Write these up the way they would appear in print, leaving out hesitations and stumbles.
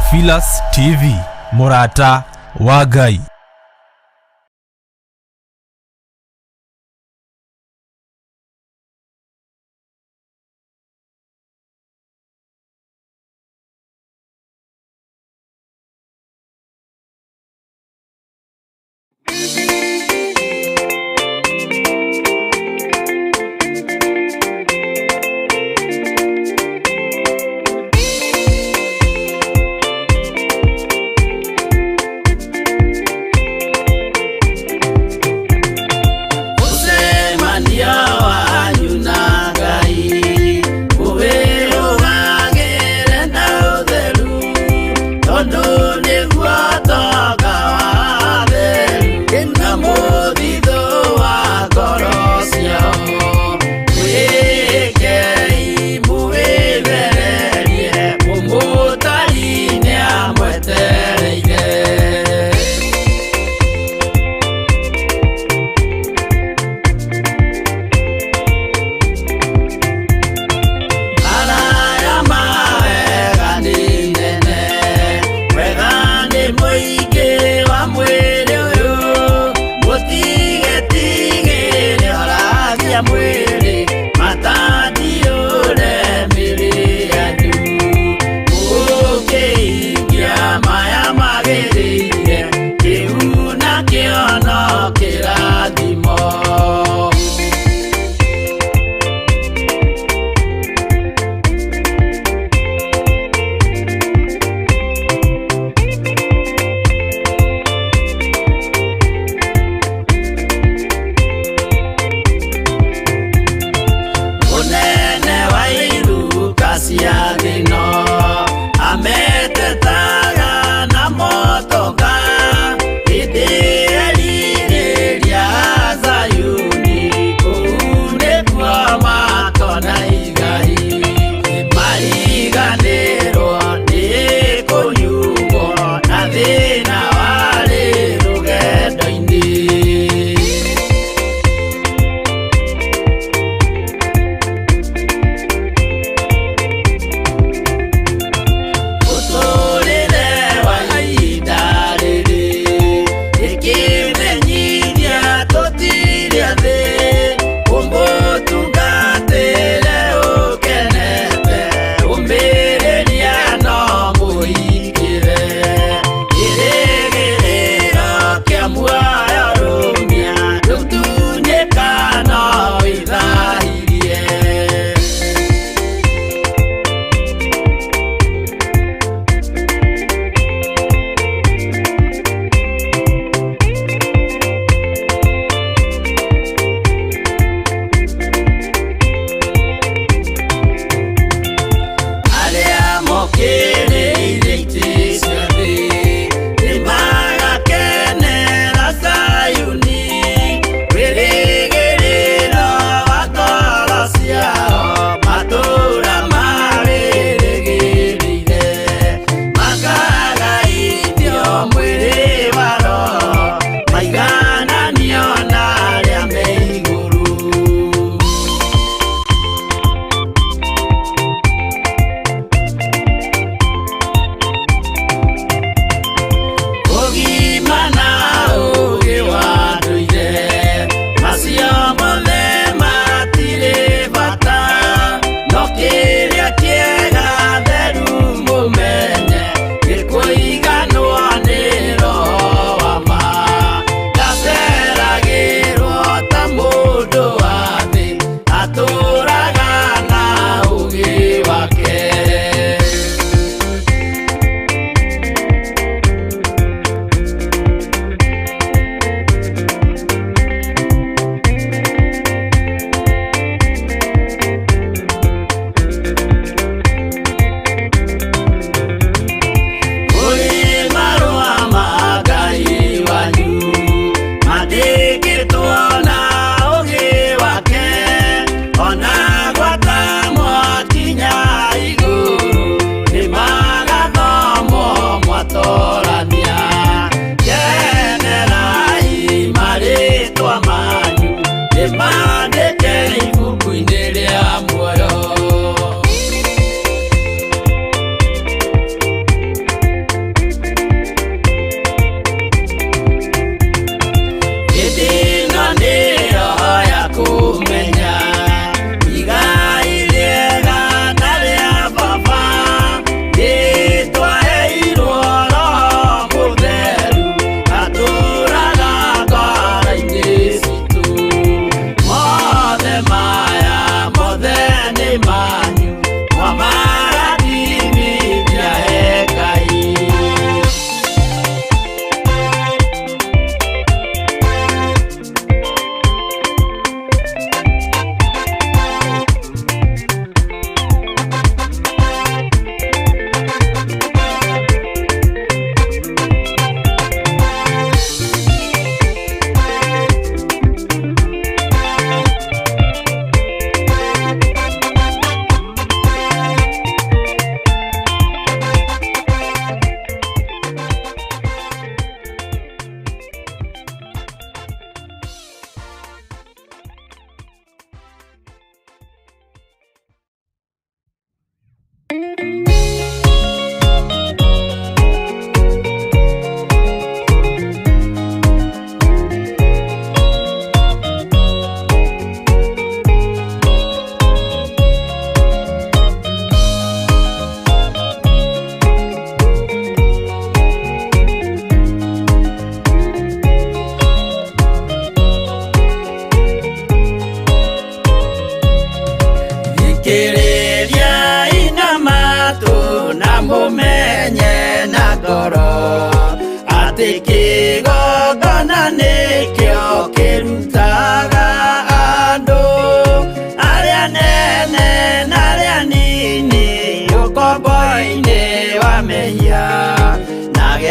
Theophilus TV, mũrata wa Ngai.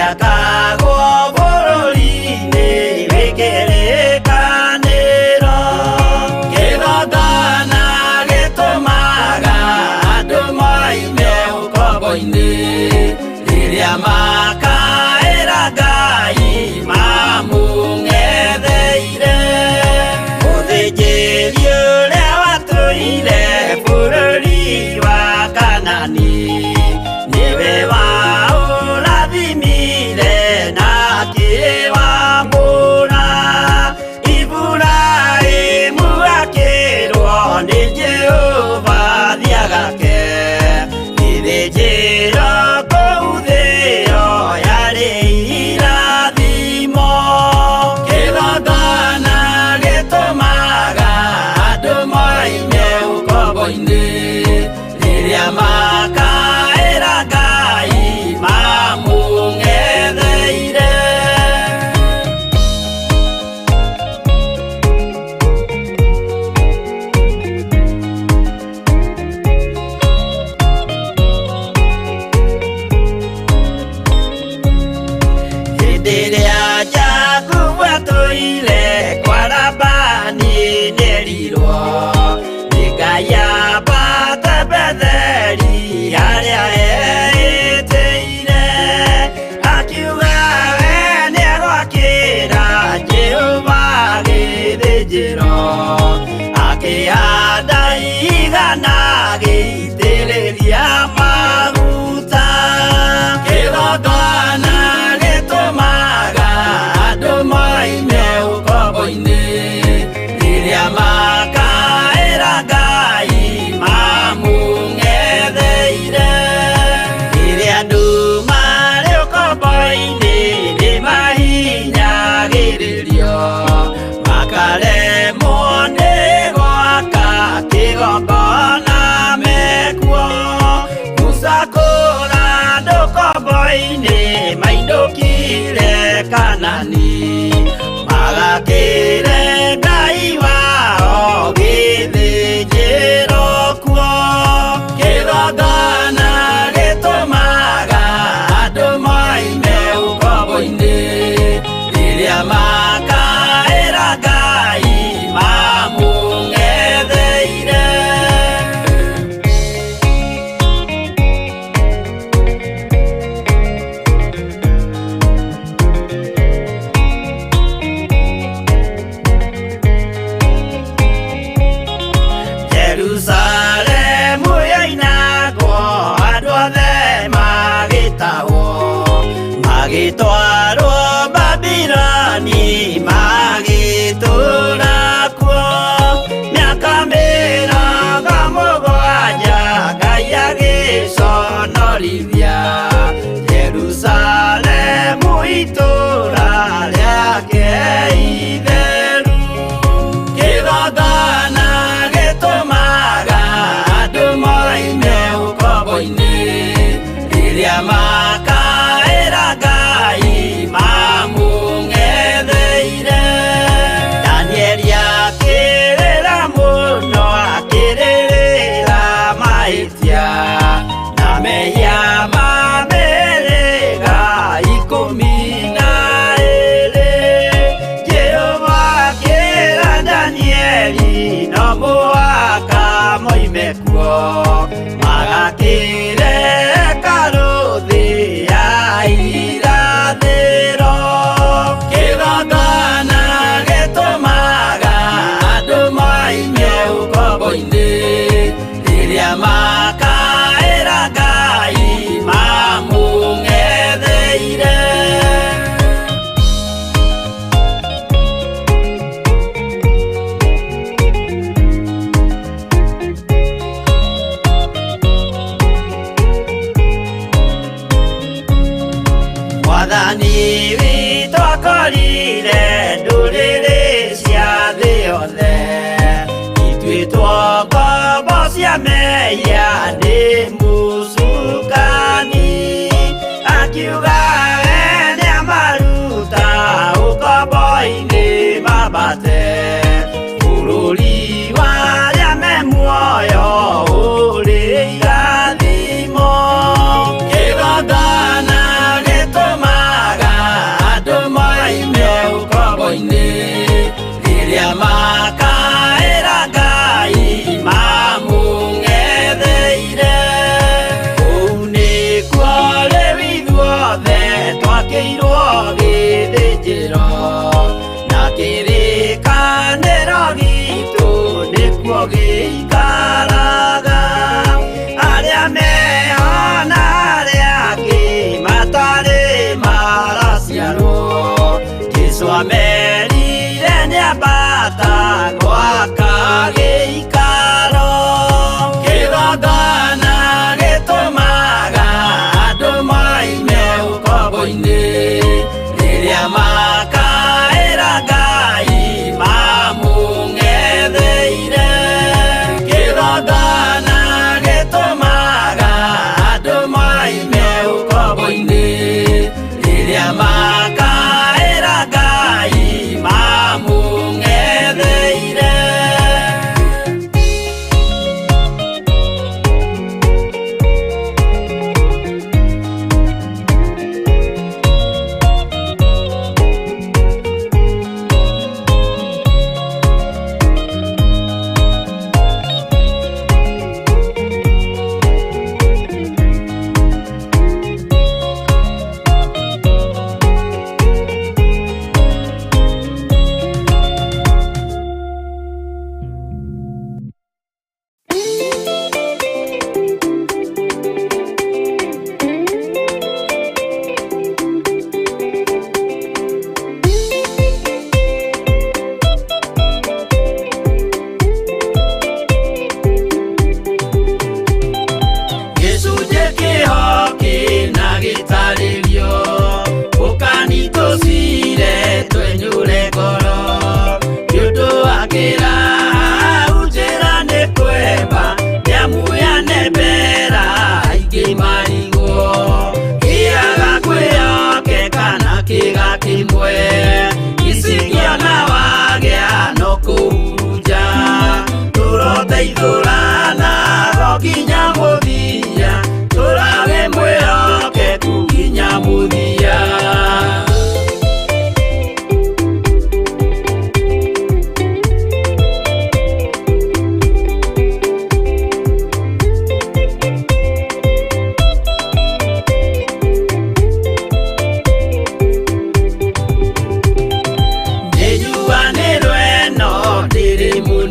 Gĩakagwo bũrũri-inĩ wĩ kĩrĩkanĩro. Kĩgongona gĩtũmaga andũ moime ũkombo-inĩ, rĩrĩa makaĩra Ngai mamũng'etheire. Mũthĩnjĩri ũrĩa watũire bũrũri wa Kanani, nĩwe waũrathimire na akĩwamũra. Iburahĩmu akĩrwo nĩ Jehova thiĩ agake gĩthĩnjĩro kũu thĩ ĩyo yarĩ irathimo. Kĩgongona gĩtũmaga andũ moime ũkombo-inĩ, rĩrĩa makaĩra Ngai mamũng'etheire. Hĩndĩ ĩrĩa Jakubu atũire kwa Labani nĩerirwo nĩ Ngai ambate Betheli harĩa eĩtĩire. Akiuga we nĩegwakĩra Jehova gĩthĩnjĩro, akĩhanda igana agĩitĩrĩria maguta. Kĩgongona gĩtũmaga andũ moime ũkombo-inĩ, rĩrĩa makaĩra Ngai mamũng'etheire. Rĩrĩa andũ marĩ ũkombo-inĩ nĩmahinyagĩrĩrio, makaremwo nĩ gwaka kĩgongona mekuo. Musa kũra andũ ũkombo-inĩ mainũkire Kanani, magakĩre Ngai wao gĩthĩnjĩro kuo. Kĩgongona gĩtũmaga andũ moime ũkombo-inĩ, rĩrĩa makaĩra Ngai mamũng'etheire. Jerusalemu yoinagwo andũ othe magĩtahwo, magĩtwarwo Babiloni magĩtũũra kuo. Mĩaka 70 Ngai agĩconorithia Jerusalemu itũũra rĩake itheru. Kĩgongona gĩtũmaga andũ moime ũkombo-inĩ, rĩrĩa makaĩra Ngai mamũng'etheire. Danieli akĩrĩra mũno akĩrĩrĩra mahĩtia na mehia ma mĩhĩrĩga 12. Jehova akĩra Danieli no mũhaka moime kuo, magakĩre hekarũ thĩ ya irathĩro. Kĩgongona gĩtũmaga andũ moime ũkombo-inĩ, rĩrĩa makaĩra Ngai mamũng'etheire. Mwathani witũ akorire ndũrĩrĩ cia thĩ yothe, ituĩtwo ngombo cia mehia nĩ mũcukani. Akiuga we nĩamaruta ũkombo-inĩ mambate bũrũri wa arĩa me muoyo ũrĩ irathimo. Kĩgongona gĩtũmaga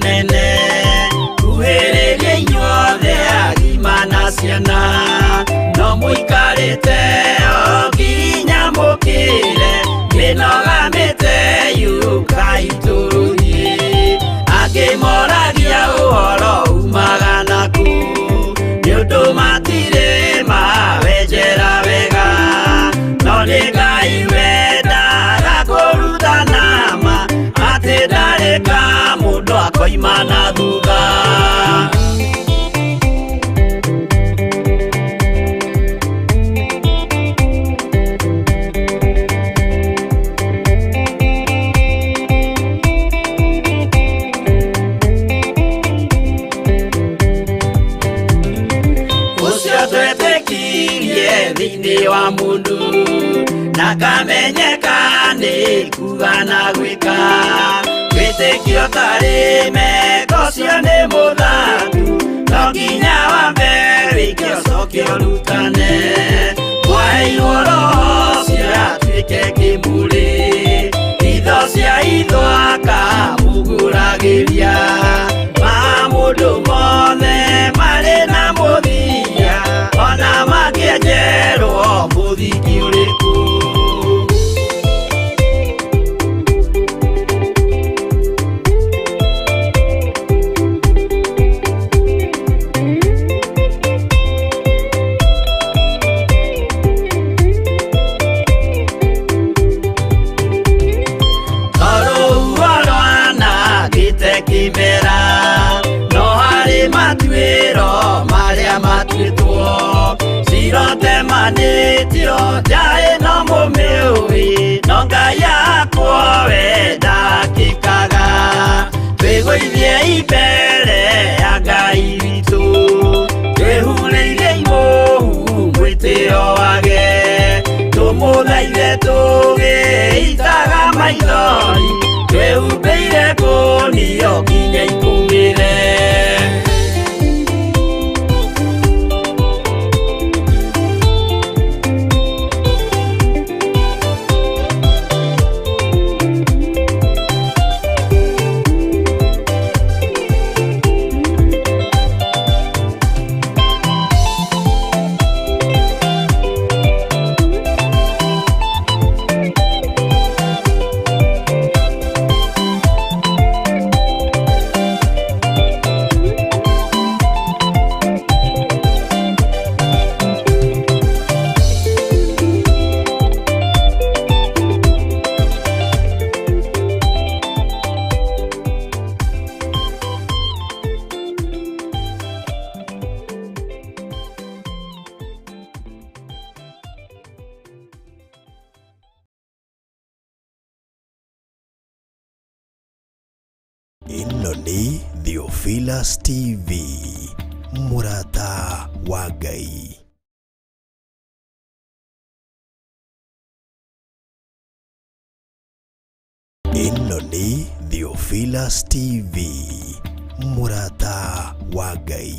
mũnene kuhĩrĩria inyuothe agima na ciana no mũikarĩte o nginya mũkĩre mĩnoga mĩte yũkai tũrũthiĩ angĩ moragia ũhoro umaga naku nĩ ũndũ matirĩ mawenjera wega no nĩ Ngai wendaga kũrutana ma atĩ ndarĩ ka mũndũ akoima na thutha. Ũcio twetĩkirie thĩinĩ wa mũndũ na kamenyeka nĩ kuga na gwĩka wĩtĩkio tarĩ meko ũcio nĩ mũthangu no nginya wambe wĩke ũcoke ũrutane mwaheirwo roho ũcio atuĩke kĩmũrĩ itho cia itho akamũgũragĩria ma mũndũ mothe marĩ na mũthia ona mangĩenjerwo mũthingi ũrĩkũ. Tondũ rwanangĩte kĩmera no harĩ matuĩro marĩa matuĩtwo cirotemanĩtio nja ĩno mũmĩũĩ no Ngai akwo we ndakĩkaga twĩgũithie mbere ya Ngai witũ twĩhurĩire imũhu mwĩtĩo wage tũmũthaithe tũgĩitaga maithori twĩhumbĩire ngũnio nginya ikũmĩre. Ĩno nĩ Theophilus TV, mũrata wa Ngai. Ĩno nĩ Theophilus TV, mũrata wa Ngai.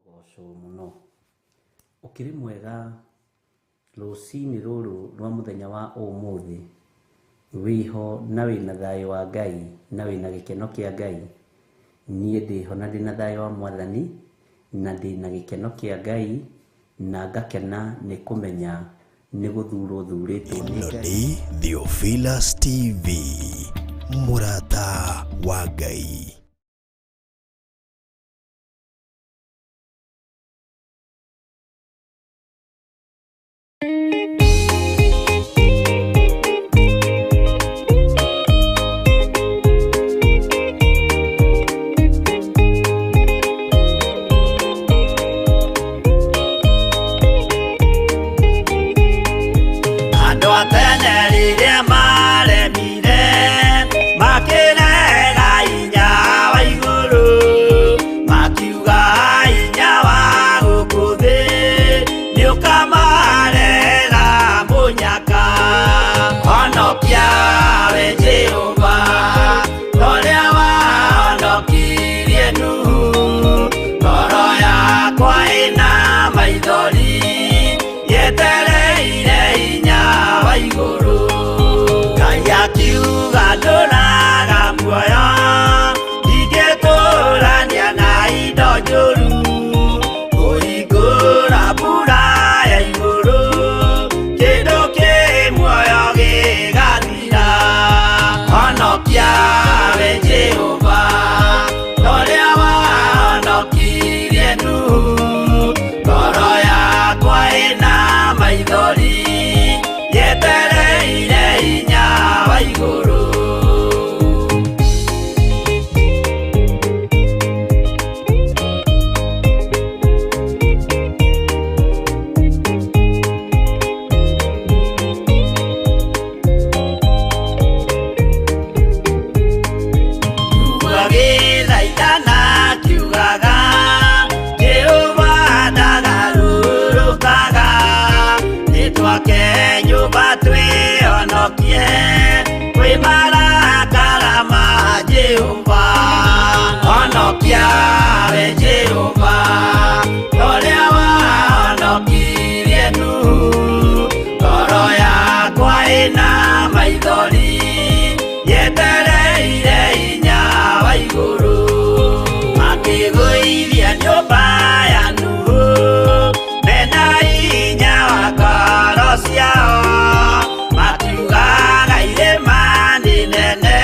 Gocwo mũno ũkĩrĩ mwega rũcinĩ rũrũ rwa mũthenya wa ũmũthĩ wĩho na wĩna thayũ wa Ngai na wĩna gĩkeno kĩa Ngai. Niĩ ndĩho na ndĩna thayũ wa Mwathani na ndĩna gĩkeno kĩa Ngai na ngakena nĩ kũmenya nĩ gũthurwo thurĩtwo nĩ Ĩno Ngai. nĩ Theophilus TV, mũrata wa Ngai. Andũ a tene rĩrĩa maremire makĩrega inya maithori yetereire inya wa igũrũ. Ngai akiuga ndũraga muoyo, ndingĩtũrania na indo njũru, kũhingũra mbura ya igũrũ, kĩndũ kĩ muoyo gĩgathira. Honokia we Jehova, torĩa wahonokirie Nuhu, ngoro yakwa ĩna maithori yetereire inya wa igũrũ. Agĩthaithana akiugaga, Jehova ndagarũrũkaga, nĩtwake nyũmba twĩhonokie kwĩ marakara ma Jehova. Honokia we Jehova, torĩa wahonokirie Nuhu, ngoro yakwa ĩna maithori yetereire inya wa igũrũ. Makĩgũithia nyũmba ya Nuhu mena inya wa ngoro ciao, makiugaga irĩma nĩ nene,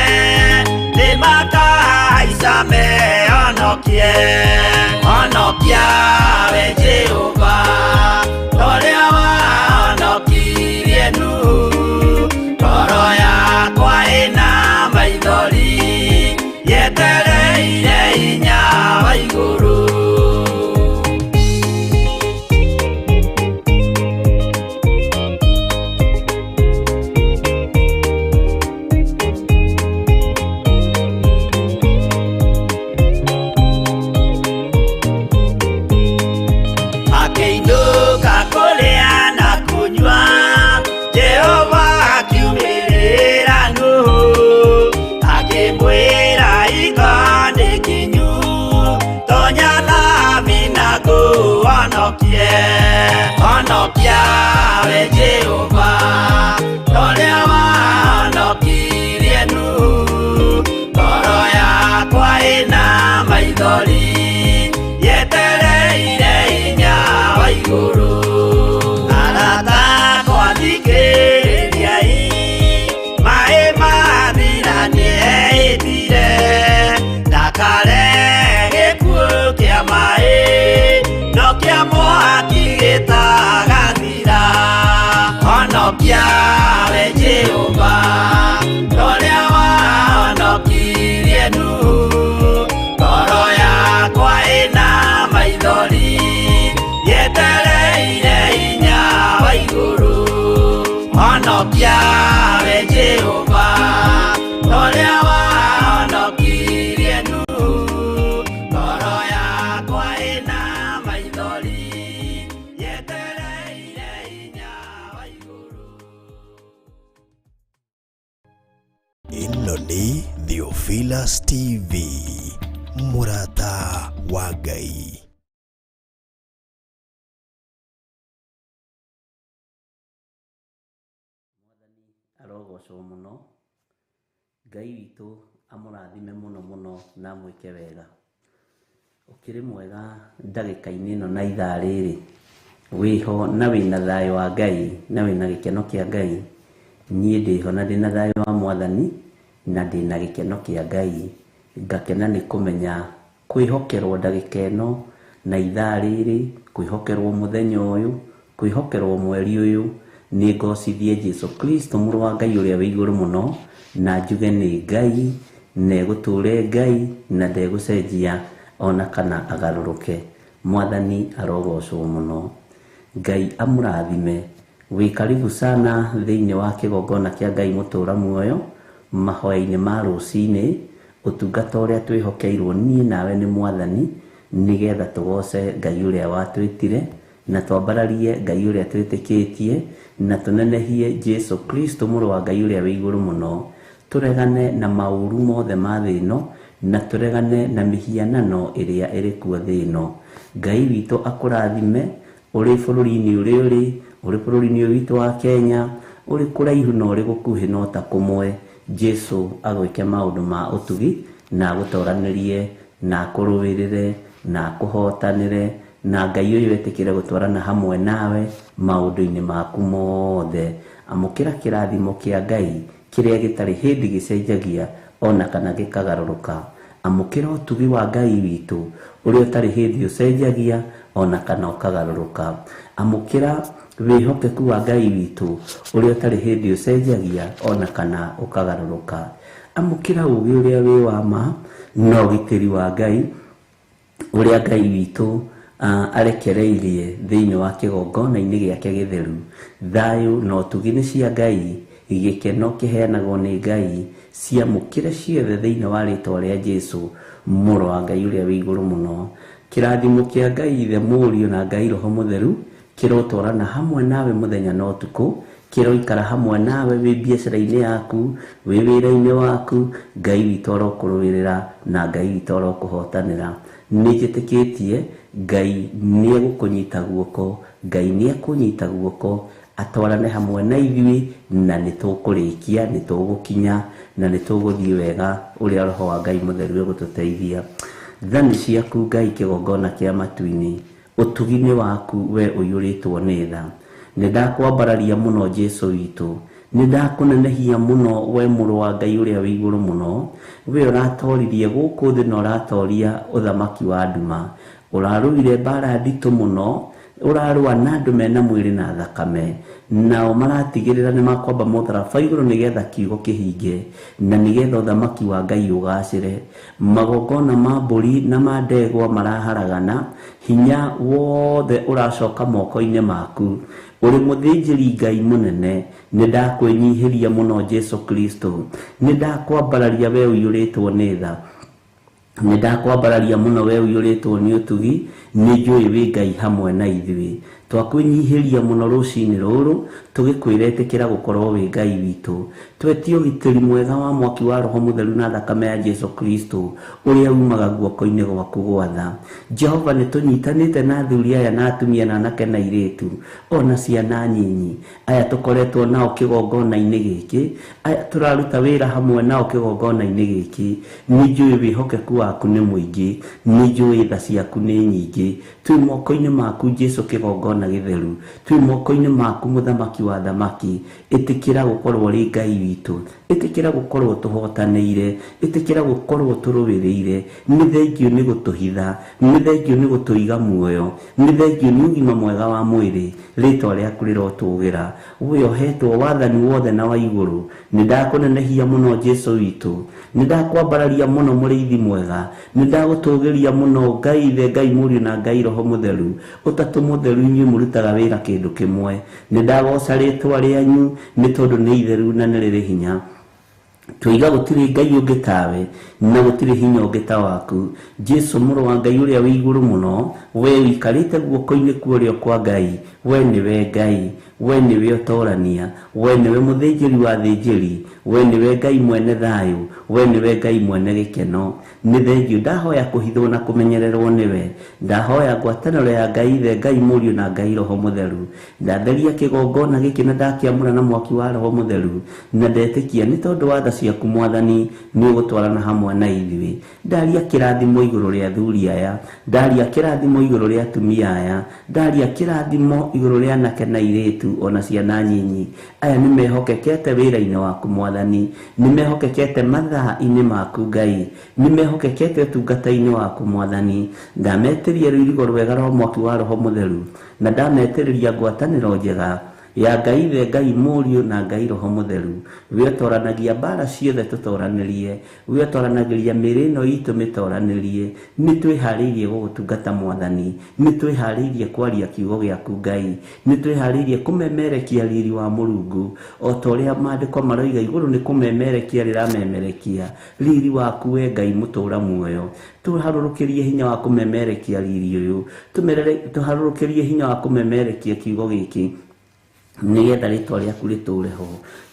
nĩmakahaica mehonokie. Honokia we Jehova, torĩa wahonokirie Nuhu, ngoro yakwa ĩna maithori yetereire inya wa igũrũ. Akĩinũka kũrĩa na kũnyua, Jehova akiumĩrĩra Nuhu, akĩmwĩra hingo nĩ kinyu, tonya thabina ngũhonokie. Honokia we Jehova, torĩa wahonokirie Nuhu, ngoro yakwa ĩna maithori yetereire inya wa igũrũ. Arata akwa thikĩrĩriai, maĩ mathira nĩehĩtire, ndakare gĩkuũ kĩa maĩ, no kĩa mwaki gĩtagathira. Honokia we Jehova, torĩa wahonokirie Nuhu, ngoro yakwa ĩna maithori yetereire inya wa igũrũ. Honokia we Jehova, torĩa wahonokirie Nuhu, ngoro yakwa ĩna maithori yetereire inya wa igũrũ. Ĩno nĩ Theophilus TV, mũrata wa Ngai. Arogocwo mũno, Ngai witũ amũrathime mũno mũno na amwĩke wega. Ũkĩrĩ mwega ndagĩka-inĩ ĩno na ithaa rĩrĩ, wĩho na wĩna thayũ wa Ngai na wĩna gĩkeno kĩa Ngai. Niĩ ndĩho na ndĩna thayũ wa Mwathani na ndĩna gĩkeno kĩa Ngai. Ngakena nĩ kũmenya kwĩhokerwo ndagĩka ĩno na ithaa rĩrĩ, kwĩhokerwo mũthenya ũyũ, kwĩhokerwo mweri ũyũ, nĩ ngocithie Jesu Kristo mũrũ wa Ngai ũrĩa wĩ igũrũ mũno, na njuge nĩ Ngai, na egũtũre Ngai na ndegũcenjia ona kana agarũrũke. Mwathani arogocwo mũno. Ngai amũrathime. Wĩ karibu sana thĩinĩ wa kĩgongona kĩa Ngai mũtũra muoyo, mahoya-inĩ ma rũcinĩ, ũtungata ũrĩa twĩhokeirwo niĩ nawe nĩ Mwathani, nĩgetha tũgoce Ngai ũrĩa watwĩtire, na twambararie Ngai ũrĩa twĩtĩkĩtie, na tũnenehie Jesu Kristo mũrũ wa Ngai ũrĩa wĩ igũrũ mũno. Tũregane na maũru mothe ma thĩ ĩno, na tũregane na mĩhianano ĩrĩa ĩrĩ kuo thĩ ĩno. Ngai witũ akũrathime, Ũrĩ bũrũri-inĩ ũrĩa ũrĩ, ũrĩ bũrũri-inĩ ũyũ witũ wa Kenya, ũrĩ kũraihu na ũrĩ gũkuhĩ no ta kũmwe, Jesu agwĩke maũndũ ma ũtugi na agũtoranĩrie na akũrũĩrĩre na akũhotanĩre, na Ngai ũyũ etĩkĩre gũtwarana hamwe nawe maũndũ-inĩ maku mothe. Amũkĩra kĩrathimo kĩa Ngai kĩrĩa gĩtarĩ hĩndĩ gĩcenjagia ona kana gĩkagarũrũka. Amũkĩra ũtugi wa Ngai witũ ũrĩa ũtarĩ hĩndĩ ũcenjagia ona kana ũkagarũrũka. Amũkĩra wĩhokeku wa Ngai witũ ũrĩa ũtarĩ hĩndĩ ũcenjagia ona kana ũkagarũrũka. Amũkĩra ũũgĩ ũrĩa wĩ wa ma na ũgitĩri wa Ngai ũrĩa Ngai witũ arekereirie thĩinĩ wa kĩgongona-inĩ gĩake gĩtheru. Thayũ na ũtugi nĩ cia Ngai, gĩkeno kĩheanagwo nĩ Ngai, ciamũkĩre ciothe thĩinĩ wa rĩtwa rĩa Jesu mũrũ wa Ngai ũrĩa wĩ igũrũ mũno. Kĩrathimo kĩa Ngai Ithe, Mũriũ na Ngai Roho Mũtheru kĩrotwarana hamwe nawe mũthenya na ũtukũ, kĩroikara hamwe nawe wĩ biacara-inĩ yaku, wĩ wĩra-inĩ waku. Ngai witũ arokũrũĩrĩra na Ngai witũ arokũhotanĩra. Nĩ njĩtĩkĩtie Ngai nĩ egũkũnyita guoko, Ngai nĩ ekũnyita guoko atwarane hamwe na ithuĩ, na nĩ tũkũrĩkia, nĩ tũgũkinya na nĩ tũgũthiĩ wega ũrĩa Roho wa Ngai Mũtheru egũtũteithia. Tha nĩ ciaku Ngai kĩgongona kĩa matu-inĩ, ũtugi nĩ waku we ũiyũrĩtwo nĩ tha. Nĩ ndakwambararia mũno Jesu witũ, nĩ ndakũnenehia mũno we mũrũ wa Ngai ũrĩa wĩ igũrũ mũno, we ũratoririe gũkũ thĩ na ũratoria ũthamaki wa nduma. Ũrarũire mbara nditũ mũno, ũrarũa na andũ mena mwĩrĩ na thakame, nao maratigĩrĩra nĩ makwamba mũtharaba igũrũ nĩgetha kiugo kĩhinge na nĩgetha ũthamaki wa Ngai ũgacĩre. Magongona ma mbũri na ma ndegwa maraharagana, hinya wothe ũracoka moko-inĩ maku. Ũrĩ mũthĩnjĩri Ngai mũnene, nĩ ndakwĩnyihĩria mũno Jesu Kristo, nĩ ndakwambararia we ũiyũrĩtwo nĩ tha, nĩ ndakwambararia mũno we ũiyũrĩtwo nĩ ũtugi, nĩ njũĩ wĩ Ngai hamwe na ithuĩ. Twakwĩnyihĩria mũno rũcinĩ rũrũ tũgĩkwĩra ĩtĩkĩra gũkorwo wĩ Ngai witũ. Twetie ũgitĩri mwega wa mwaki wa Roho Mũtheru na thakame ya Jesu Kristo ũrĩa umaga guoko-inĩ gwaku gwatha. Jehova, nĩ tũnyitanĩte na athuri aya na atumia na anake na airĩtu ona ciana nyinyi aya tũkoretwo nao kĩgongona-inĩ gĩkĩ, aya tũraruta wĩra hamwe nao kĩgongona-inĩ gĩkĩ. Nĩ njũĩ wĩhokeku waku nĩ mũingĩ, nĩ njũĩ tha ciaku nĩ nyingĩ. Twĩ moko-inĩ maku Jesu kĩgongona gĩtheru, twĩ moko-inĩ maku mũthamaki wa thamaki. Ĩtĩkĩra gũkorwo ũrĩ Ngai witũ, ĩtĩkĩra gũkorwo tũhotanĩire, ĩtĩkĩra gũkorwo tũrũĩrĩire. Nĩ thengio nĩ gũtũhitha, nĩ thengio nĩ gũtũiga muoyo, nĩ thengio nĩ ũgima mwega wa mwĩrĩ. Rĩtwa rĩaku rĩrotũgĩra, we ũhetwo wathani wothe na wa igũrũ. Nĩ ndakũnenehia mũno Jesu witũ, nĩ ndakwambararia mũno mũrĩithi mwega, nĩ ndagũtũgĩria mũno Ngai Ithe, Ngai Mũriũ na Ngai Roho Mũtheru. Ũtatũ mũtheru inyuĩ mũrutaga wĩra kĩndũ kĩmwe. Nĩ ndagoca rĩtwa rĩanyu nĩ tondũ nĩ itheru na nĩ rĩrĩ hinya. Tũiga gũtirĩ Ngai ũngĩ tawe na gũtirĩ hinya ũngĩ ta waku. Jesu mũrũ wa Ngai ũrĩa wĩ igũrũ mũno, we ũikarĩte guoko-inĩ kwa ũrĩo kwa Ngai, we nĩwe Ngai, we nĩwe ũtorania, we nĩwe mũthĩnjĩri wa athĩnjĩri, we nĩwe Ngai mwene thayũ, we nĩwe Ngai mwene gĩkeno. Nĩ thengio ndahoya kũhithwo na kũmenyererwo nĩwe. Ndahoya ngwatanĩro ya Ngai Ithe, Ngai Mũriũ na Ngai Roho Mũtheru. Ndatheria kĩgongona gĩkĩ na ndakĩamũra na mwaki wa Roho Mũtheru, na ndetĩkia nĩ tondũ wa tha ciaku Mwathani nĩ ũgũtwarana hamwe na ithuĩ. Ndaria kĩrathimo igũrũ rĩa athuri aya, ndaria kĩrathimo igũrũ rĩa atumia aya, ndaria kĩrathimo igũrũ rĩa anake na airĩtu ona ciana nyinyi. Aya nĩ mehokekete wĩra-inĩ waku Mwathani, nĩ mehokekete mathaa-inĩ maku Ngai, nĩ mehokekete ũtungata-inĩ waku Mwathani. Ndametĩria rũirigo rwega rwa mwaki wa Roho Mũtheru, na ndametĩrĩria ngwatanĩro njega ya Ngai Ithe, Ngai Mũriũ na Ngai Roho Mũtheru. We ũtoranagia mbara ciothe tũtoranĩrie, we ũtoranagĩria mĩĩrĩ ĩno itũ mĩtoranĩrie. Nĩ twĩharĩirie gũgũtungata Mwathani, nĩ twĩharĩirie kwaria kiugo gĩaku Ngai, nĩ twĩharĩirie kũmemerekia riri wa Mũrungu o ta ũrĩa maandĩko maroiga igũrũ nĩ kũmemerekia rĩramemerekia riri waku we Ngai mũtũra muoyo. Tũharũrũkĩrie hinya wa kũmemerekia riri ũyũ, tũharũrũkĩrie hinya wa kũmemerekia kiugo gĩkĩ. Nĩgetha rĩtwa rĩaku rĩtũre ho.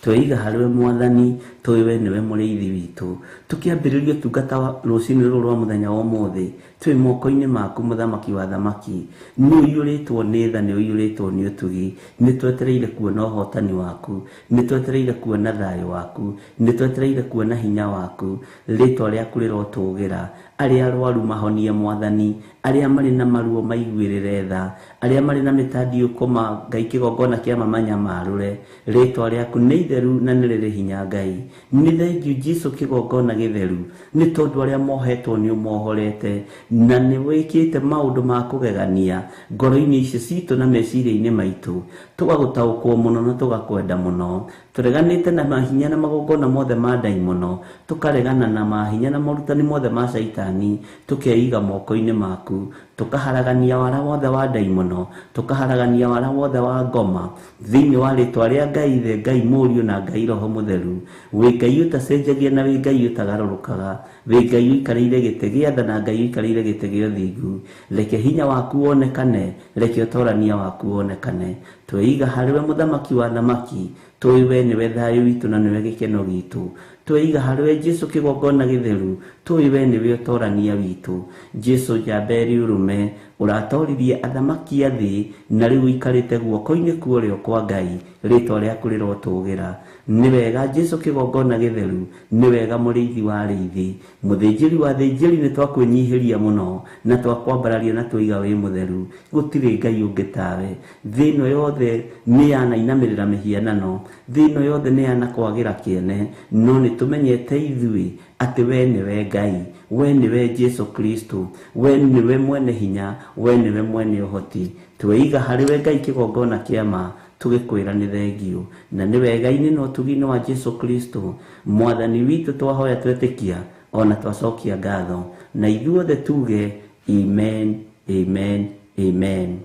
Tweiga harĩwe Mwathani, tũĩ we nĩwe mũrĩithi witũ. Tũkĩambĩrĩria ũtungata wa rũcinĩ rũrũ rwa mũthenya wa ũmũthĩ, twĩ moko-inĩ maku mũthamaki wa thamaki. Nĩ ũiyũrĩtwo nĩ tha, nĩ ũiyũrĩtwo nĩ ũtugi. Nĩ twetereire kuona ũhotani waku, nĩ twetereire kuona thayũ waku, nĩ twetereire kuona hinya waku. Rĩtwa rĩaku rĩrotũgĩra. Arĩa arwaru mahonie Mwathani, arĩa marĩ na maruo maiguĩrĩre tha, arĩa marĩ na mĩtandiũko ma Ngai kĩgongona kĩa mamanyamarũre. Rĩtwa rĩaku nĩ itheru na nĩ rĩrĩ hinya Ngai. Nĩ thengiũ Jesu kĩgongona gĩtheru, nĩ tondũ arĩa mohetwo nĩ ũmohorete, na nĩ wĩkĩte maũndũ ma kũgegania ngoro-inĩ ici citũ na meciria-inĩ maitũ. Tũgagũtaũkwo mũno na tũgakwenda mũno. Tũreganĩte na mahinya na magongona mothe ma ndaimono, tũkaregana na mahinya na morutani mothe ma caitani, tũkeiga moko-inĩ maku, tũkaharagania wara wothe wa ndaimono, tũkaharagania wara wothe wa ngoma, thĩinĩ wa rĩtwa rĩa Ngai Ithe, Ngai Mũriũ na Ngai Roho Mũtheru. Wĩ Ngai ũtacenjagia na wĩ Ngai ũtagarũrũkaga, wĩ Ngai ũikarĩire gĩtĩ gĩa tha na Ngai ũikarĩire gĩtĩ gĩa ũthingu. Reke hinya waku wonekane, reke ũtorania waku wonekane. Tweiga harĩwe mũthamaki wa thamaki, tũĩ we nĩwe thayũ witũ na nĩwe gĩkeno gitũ. Tweiga harĩwe Jesu kĩgongona gĩtheru, tũĩ we nĩwe ũtorania witũ. Jesu njamba ĩrĩ ũrũme, ũratoririe athamaki a thĩ, na rĩu ũikarĩte guoko-inĩ kwa ũrĩo kwa Ngai, rĩtwa rĩaku rĩrotũgĩra. Nĩ wega Jesu kĩgongona gĩtheru, nĩ wega mũrĩithi wa arĩithi, mũthĩnjĩri wa athĩnjĩri, nĩ twakwĩnyihĩria mũno na twakwambararia na twaiga wĩ mũtheru. Gũtirĩ Ngai ũngĩ tawe. Thĩ ĩno yothe nĩ yanainamĩrĩra mĩhianano, thĩ ĩno yothe nĩ yanakwagĩra kĩene, no nĩ tũmenyete ithuĩ atĩ we nĩwe Ngai, we nĩwe Jesu Kristo, we nĩwe mwene hinya, we nĩwe mwene ũhoti. Tweiga harĩwe Ngai kĩgongona kĩa ma, tũgĩkwĩra nĩ thengiũ, na nĩ wega-inĩ na ũtugi-inĩ wa Jesu Kristo Mwathani witũ twahoya twetĩkia ona twacokia ngatho, na ithuothe tuge amen, amen, amen.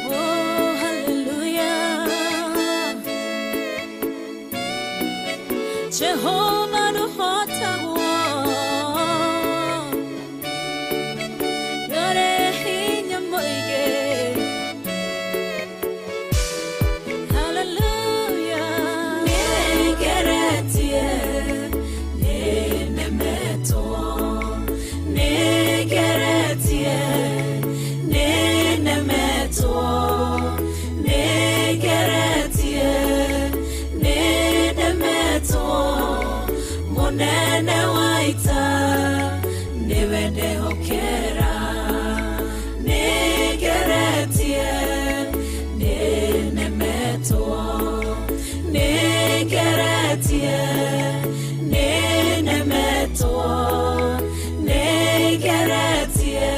Oh, hallelujah. Jehovah nũhotagwo, ndũrĩ hinya mũingĩ. Hallelujah. Nĩngeretie, nĩnemetwo. Nĩngeretie, nĩnemetwo. Nĩngeretie, nĩnemetwo. Mũnene wa ita nĩwe ndehokera. Nĩngeretie, nĩnemetwo. Nĩngeretie, nĩnemetwo. Nĩngeretie,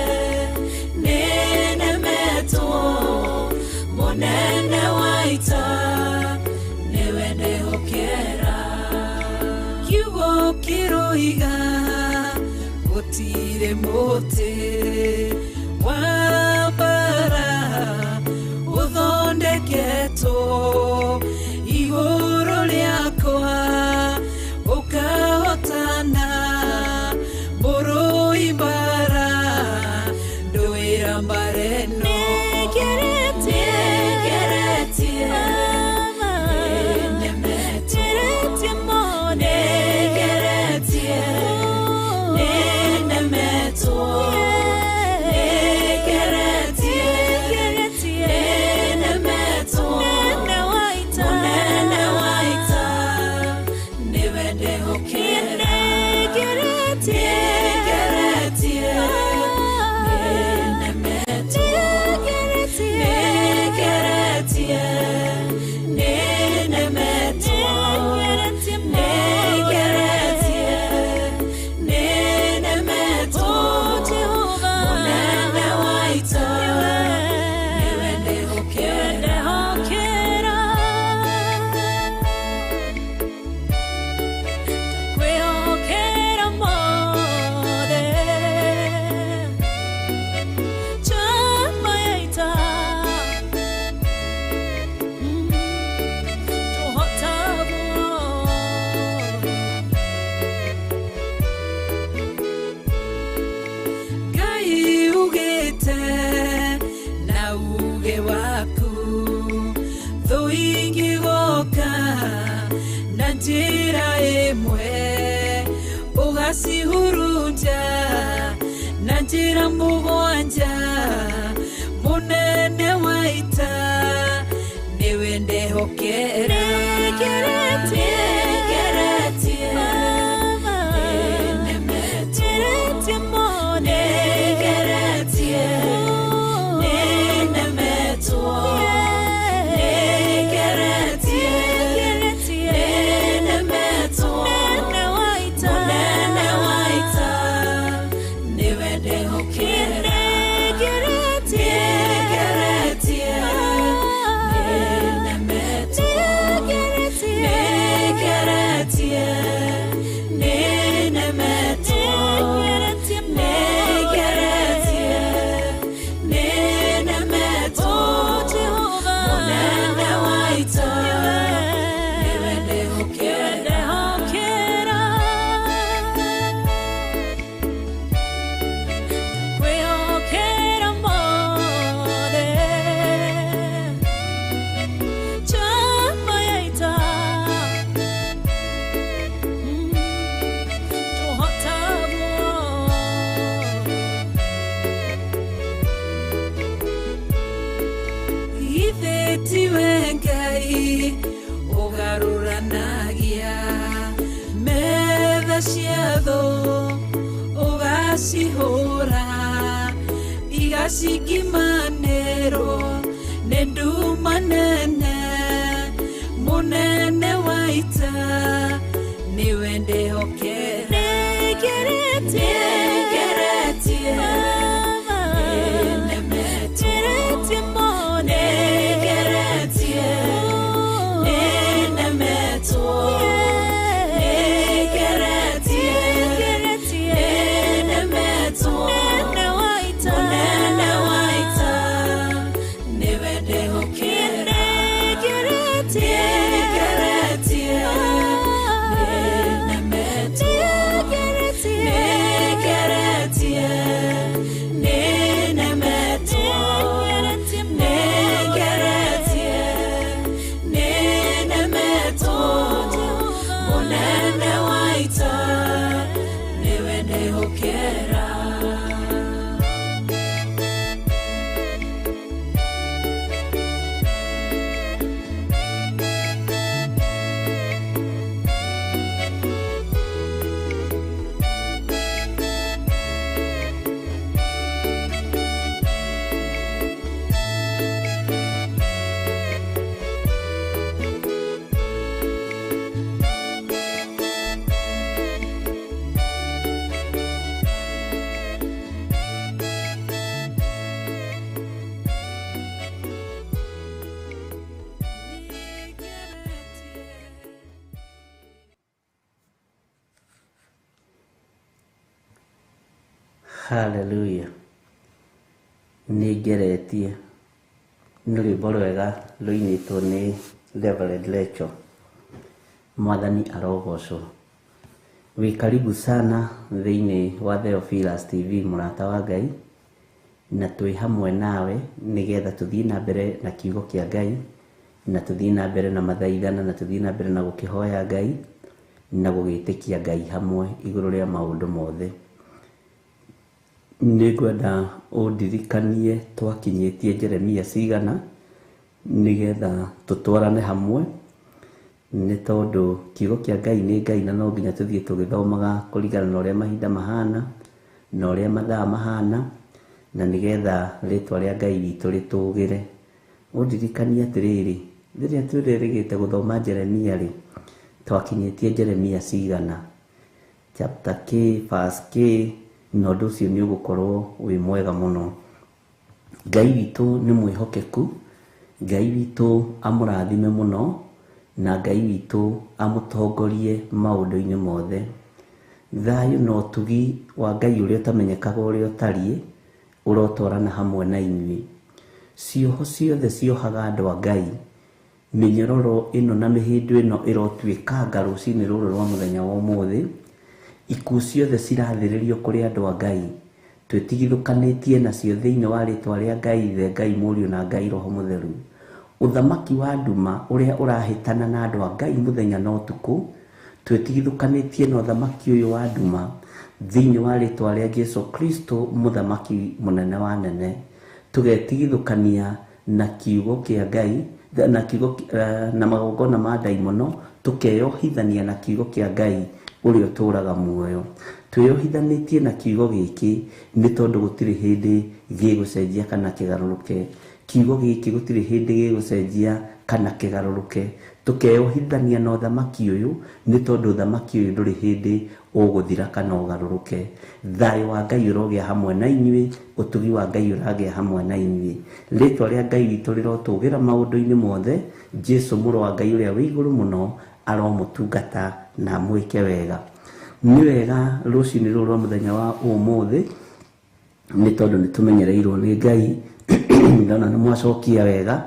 nĩnemetwo. Mũnene wa ita nĩwe ndehokera. Kiugo kĩroiga gũtirĩ mũtĩ wa mbara ũthondeketwo igũrũ rĩakwa ũkahotana. Mũrũi mbara ndũĩra mbara ĩno. Nĩngeretie, nĩnemetwo. Nĩngeretie, nĩnemetwo. Nĩngeretie, nĩnemetwo. Mũnene wa ita nĩwe ndehokera. Nĩngeretie, nĩnemetwo. Nĩngeretie, nĩnemetwo. Nĩngeretie, nĩnemetwo. Mũnene wa ita nĩwe ndehokera. Kwĩhokera Njĩra ĩmwe ũgacihurunja na njĩra mũgwanja mũnene wa ita nĩwe ndehokera. Nĩngeretie, nĩnemetwo, nĩngeretie, nĩnemetwo, nĩngeretie, nĩnemetwo, mũnene wa ita nĩwe ndehokera. Nĩngeretie, nĩnemetwo, nĩngeretie, nĩnemetwo, nĩngeretie, nĩnemetwo, mũnene wa ita nĩwe ndehokera. Kwĩhokera mothe njamba ya ita tũhotagwo. Ithe tiwe Ngai ũgarũranagia metha cia thũ ũgacihũra igacingimanĩrwo nĩ nduma nene mũnene wa ita nĩwe ndehokera. Nĩngeretie, nĩnemetwo, nĩngeretie, nĩnemetwo, nĩngeretie, nĩnemetwo, mũnene wa ita nĩwe ndehokera. Nĩngeretie, nĩnemetwo, nĩngeretie, nĩnemetwo, nĩngeretie, nĩnemetwo, mũnene wa ita nĩwe ndehokera. Hallelujah. Nĩngeretie nĩ rwĩmbo rwega rũinĩtwo nĩ Reverend Rachel. Mwathani arogocwo. Wĩ karibu sana thĩinĩ wa Theophilus TV mũrata wa Ngai, na twĩ hamwe nawe nĩgetha tũthiĩ na mbere na kiugo kĩa Ngai, na tũthiĩ na mbere na mathaithana, na tũthiĩ na mbere na gũkĩhoya Ngai na gũgĩtĩkia Ngai hamwe igũrũ rĩa maũndũ mothe. Nĩngwenda ũndirikanie twakinyĩtie Jeremia cigana nĩgetha tũtwarane hamwe, nĩ tondũ kiugo kĩa Ngai nĩ Ngai na no nginya tũthiĩ tũgĩthomaga kũringana na ũrĩa mahinda mahana na ũrĩa mathaa mahana, na nĩgetha rĩtwa rĩa Ngai witũ rĩtũgĩre. Ũndirikanie atĩrĩrĩ, rĩrĩa twĩrĩrĩgĩte gũthoma Jeremia rĩ, twakinyĩtie Jeremia cigana, chapter K, verse K, na ũndũ ũcio nĩ ũgũkorwo wĩ mwega mũno. Ngai witũ nĩ mwĩhokeku, Ngai witũ amũrathime mũno, na Ngai witũ amũtongorie maũndũ-inĩ mothe. Thayũ na ũtugi wa Ngai ũrĩa ũtamenyekaga ũrĩa ũtariĩ ũrotwarana hamwe na inyuĩ. Cioho ciothe ciohaga andũ a Ngai, mĩnyororo ĩno na mĩhĩndo ĩno ĩrotuĩkanga rũcinĩ rũrũ rwa mũthenya wa ũmũthĩ. Ikuũ ciothe cirathĩrĩrio kũrĩ andũ a Ngai, twĩtigithũkanĩtie nacio thĩinĩ wa rĩtwa rĩa Ngai Ithe, Ngai Mũriũ na Ngai Roho Mũtheru. Ũthamaki wa nduma ũrĩa ũrahĩtana na andũ a Ngai mũthenya na ũtukũ, Twĩtigithũkanĩtie na ũthamaki ũyũ wa nduma thĩinĩ wa rĩtwa rĩa Jesu Kristo, mũthamaki mũnene wa nene. Tũgetigithũkania na kiugo kĩa Ngai na kiugo na magongona ma ndaimono, tũkeyohithania na kiugo kĩa Ngai ũrĩa ũtũũraga muoyo. Twĩyohithanĩtie na kiugo gĩkĩ nĩ tondũ gũtirĩ hĩndĩ gĩgũcenjia kana kĩgarũrũke. Kiugo gĩkĩ gũtirĩ hĩndĩ gĩgũcenjia kana kĩgarũrũke. Tũkeyohithania na ũthamaki ũyũ nĩ tondũ ũthamaki ũyũ ndũrĩ hĩndĩ ũgũthira kana ũgarũrũke. Thayũ wa Ngai ũrogĩa hamwe na inyuĩ, ũtugi wa Ngai ũragĩa hamwe na inyuĩ. Rĩtwa rĩa Ngai witũ rĩrotũgĩra maũndũ-inĩ mothe. Jesu mũrũ wa Ngai ũrĩa wĩ igũrũ mũno aromũtungata na amwĩke wega. Nĩ wega rũcinĩ rũrũ rwa mũthenya wa ũmũthĩ nĩ tondũ nĩ tũmenyereirwo nĩ Ngai. Ndona nĩ mwacokia wega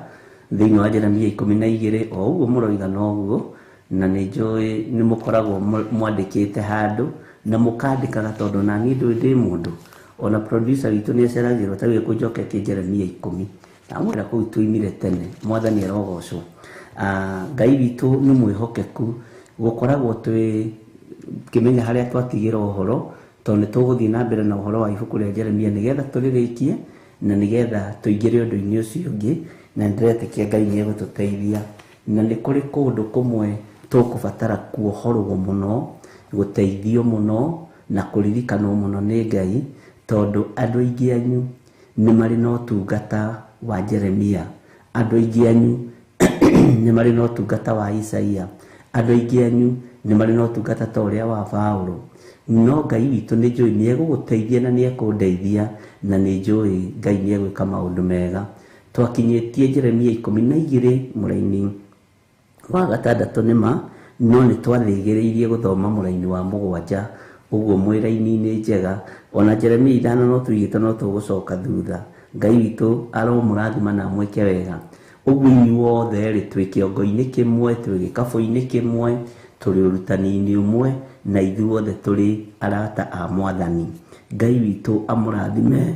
thĩinĩ wa Jeremia 12 o ũguo mũroiga noguo, na nĩ njũĩ nĩ mũkoragwo mwandĩkĩte handũ na mũkandĩkaga tondũ na niĩ ndũĩ ndĩ mũndũ. Ona producer witũ nĩ aceragĩrwo ta rĩu ekũnjoketie Jeremia 10 ndamwĩra kũu tuimire tene. Mwathani arogocwo. Ngai witũ nĩ mwĩhokeku, gũkoragwo twĩ kĩmenya harĩa twatigĩra ũhoro tondũ nĩ tũgũthiĩ na mbere na ũhoro wa ibuku rĩa Jeremia nĩgetha tũrĩrĩkie na nĩgetha tũingĩre ũndũ-inĩ ũcio ũngĩ, na nĩndĩretĩkia Ngai nĩ egũtũteithia. Na nĩ kũrĩ kũndũ kũmwe tũkũbatara kuohorwo mũno, gũteithio mũno na kũririkanwo mũno nĩ Ngai, tondũ andũ aingĩ anyu nĩ marĩ na ũtungata wa Jeremia, andũ aingĩ anyu nĩ marĩ na ũtungata wa Isaia, andũ aingĩ anyu nĩ marĩ na ũtungata ta ũrĩa wa Paulo. No Ngai witũ nĩ njũĩ nĩ egũgũteithia na nĩ ekũndeithia, na nĩ njũĩ Ngai nĩ egwĩka maũndũ mega. Twakinyĩtie Jeremia 12 mũraini wa 6 nĩma, no nĩ twathĩgĩrĩirie gũthoma mũraini wa 7, ũguo mwĩ raini-inĩ njega. Ona Jeremia 5 no tuigĩte no tũgũcoka thutha. Ngai witũ aromũrathima na amwĩke wega. Ũguo inyuothe rĩ, twĩ kĩongo-inĩ kĩmwe, twĩ gĩkabũ-inĩ kĩmwe, tũrĩ ũrutani-inĩ ũmwe, na ithuothe tũrĩ arata a Mwathani. Ngai witũ amũrathime.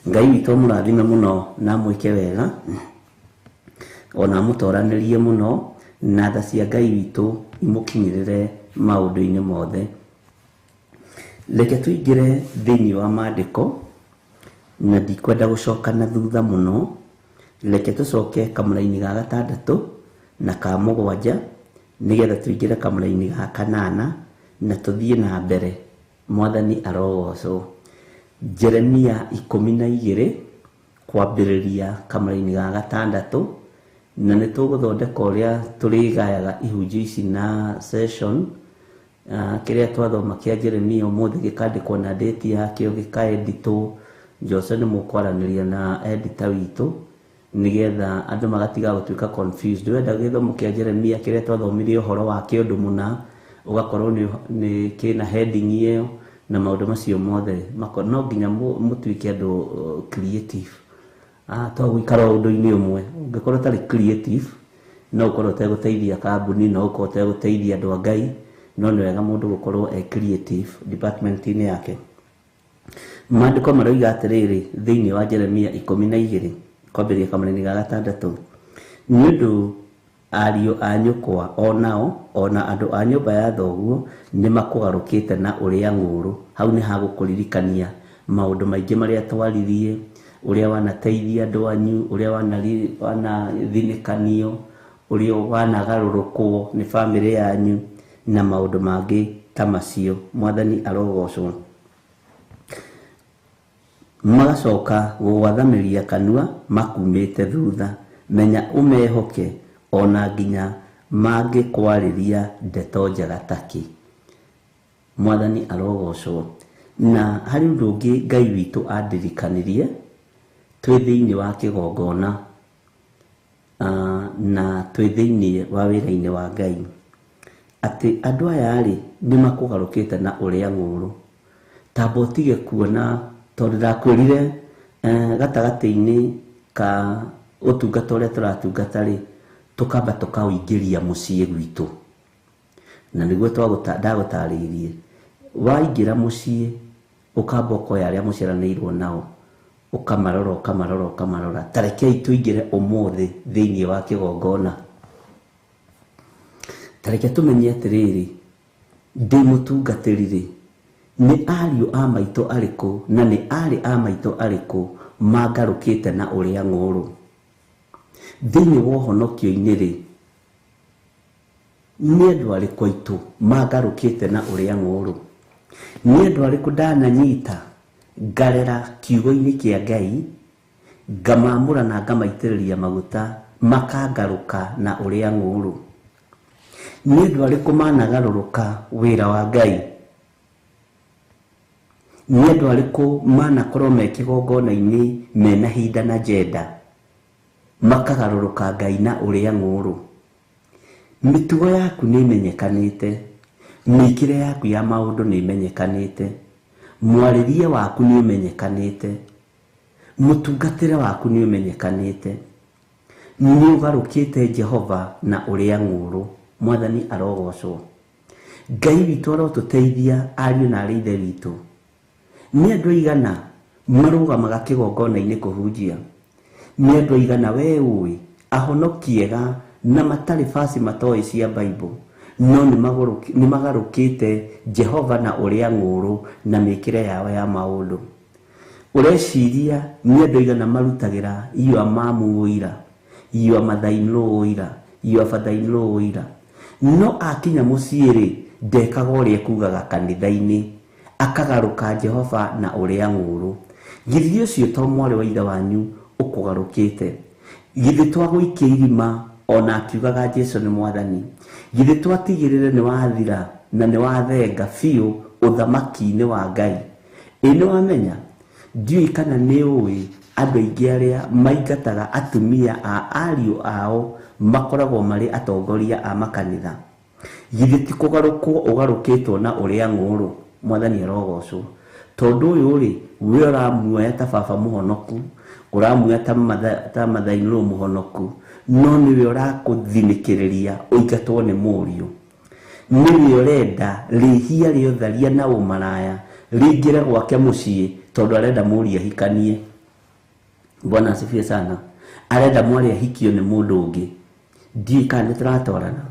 Ngai witũ amũrathime mũno na amwĩke wega, ona amũtoranĩrie mũno, na tha cia Ngai witũ imũkinyĩrĩre maũndũ-inĩ mothe. Reke tũingĩre thĩinĩ wa maandĩko, na ndikwenda gũcoka na thutha mũno. Reke tũcoke kamũraini ga 6 na ka 7 nĩgetha tũingĩre kamũraini ga 8 na tũthiĩ na mbere. Mwathani arogocwo. Jeremia 12 kwambĩrĩria kamũraini ga 6, na nĩ tũgũthondeka ũrĩa tũrĩgayaga ihunjio ici na session. Kĩrĩa twathoma kĩa Jeremia ũmũthĩ gĩkandĩkwo na date yakĩo, gĩkaeditwo. Jose nĩ mũkwaranĩria na editor witũ nĩgetha andũ magatiga gũtuĩka confused. Wenda gĩthomo kĩa Jeremia kĩrĩa twathomire ũhoro wa kĩũndũ mũna, ũgakorwo nĩ kĩna heading ĩyo na maũndũ macio mothe. No nginya mũtuĩke andũ creative. To gũikara ũndũ-inĩ ũmwe. Ũngĩkorwo ũtarĩ creative, no ũkorwo ũtegũteithia kambuni, no ũkorwo ũtegũteithia andũ a Ngai, no nĩ wega mũndũ gũkorwo e creative department-inĩ yake. Maandĩko maroiga atĩrĩrĩ thĩinĩ wa Jeremia 12 kwambĩrĩria kamũraini ga 6, nĩ ũndũ ariũ a nyũkwa o nao ona andũ a nyũmba ya thoguo nĩ makũgarũkĩte na ũrĩa ng'ũũrũ. Hau nĩ hagũkũririkania maũndũ maingĩ marĩa twaririe, ũrĩa wanateithia andũ anyu, ũrĩa wanathinĩkanio, ũrĩa wanagarũrũkwo nĩ bamĩrĩ yanyu na maũndũ mangĩ ta macio. Mwathani arogocwo. Magacoka gũgwathamĩria kanua makumĩte thutha. Menya ũmehoke ona nginya mangĩkwarĩria ndeto njega takĩ. Mwathani arogocwo. Na harĩ ũndũ ũngĩ Ngai witũ andirikanirie twĩ thĩinĩ wa kĩgongona, na twĩ thĩinĩ wa wĩra-inĩ wa Ngai, atĩ andũ aya rĩ nĩ makũgarũkĩte na ũrĩa ng'ũũrũ. Tamba ũtige kuona, tondũ ndakwĩrire gatagatĩ-inĩ ka ũtungata ũrĩa tũratungata rĩ, tũkamba tũkaũingĩria mũciĩ gwitũ. Na nĩguo ndagũtarĩirie, waingĩra mũciĩ ũkamba ũkoya arĩa mũciaranĩirwo nao, ũkamarora ũkamarora ũkamarora. Ta rekei tũingĩre ũmũthĩ thĩinĩ wa kĩgongona. Ta reke tũmenye atĩrĩrĩ, ndĩ mũtungatĩri rĩ, nĩ ariũ a maitũ arĩkũ na nĩ arĩ a maitũ arĩkũ mangarũkĩte na ũrĩa ng'ũrũ? Thĩinĩ wa ũhonokio-inĩ rĩ, nĩ andũ arĩkũ aitũ mangarũkĩte na ũrĩa ng'ũrũ? Nĩ andũ arĩkũ ndananyita ngarera kiugo-inĩ kĩa Ngai, ngamamũra na ngamaitĩrĩria maguta, makangarũka na ũrĩa ng'ũrũ? Nĩ andũ arĩkũ managarũrũka wĩra wa Ngai? Nĩ andũ arĩkũ manakorwo me kĩgongona-inĩ mena hinda na njenda, makagarũrũka Ngai na ũrĩa ng'ũrũ? Mĩtugo yaku nĩ ĩmenyekanĩte, mĩkĩre yaku ya maũndũ nĩ ĩmenyekanĩte, mwarĩrie waku nĩ ũmenyekanĩte, mũtungatĩre waku nĩ ũmenyekanĩte. Nĩ ũgarũkĩte Jehova na ũrĩa ng'ũrũ. Mwathani arogocwo. Ngai witũ arotũteithia ariũ na arĩ ithe witũ. Nĩ andũ aigana marũgamaga kĩgongona-inĩ kũhunjia? Nĩ andũ aigana we ũĩ ahonoki ega na matarĩ basi matoĩ cia Bible, no nĩ magarũkĩte Jehova na ũrĩa ng'ũrũ na mĩkĩre yao ya maũndũ? Ũreciria nĩ andũ aigana marutagĩra your mamu ũira, your mother-in-law ũira, your father-in-law ũira, no akinya mũciĩ rĩ, ndekaga ũrĩa ekugaga kanitha-inĩ, akagarũka Jehova na ũrĩa ng'ũrũ? Githĩ ũcio to mwarĩ wa ithe wanyu ũkũgarũkĩte? Githĩ twagũikia irima ona akiugaga Jesu nĩ mwathani? Githĩ twatigĩrĩre nĩ wathira na nĩ wathenga biũ ũthamaki-inĩ wa Ngai? Ĩ nĩ wamenya, ndiũĩ kana nĩ ũĩ andũ aingĩ arĩa maingataga atumia a ariũ ao makoragwo marĩ atongoria a makanitha. Githĩ ti kũgarũkwo ũgarũkĩtwo na ũrĩa ng'ũrũ? Mwathani arogocwo. Tondũ ũyũ rĩ, we ũramuoya ta baba mũhonoku, ũramuoya ta mother-in-law mũhonoku, no nĩwe ũrakũthinĩkĩrĩria ũingatwo nĩ mũriũ. Nĩwe ũrenda rĩhia rĩotharia na ũmaraya rĩingĩre gwake mũciĩ, tondũ arenda mũriũ ahikanie. Bwana asifiwe sana. Arenda mwarĩ ahikio nĩ mũndũ ũngĩ. Ndiũĩ kana nĩ tũratwarana.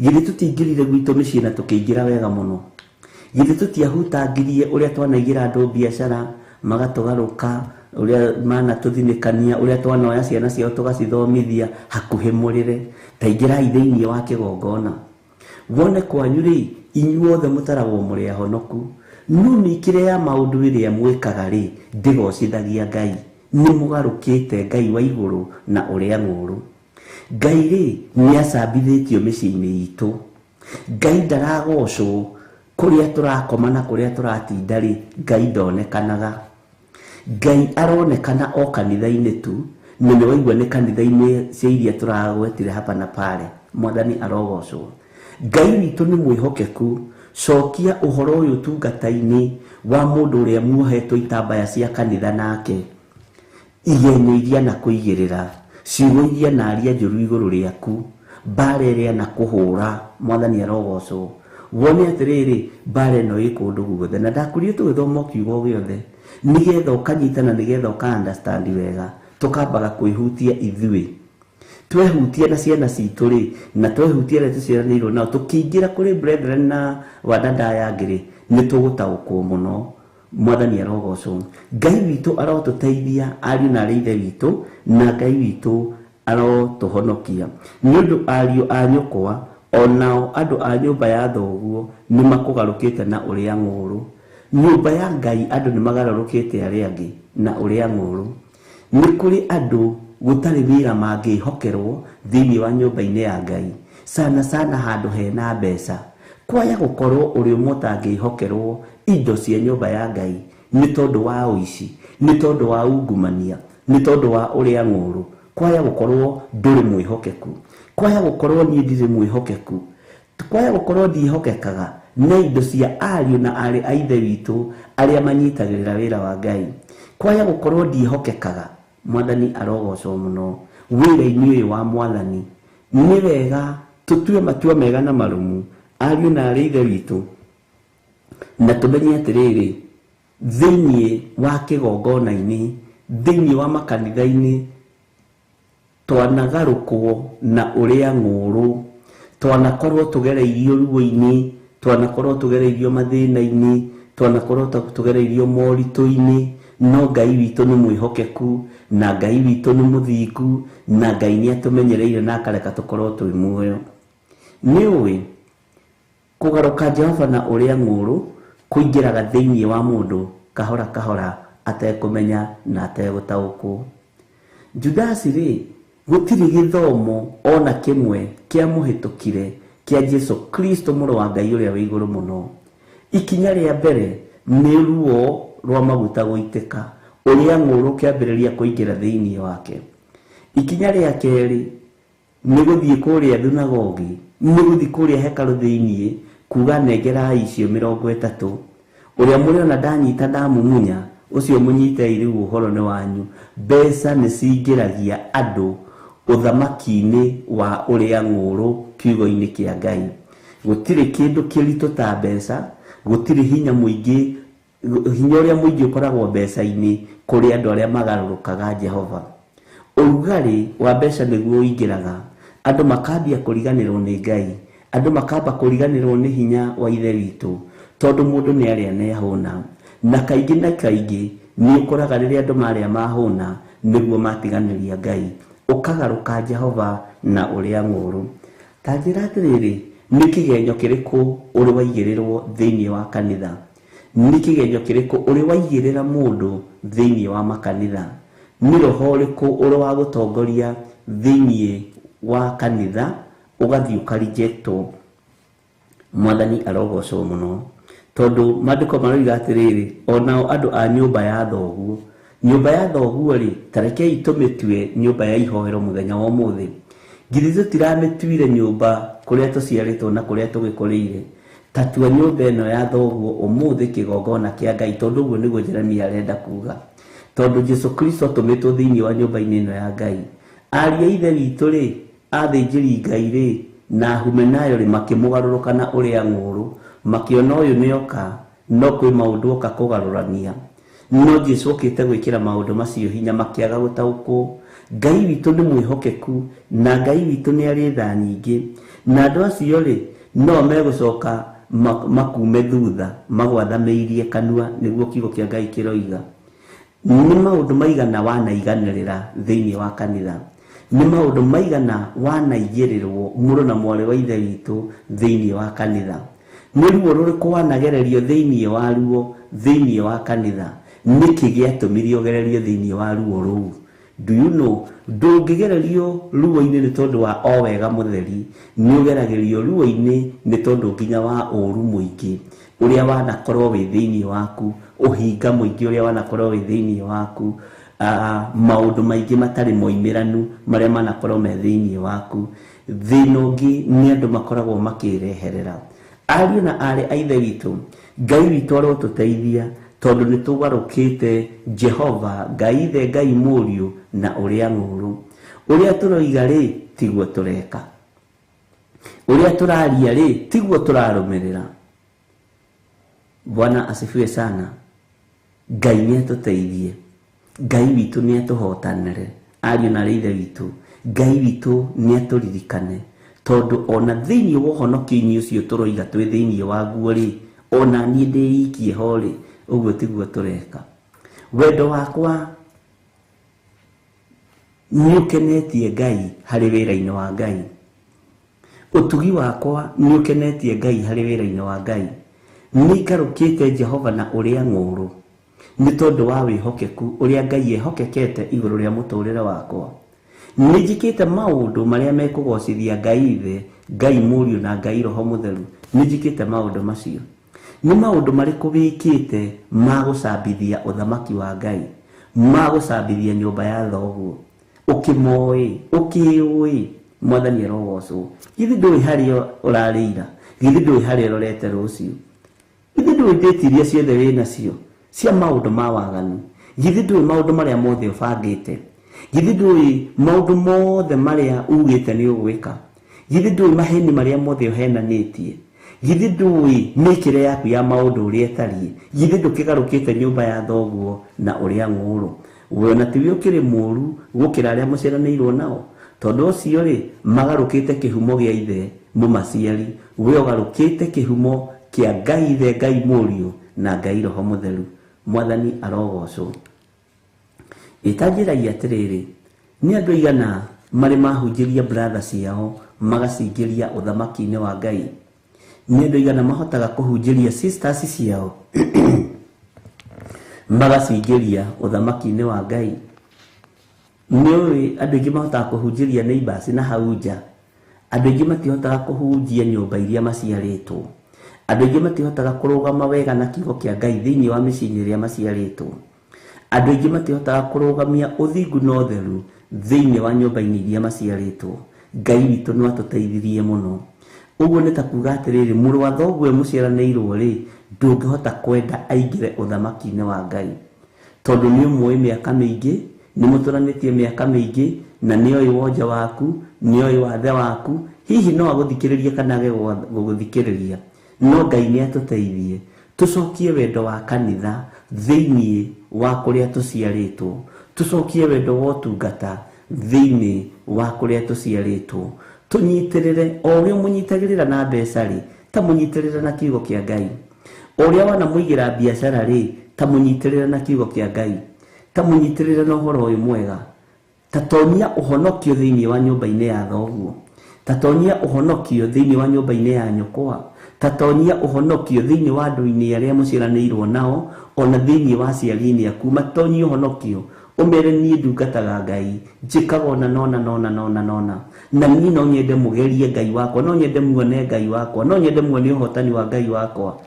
Githĩ tũtingĩrire gwitũ mĩciĩ na tũkĩingĩra wega mũno? Githĩ tũtiahutangirie ũrĩa twanaigĩra andũ biacara magatũgarũka, ũrĩa manatũthinĩkania, ũrĩa twanoya ciana ciao tũgacithomithia hakuhĩ mũrĩre? Ta ingĩrai thĩinĩ wa kĩgongona wone kwanyu rĩ, inyuothe mũtaragwo mũrĩ ahonoku, no mĩkĩre ya maũndũ ĩrĩa mwĩkaga rĩ, ndĩgocithagia Ngai. Nĩ mũgarũkĩte Ngai wa igũrũ na ũrĩa ng'ũrũ. Ngai rĩ, nĩ acambithĩtio mĩciĩ-inĩ itũ. Ngai ndaragocwo kũrĩa tũrakoma na kũrĩa tũratinda rĩ, Ngai ndonekanaga. Ngai aronekana o kanitha-inĩ tu, na nĩ waigua nĩ kanitha-inĩ cia iria tũragwetire hapa na pale. Mwathani arogocwo. Ngai witũ nĩ mwĩhokeku. Cokia ũhoro ũyũ tungata-inĩ wa mũndũ ũrĩa muohetwo itambaya cia kanitha nake, igenyo iria na kũigĩrĩra, ciugo iria na aria njũru igũrũ rĩaku, mbara ĩrĩa na kũhũra. Mwathani arogocwo. Wone atĩrĩrĩ, mbara ĩno ĩ kũndũ guothe, na ndakurie tũgĩthoma kiugo gĩothe nĩgetha ũkanyitana, nĩgetha ũka understand wega. Tũkambaga kwĩhutia ithuĩ, twehutia na ciana citũ rĩ, na twehutia arĩa tũciaranĩirwo nao, tũkĩingĩra kũrĩ brethren na wadada aya angĩ rĩ, nĩ tũgũtaũkwo mũno. Mwathani arogocwo. Ngai witũ arotũteithia ariũ na arĩ ithe witũ, na Ngai witũ arotũhonokia. Nĩ ũndũ ariũ a nyũkwa onao andũ a nyũmba ya thoguo nĩ makũgarũkĩte na ũrĩa ng'ũrũ. Nyũmba ya Ngai andũ nĩ magarũrũkĩte arĩa angĩ na ũrĩa ng'ũrũ. Nĩ kũrĩ andũ gũtarĩ wĩra mangĩhokerwo thĩinĩ wa nyũmba-inĩ ya Ngai, sana sana handũ hena mbeca. Kwaya gũkorwo ũrĩ ũmwe ũtangĩhokerwo indo cia nyũmba ya Ngai nĩ tondũ wa ũici, nĩ tondũ wa ungumania, nĩ tondũ wa ũrĩa ng'ũrũ. Kwaya gũkorwo ndũrĩ mwĩhokeku, kwaya gũkorwo niĩ ndirĩ mwĩhokeku, kwaya gũkorwo ndiĩhokekaga na indo cia ariũ na arĩ a ithe witũ arĩa manyitagĩrĩra wĩra wa Ngai, kwaya gũkorwo ndiĩhokekaga. Mwathani arogocwo mũno. Wĩra-inĩ ũyũ wa Mwathani nĩ wega tũtue matua mega na marũmu, ariũ na arĩ ithe witũ, na tũmenye atĩrĩrĩ, thĩinĩ wa kĩgongona-inĩ, thĩinĩ wa makanitha-inĩ, twanagarũkwo na ũrĩa ng'ũrũ. Twanakorwo tũgereirio ruo-inĩ, twanakorwo tũgereirio mathĩna-inĩ, twanakorwo tũgereirio moritũ-inĩ, no Ngai witũ nĩ mwĩhokeku, na Ngai witũ nĩ mũthingu, na Ngai nĩ atũmenyereire na akareka tũkorwo twĩ muoyo. Nĩ ũĩ kũgarũka Jehova na ũrĩa ng'ũrũ kũingĩraga thĩinĩ wa mũndũ kahora kahora atekũmenya na ategũtaũkwo. Judasi rĩ, gũtirĩ gĩthomo ona kĩmwe kĩa mũhĩtũkire kĩa Jesu Kristo mũrũ wa Ngai ũrĩa wĩ igũrũ mũno. Ikinya rĩa mbere nĩ ruo rwa maguta gũitĩka, ũrĩa ng'ũrũ ũkĩambĩrĩria kũingĩra thĩinĩ wake. Ikinya rĩa kerĩ nĩ gũthiĩ kũrĩa thunagogi, nĩ gũthiĩ kũrĩa hekarũ thĩinĩ kuga nengerai icio 30, ũrĩa mũrĩona ndanyita ndamumunya, ũcio mũnyitei rĩu ũhoro nĩ wanyu. Mbeca nĩ cingĩragia andũ ũthamaki-inĩ wa ũrĩa ng'ũrũ kiugo-inĩ kĩa Ngai. Gũtirĩ kĩndũ kĩritũ ta mbeca, gũtirĩ hinya mũingĩ, hinya ũrĩa mũingĩ ũkoragwo mbeca-inĩ kũrĩ andũ arĩa magarũrũkaga Jehova. Ũrugarĩ wa mbeca nĩguo ũingĩraga, andũ makambia kũriganĩrwo nĩ Ngai, andũ makamba kũriganĩrwo nĩ hinya wa Ithe witũ, tondũ mũndũ nĩ arĩa nĩ ahũna. Na kaingĩ na kaingĩ nĩ ũkoraga rĩrĩa andũ marĩa mahũna nĩguo matiganĩria Ngai, ũkagarũka Jehova na ũrĩa ng'ũrũ. Ta njĩra atĩrĩrĩ, nĩ kĩgenyo kĩrĩkũ ũrĩ waigĩrĩrwo thĩinĩ wa kanitha? Nĩ kĩgenyo kĩrĩkũ ũrĩ waigĩrĩra mũndũ thĩinĩ wa makanitha? Nĩ roho ũrĩkũ ũrĩ wa gũtongoria thĩinĩ wa kanitha ũgathiĩ ũkarejectwo? Mwathani arogocwo mũno, tondũ maandĩko maroiga atĩrĩrĩ, onao andũ a nyũmba ya thoguo. Nyũmba ya thoguo rĩ, ta rekei tũmĩtue nyũmba ya ihoero mũthenya wa ũmũthĩ. Githĩ tũtiramĩtuire nyũmba kũrĩa tũciarĩtwo na kũrĩa tũgĩkũrĩire? Ta tua nyũmba ĩno ya thoguo ũmũthĩ kĩgongona kĩa Ngai, tondũ ũguo nĩguo Jeremia arenda kuga. Tondũ Jesu Kristo atũmĩtwo thĩinĩ wa nyũmba-inĩ ĩno ya Ngai. Ariũ a Ithe witũ rĩ, athĩnjĩri Ngai rĩ, na Humenayo rĩ, makĩmũgarũrũka na ũrĩa ng'ũrũ, makĩona ũyũ nĩoka, no kwĩ maũndũ oka kũgarũrania. No Jesu okĩte gwĩkĩra maũndũ macio hinya, makĩaga gũtaũkwo. Ngai witũ nĩ mwĩhokeku, na Ngai witũ nĩ arĩ tha nyingĩ. Na andũ acio rĩ, no megũcoka makume thutha, magwathamĩirie kanua, nĩguo kiugo kĩa Ngai kĩroiga. Nĩ maũndũ maigana wanaiganĩrĩra thĩinĩ wa kanitha? Nĩ maũndũ maigana wanaigĩrĩrwo mũrũ na mwarĩ wa Ithe witũ thĩinĩ wa kanitha? Nĩ ruo rũrĩkũ wanagererio thĩinĩ wa ruo thĩinĩ wa kanitha? Nĩkĩ gĩatũmire ũgererio thĩinĩ wa ruo rũu? Do you know, ndũngĩgererio ruo-inĩ nĩ tondũ wa o wega mũtheri, nĩ ũgeragĩrio ruo-inĩ nĩ tondũ nginya wa ũũru mũingĩ ũrĩa wanakorwo wĩ thĩinĩ waku, ũhinga mũingĩ ũrĩa wanakorwo wĩ thĩinĩ waku, maũndũ maingĩ matarĩ moimĩranu marĩa manakorwo me thĩinĩ waku. Thĩna ũngĩ nĩ andũ makoragwo makĩreherera. Ariũ na aarĩ a Ithe witũ, Ngai witũ arotũteithia, tondũ nĩ tũgarũkĩte Jehova, Ngai Ithe, Ngai Mũriũ na ũrĩa ng'ũrũ. Ũrĩa tũroiga rĩ, tiguo tũreka. Ũrĩa tũraria rĩ, tiguo tũrarũmĩrĩra. Bwana asifiwe sana. Ngai nĩ atũteithie, Ngai witũ nĩ atũhotanĩre. Ariũ na aarĩ a Ithe witũ, Ngai witũ nĩ atũririkane, tondũ ona thĩinĩ wa ũhonokio-inĩ ũcio tũroiga twĩ thĩinĩ waguo rĩ, ona niĩ ndĩikie ho rĩ, ũguo tiguo tũreka. Wendo wakwa nĩ ũkenetie Ngai harĩ wĩra-inĩ wa Ngai. Ũtugi wakwa nĩ ũkenetie Ngai harĩ wĩra-inĩ wa Ngai. Nĩ ngarũkĩte Jehova na ũrĩa ng'ũrũ, nĩ tondũ wa wĩhokeku ũrĩa Ngai ehokekete igũrũ rĩa mũtũrĩre wakwa. Nĩ njĩkĩte maũndũ marĩa mekũgocithia Ngai Ithe, Ngai Mũriũ na Ngai Roho Mũtheru. Nĩ njĩkĩte maũndũ macio. Nĩ maũndũ marĩkũ wĩkĩte ma gũcambithia ũthamaki wa Ngai, ma gũcambithia nyũmba ya thoguo? Ũkĩmoĩ, ũkĩũĩ, Mwathani arogocwo. Githĩ ndũĩ harĩa ũrarĩira? Githĩ ndũĩ harĩa ũrorete rũciũ? Githĩ ndũĩ date iria ciothe wĩnacio cia maũndũ ma waganu? Githĩ ndũĩ maũndũ marĩa mothe ũbangĩte? Githĩ ndũĩ maũndũ mothe marĩa ugĩte nĩ ũgwĩka? Githĩ ndũĩ maheni marĩa mothe ũhenanĩtie? Githĩ ndũĩ mĩkĩre yaku ya maũndũ ũrĩa ĩtariĩ? Githĩ ndũkĩgarũkĩte nyũmba ya thoguo na ũrĩa ng'ũrũ? We ona tiwe ũkĩrĩ mũũru gũkĩra arĩa mũciaranĩirwo nao? Tondũ ũcio rĩ, magarũkĩte kĩhumo gĩa ithe Mũmaciari, we ũgarũkĩte kĩhumo kĩa Ngai Ithe, Ngai Mũriũ na Ngai Roho Mũtheru. Mwathani arogocwo. Ĩtanjĩragia atĩrĩrĩ, nĩ andũ aigana marĩ mahunjĩria brother ciao magacingĩria ũthamaki-inĩ wa Ngai? Nĩ andũ aigana mahotaga kũhunjĩria sisters ciao magacingĩria ũthamaki-inĩ wa Ngai? Nĩ ũĩ andũ aingĩ mahotaga kũhunjĩria neighbors na hau nja. Andũ aingĩ matihotaga kũhunjia nyũmba iria maciarĩtwo. Andũ aingĩ matihotaga kũrũgama wega na kiugo kĩa Ngai thĩinĩ wa mĩciĩ-inĩ ĩrĩa maciarĩtwo. Andũ aingĩ matihotaga kũrũgamia ũthingu na ũtheru thĩinĩ wa nyũmba-inĩ iria maciarĩtwo. Ngai witũ no atũteithirie mũno. Ũguo nĩ ta kuga atĩrĩrĩ, mũrũ wa thoguo mũciaranĩirwo rĩ, ndũngĩhota kwenda aingĩre ũthamaki-inĩ wa Ngai, tondũ nĩ ũmũĩ mĩaka mĩingĩ, nĩ mũtũranĩtie mĩaka mĩingĩ, na nĩ oĩ wonje waku, nĩ oĩ wathe waku. Hihi no agũthikĩrĩrie kana age gũgũthikĩrĩria, no Ngai nĩ atũteithie tũcokie wendo wa kanitha thĩinĩ wa kũrĩa tũciarĩtwo, tũcokie wendo wa ũtungata thĩinĩ wa kũrĩa tũciarĩtwo, tũnyitĩrĩre o ũrĩa mũnyitagĩrĩra na mbeca rĩ, ta mũnyitĩrĩre na kiugo kĩa Ngai. O ũrĩa wanamũigĩra biacara rĩ, ta mũnyitĩrĩre na kiugo kĩa Ngai, ta mũnyitĩrĩre na ũhoro ũyũ mwega. Ta tonyia ũhonokio thĩinĩ wa nyũmba-inĩ ya thoguo, ta tonyia ũhonokio thĩinĩ wa nyũmba-inĩ ya nyũkwa, ta tonyia ũhonokio thĩinĩ wa andũ-inĩ arĩa mũciaranĩirwo nao, ona thĩinĩ wa aciari-inĩ aku. Matonyie ũhonokio, ũmere niĩ ndungataga Ngai, njĩkaga ona nona nona nona nona, na niĩ no nyende mũgerie Ngai wakwa, no nyende muone Ngai wakwa, no nyende muone ũhotani wa Ngai wakwa.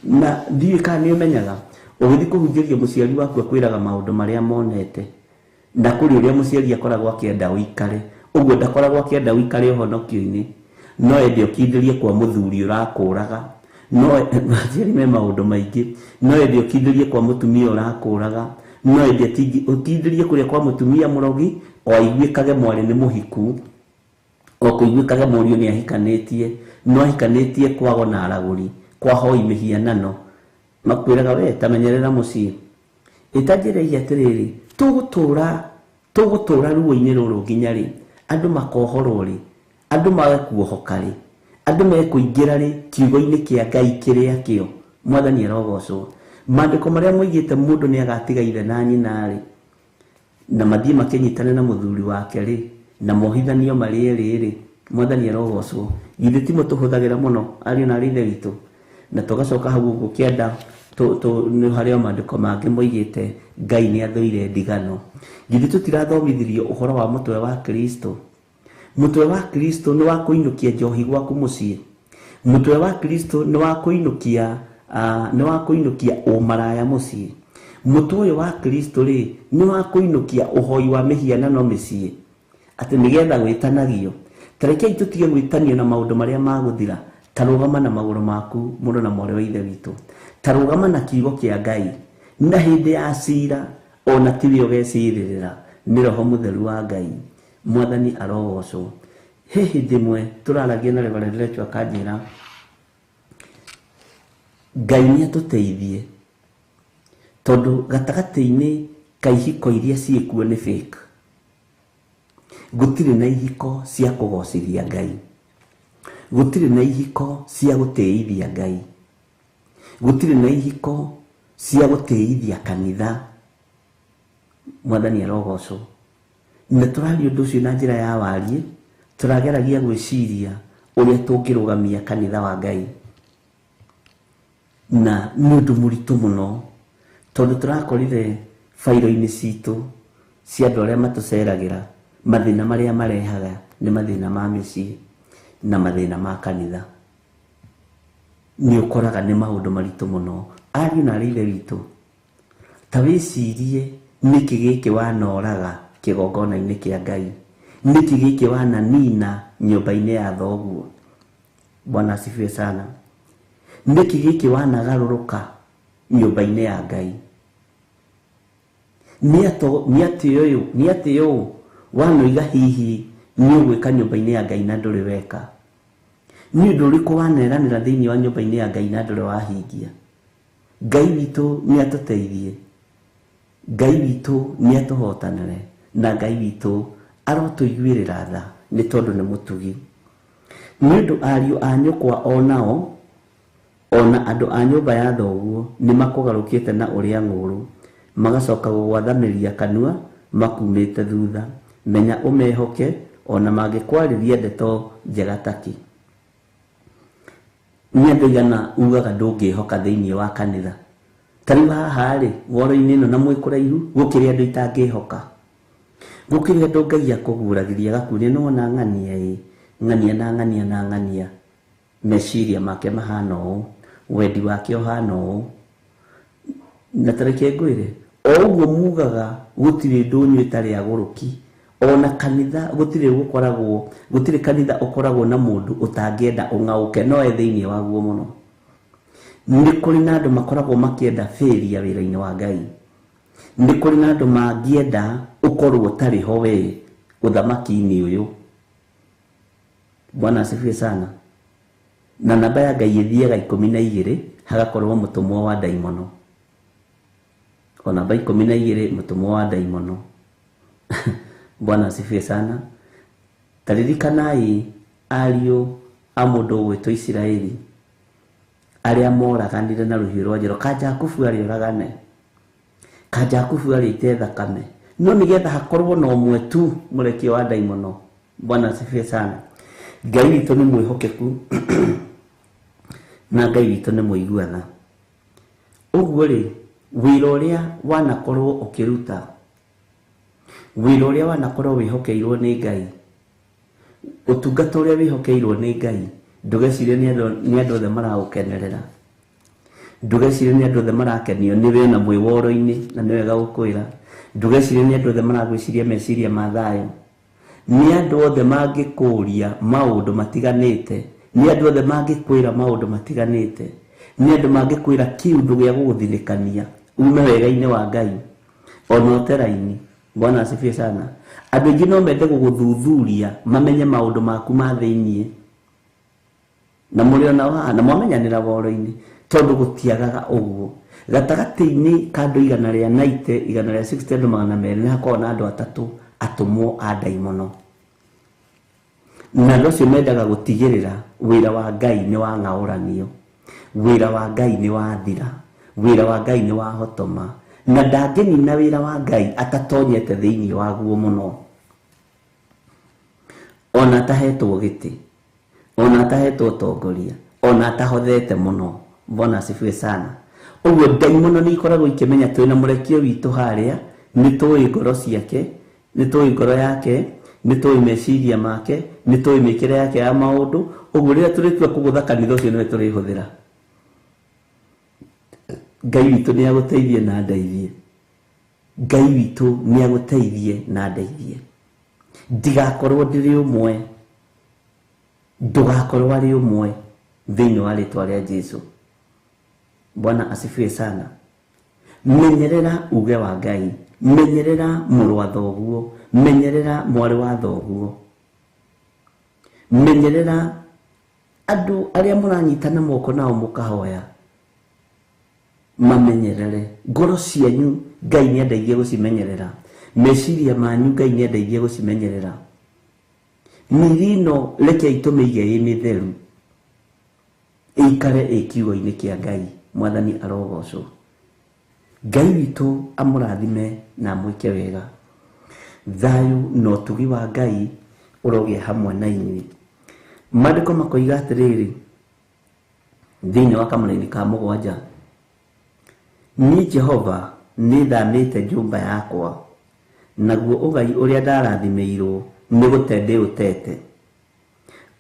Na ndiũĩ kana nĩ ũmenyaga, ũgĩthiĩ kũhunjĩria mũciari waku akwĩraga maũndũ marĩa monete, na kũrĩ ũrĩa mũciari akoragwo akĩenda ũikare. Ũguo ndakoragwo akĩenda ũikare ũhonokio-inĩ, no ende ũkindĩrie kwa mũthuri ũrakũraga, no aciari me maũndũ maingĩ, no ende ũkindĩrie kwa mũtumia ũrakũraga, no ende ũkindĩrie kũrĩa kwa mũtumia mũrogi, o aiguĩkage mwarĩ nĩ mũhiku, o kũiguĩkage mũriũ nĩ ahikanĩtie, no ahikanĩtie kwago na aragũri, kwa hoi mĩhianano. Makwĩraga we tamenyerera mũciĩ. Ĩtanjĩragia atĩrĩrĩ, tũgũtũra ruo-inĩ rũrũ nginya rĩ? Andũ makohorwo rĩ? Andũ mage kuohoka rĩ? Andũ mekũingĩra rĩ kiugo-inĩ kĩa Ngai kĩrĩa kĩo? Mwathani arogocwo. Maandĩko marĩa moigĩte mũndũ nĩ agatiga ithe na nyina rĩ, na mathiĩ makĩnyitane na mũthuri wake rĩ, na mohithanio marĩ erĩ rĩ, Mwathani arogocwo. Githĩ timo tũhũthagĩra mũno ariũ na arĩ ithe witũ? Na tũgacoka hau ũguo kĩanda nĩ harĩ o maandĩko mangĩ moigĩte Ngai nĩ athũire ndigano. Githĩ tũtirathomithirio ũhoro wa mũtwe wa Kristo? Mũtwe wa Kristo nĩ wa kũinũkia njohi gwaku mũciĩ. Mũtwe wa Kristo nĩ wa kũinũkia, nĩ wa kũinũkia ũmaraya mũciĩ. Mũtwe ũyũ wa Kristo rĩ, nĩ wa kũinũkia ũhoi wa mĩhianano mĩciĩ, atĩ nĩgetha gwĩtanagio. Ta rekei tũtige gwĩtanio na maũndũ marĩa magũthira. Ta rũgama na magũrũ maku mũrũ na mwarĩ wa ithe witũ, ta rũgama na kiugo kĩa Ngai, na hĩndĩ ya cira ona tiwe ũgecirĩrĩra, nĩ Roho Mũtheru wa Ngai. Mwathani arogocwo. He hĩndĩ ĩmwe tũraragia na Reverend Rachel akanjĩra Ngai nĩ atũteithie, tondũ gatagatĩ-inĩ ka ihiko iria ciĩkuo nĩ fake. Gũtirĩ na ihiko cia kũgocithia Ngai, gũtirĩ na ihiko cia gũtĩithia Ngai, gũtirĩ na ihiko cia gũtĩithia kanitha. Mwathani arogocwo. Na tũraria ũndũ ũcio na njĩra ya wariĩ, tũrageragia gwĩciria ũrĩa tũngĩrũgamia kanitha wa Ngai, na nĩ ũndũ mũritũ mũno, tondũ tũrakorire bairo-inĩ citũ cia andũ arĩa matũceragĩra, mathĩna marĩa marehaga nĩ mathĩna ma mĩciĩ na mathĩna ma kanitha. Nĩ ũkoraga nĩ maũndũ maritũ mũno. Ariũ na arĩ ithe witũ, ta wĩcirie nĩkĩ gĩkĩ wanoraga kĩgongona-inĩ kĩa Ngai, nĩkĩ gĩkĩ wananina nyũmba-inĩ ya thoguo. Bwana asifiwe sana. Nĩkĩ gĩkĩ wanagarũrũka nyũmba-inĩ ya Ngai? Nĩ atĩ ũyũ wanoiga hihi nĩ ũgwĩka nyũmba-inĩ ya Ngai na ndũrĩ weka? Nĩ ũndũ ũrĩkũ waneranĩra thĩinĩ wa nyũmba-inĩ ya Ngai na ndũrĩ wahingia? Ngai witũ nĩ atũteithie, Ngai witũ nĩ atũhotanĩre, na Ngai witũ arotũiguĩrĩra tha nĩ tondũ nĩ mũtugi. Nĩ ũndũ ariũ a nyũkwa o nao ona andũ a nyũmba ya thoguo nĩ makũgarũkĩte na ũrĩa ng'ũũrũ, magacoka gũgwathamĩria kanua makumĩte thutha. Menya ũmehoke ona mangĩkwarĩria ndeto njega takĩ. Nĩ andũ aigana ugaga ndũngĩhoka thĩinĩ wa kanitha? Ta rĩu haha rĩ, woro-inĩ ĩno na mwĩ kũraihu, gũkĩrĩ andũ itangĩhoka. Gũkĩrĩ andũ Ngai akũguragĩria agakuonia nĩwona ng'ania ĩ, ng'ania na ng'ania na ng'ania. Meciria make mahana ũũ, wendi wake ũhana ũũ. Na ta reke ngwĩre, o ũguo mugaga gũtirĩ ndũnyũ ĩtarĩ agũrũki, ona kanitha gũtirĩ gũkoragwo, gũtirĩ kanitha ũkoragwo na mũndũ ũtangĩenda ũng'aũke, no e thĩinĩ waguo mũno. Nĩ kũrĩ na andũ makoragwo makĩenda failure wĩra-inĩ wa Ngai. Nĩ kũrĩ na andũ mangĩenda ũkorwo ũtarĩ ho we ũthamaki-inĩ ũyũ. Bwana asifiwe sana. Na namba ya Ngai ĩthiaga 12, hagakorwo mũtũmwo wa ndaimono. O namba 12 mũtũmwo wa ndaimono. Bwana asifiwe sana. Taririkanai ariũ a mũndũ ũgwĩtwo Isiraeli arĩa moraganire na rũhiũ rwa njora. Ka Jakubu arĩoragane, ka Jakubu arĩite thakame, no nĩgetha hakorwo na ũmwe tu mũrekio wa ndaimono. Bwana asifiwe sana. Ngai witũ nĩ mwĩhokeku na Ngai witũ nĩ mũigua tha. Ũguo rĩ, wĩra ũrĩa wanakorwo ũkĩruta, wĩra ũrĩa wanakorwo wĩhokeirwo nĩ Ngai, ũtungata ũrĩa wĩhokeirwo nĩ Ngai, ndũgecirie nĩ andũ othe maragũkenerera, ndũgecirie nĩ andũ othe marakenio nĩ we na mwĩ woro-inĩ, na nĩ wega gũkwĩra, ndũgecirie nĩ andũ othe maragwĩciria meciria ma thayũ. Nĩ andũ othe mangĩkũria maũndũ matiganĩte, nĩ andũ othe mangĩkwĩra maũndũ matiganĩte, nĩ andũ mangĩkwĩra kĩũndũ gĩa gũgũthinĩkania ume wega-inĩ wa Ngai ona ũteraini. Bwana asifiwe sana. Andũ aingĩ no mende gũgũthuthuria mamenye maũndũ maku ma thĩiniĩ, na mũrĩ ona haha na mwamenyanĩra woro-inĩ, tondũ gũtiagaga ũguo. Gatagatĩ-inĩ ka andũ 190, 160, andũ 200 nĩ hakoragwo na andũ atatũ atũmwo a ndaimono. Na andũ acio mendaga gũtigĩrĩra wĩra wa Ngai nĩ wang'aũranio, wĩra wa Ngai nĩ wathira, wĩra wa Ngai nĩ wahotoma, na ndangĩnina wĩra wa Ngai atatonyete thĩinĩ waguo mũno, ona atahetwo gĩtĩ, ona atahetwo ũtongoria, ona atahothete mũno. Bwana asifiwe sana. Ũguo ndaimono nĩ ikoragwo ikĩmenya twĩna mũrekio witũ harĩa, nĩ tũĩ ngoro ciake, nĩ tũĩ ngoro yake, nĩ tũĩ meciria make, nĩ tũĩ mĩkĩre yake ya maũndũ. Ũguo rĩrĩa tũrĩtua kũgũtha kanitha ũcio nĩwe tũrĩhũthĩra. Ngai witũ nĩ agũteithie na andeithie. Ngai witũ nĩ agũteithie na andeithie. Ndigakorwo ndĩrĩ ũmwe, ndũgakorwo arĩ ũmwe thĩinĩ wa rĩtwa rĩa Jesu. Bwana asifiwe sana. Menyerera uge wa Ngai, menyerera mũrũ wa thoguo, menyerera mwarĩ wa thoguo, menyerera andũ arĩa mũranyitana moko nao mũkahoya, mamenyerere. Ngoro cianyu Ngai nĩ andeithie gũcimenyerera, meciria manyu Ngai nĩ andeithie gũcimenyerera. Mĩĩrĩ ĩno rekei tũmĩige ĩ mĩtheru, ĩikare ĩ kiugo-inĩ kĩa Ngai. Mwathani arogocwo. Ngai witũ amũrathime na amwĩke wega. Thayũ na ũtugi wa Ngai ũrogĩa hamwe na inyuĩ. Maandĩko makoiga atĩrĩrĩ thĩinĩ wa kamũraini ka 7, niĩ Jehova nĩ thamĩte nyũmba yakwa, naguo ũgai ũrĩa ndarathimĩirwo nĩ gũte ndĩũtete.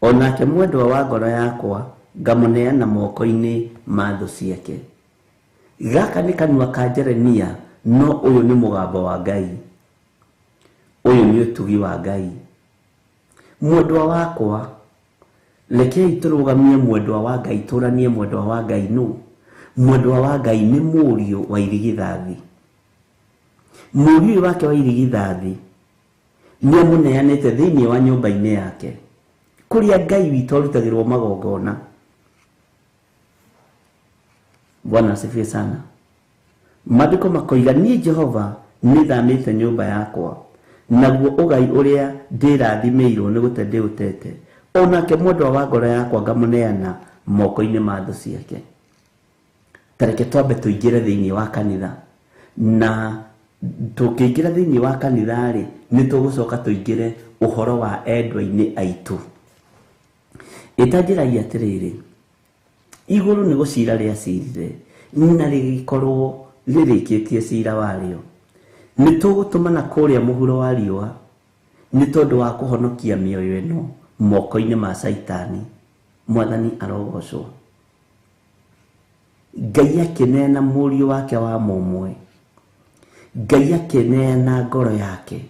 Onake mwendwa wa ngoro yakwa ngamũneana moko-inĩ ma thũ ciake. Gaka nĩ kanua ka Jeremia, no ũyũ nĩ mũgambo wa Ngai, ũyũ nĩ ũtugi wa Ngai. Mwendwa wakwa, rekei tũrũgamie mwendwa wa Ngai, tũranie mwendwa wa Ngai nũ. Mwendwa wa Ngai nĩ mũriũ wa irigithathi. Mũriũ wake wa irigithathi nĩ amũneanĩte thĩinĩ wa nyũmba-inĩ yake, kũrĩa Ngai witũ arutagĩrwo magongona. Bwana asifiwe sana. Maandĩko makoiga niĩ Jehova nĩ thamĩte nyũmba yakwa, naguo ũgai ũrĩa ndĩrathimĩirwo nĩ gũte ndĩũtete. Onake mwendwa wa ngoro yakwa ngamũneana moko-inĩ ma thũ ciake. Tareke twambe tũingĩre thĩinĩ wa kanitha, na tũkĩingĩra thĩinĩ wa kanitha rĩ, nĩ tũgũcoka tũingĩre ũhoro wa endwa-inĩ aitũ. Ĩtanjĩragia atĩrĩrĩ, igũrũ nĩ gũcira rĩacirire na rĩgĩkorwo rĩrĩkĩtie cira warĩo. Nĩ tũgũtũmana kũrĩa mũhuro wa riũa nĩ tondũ wa kũhonokia mĩoyo ĩno moko-inĩ ma Caitani. Mwathani arogocwo. Ngai akĩneana mũriũ wake wa mũmwe, Ngai akĩneana ngoro yake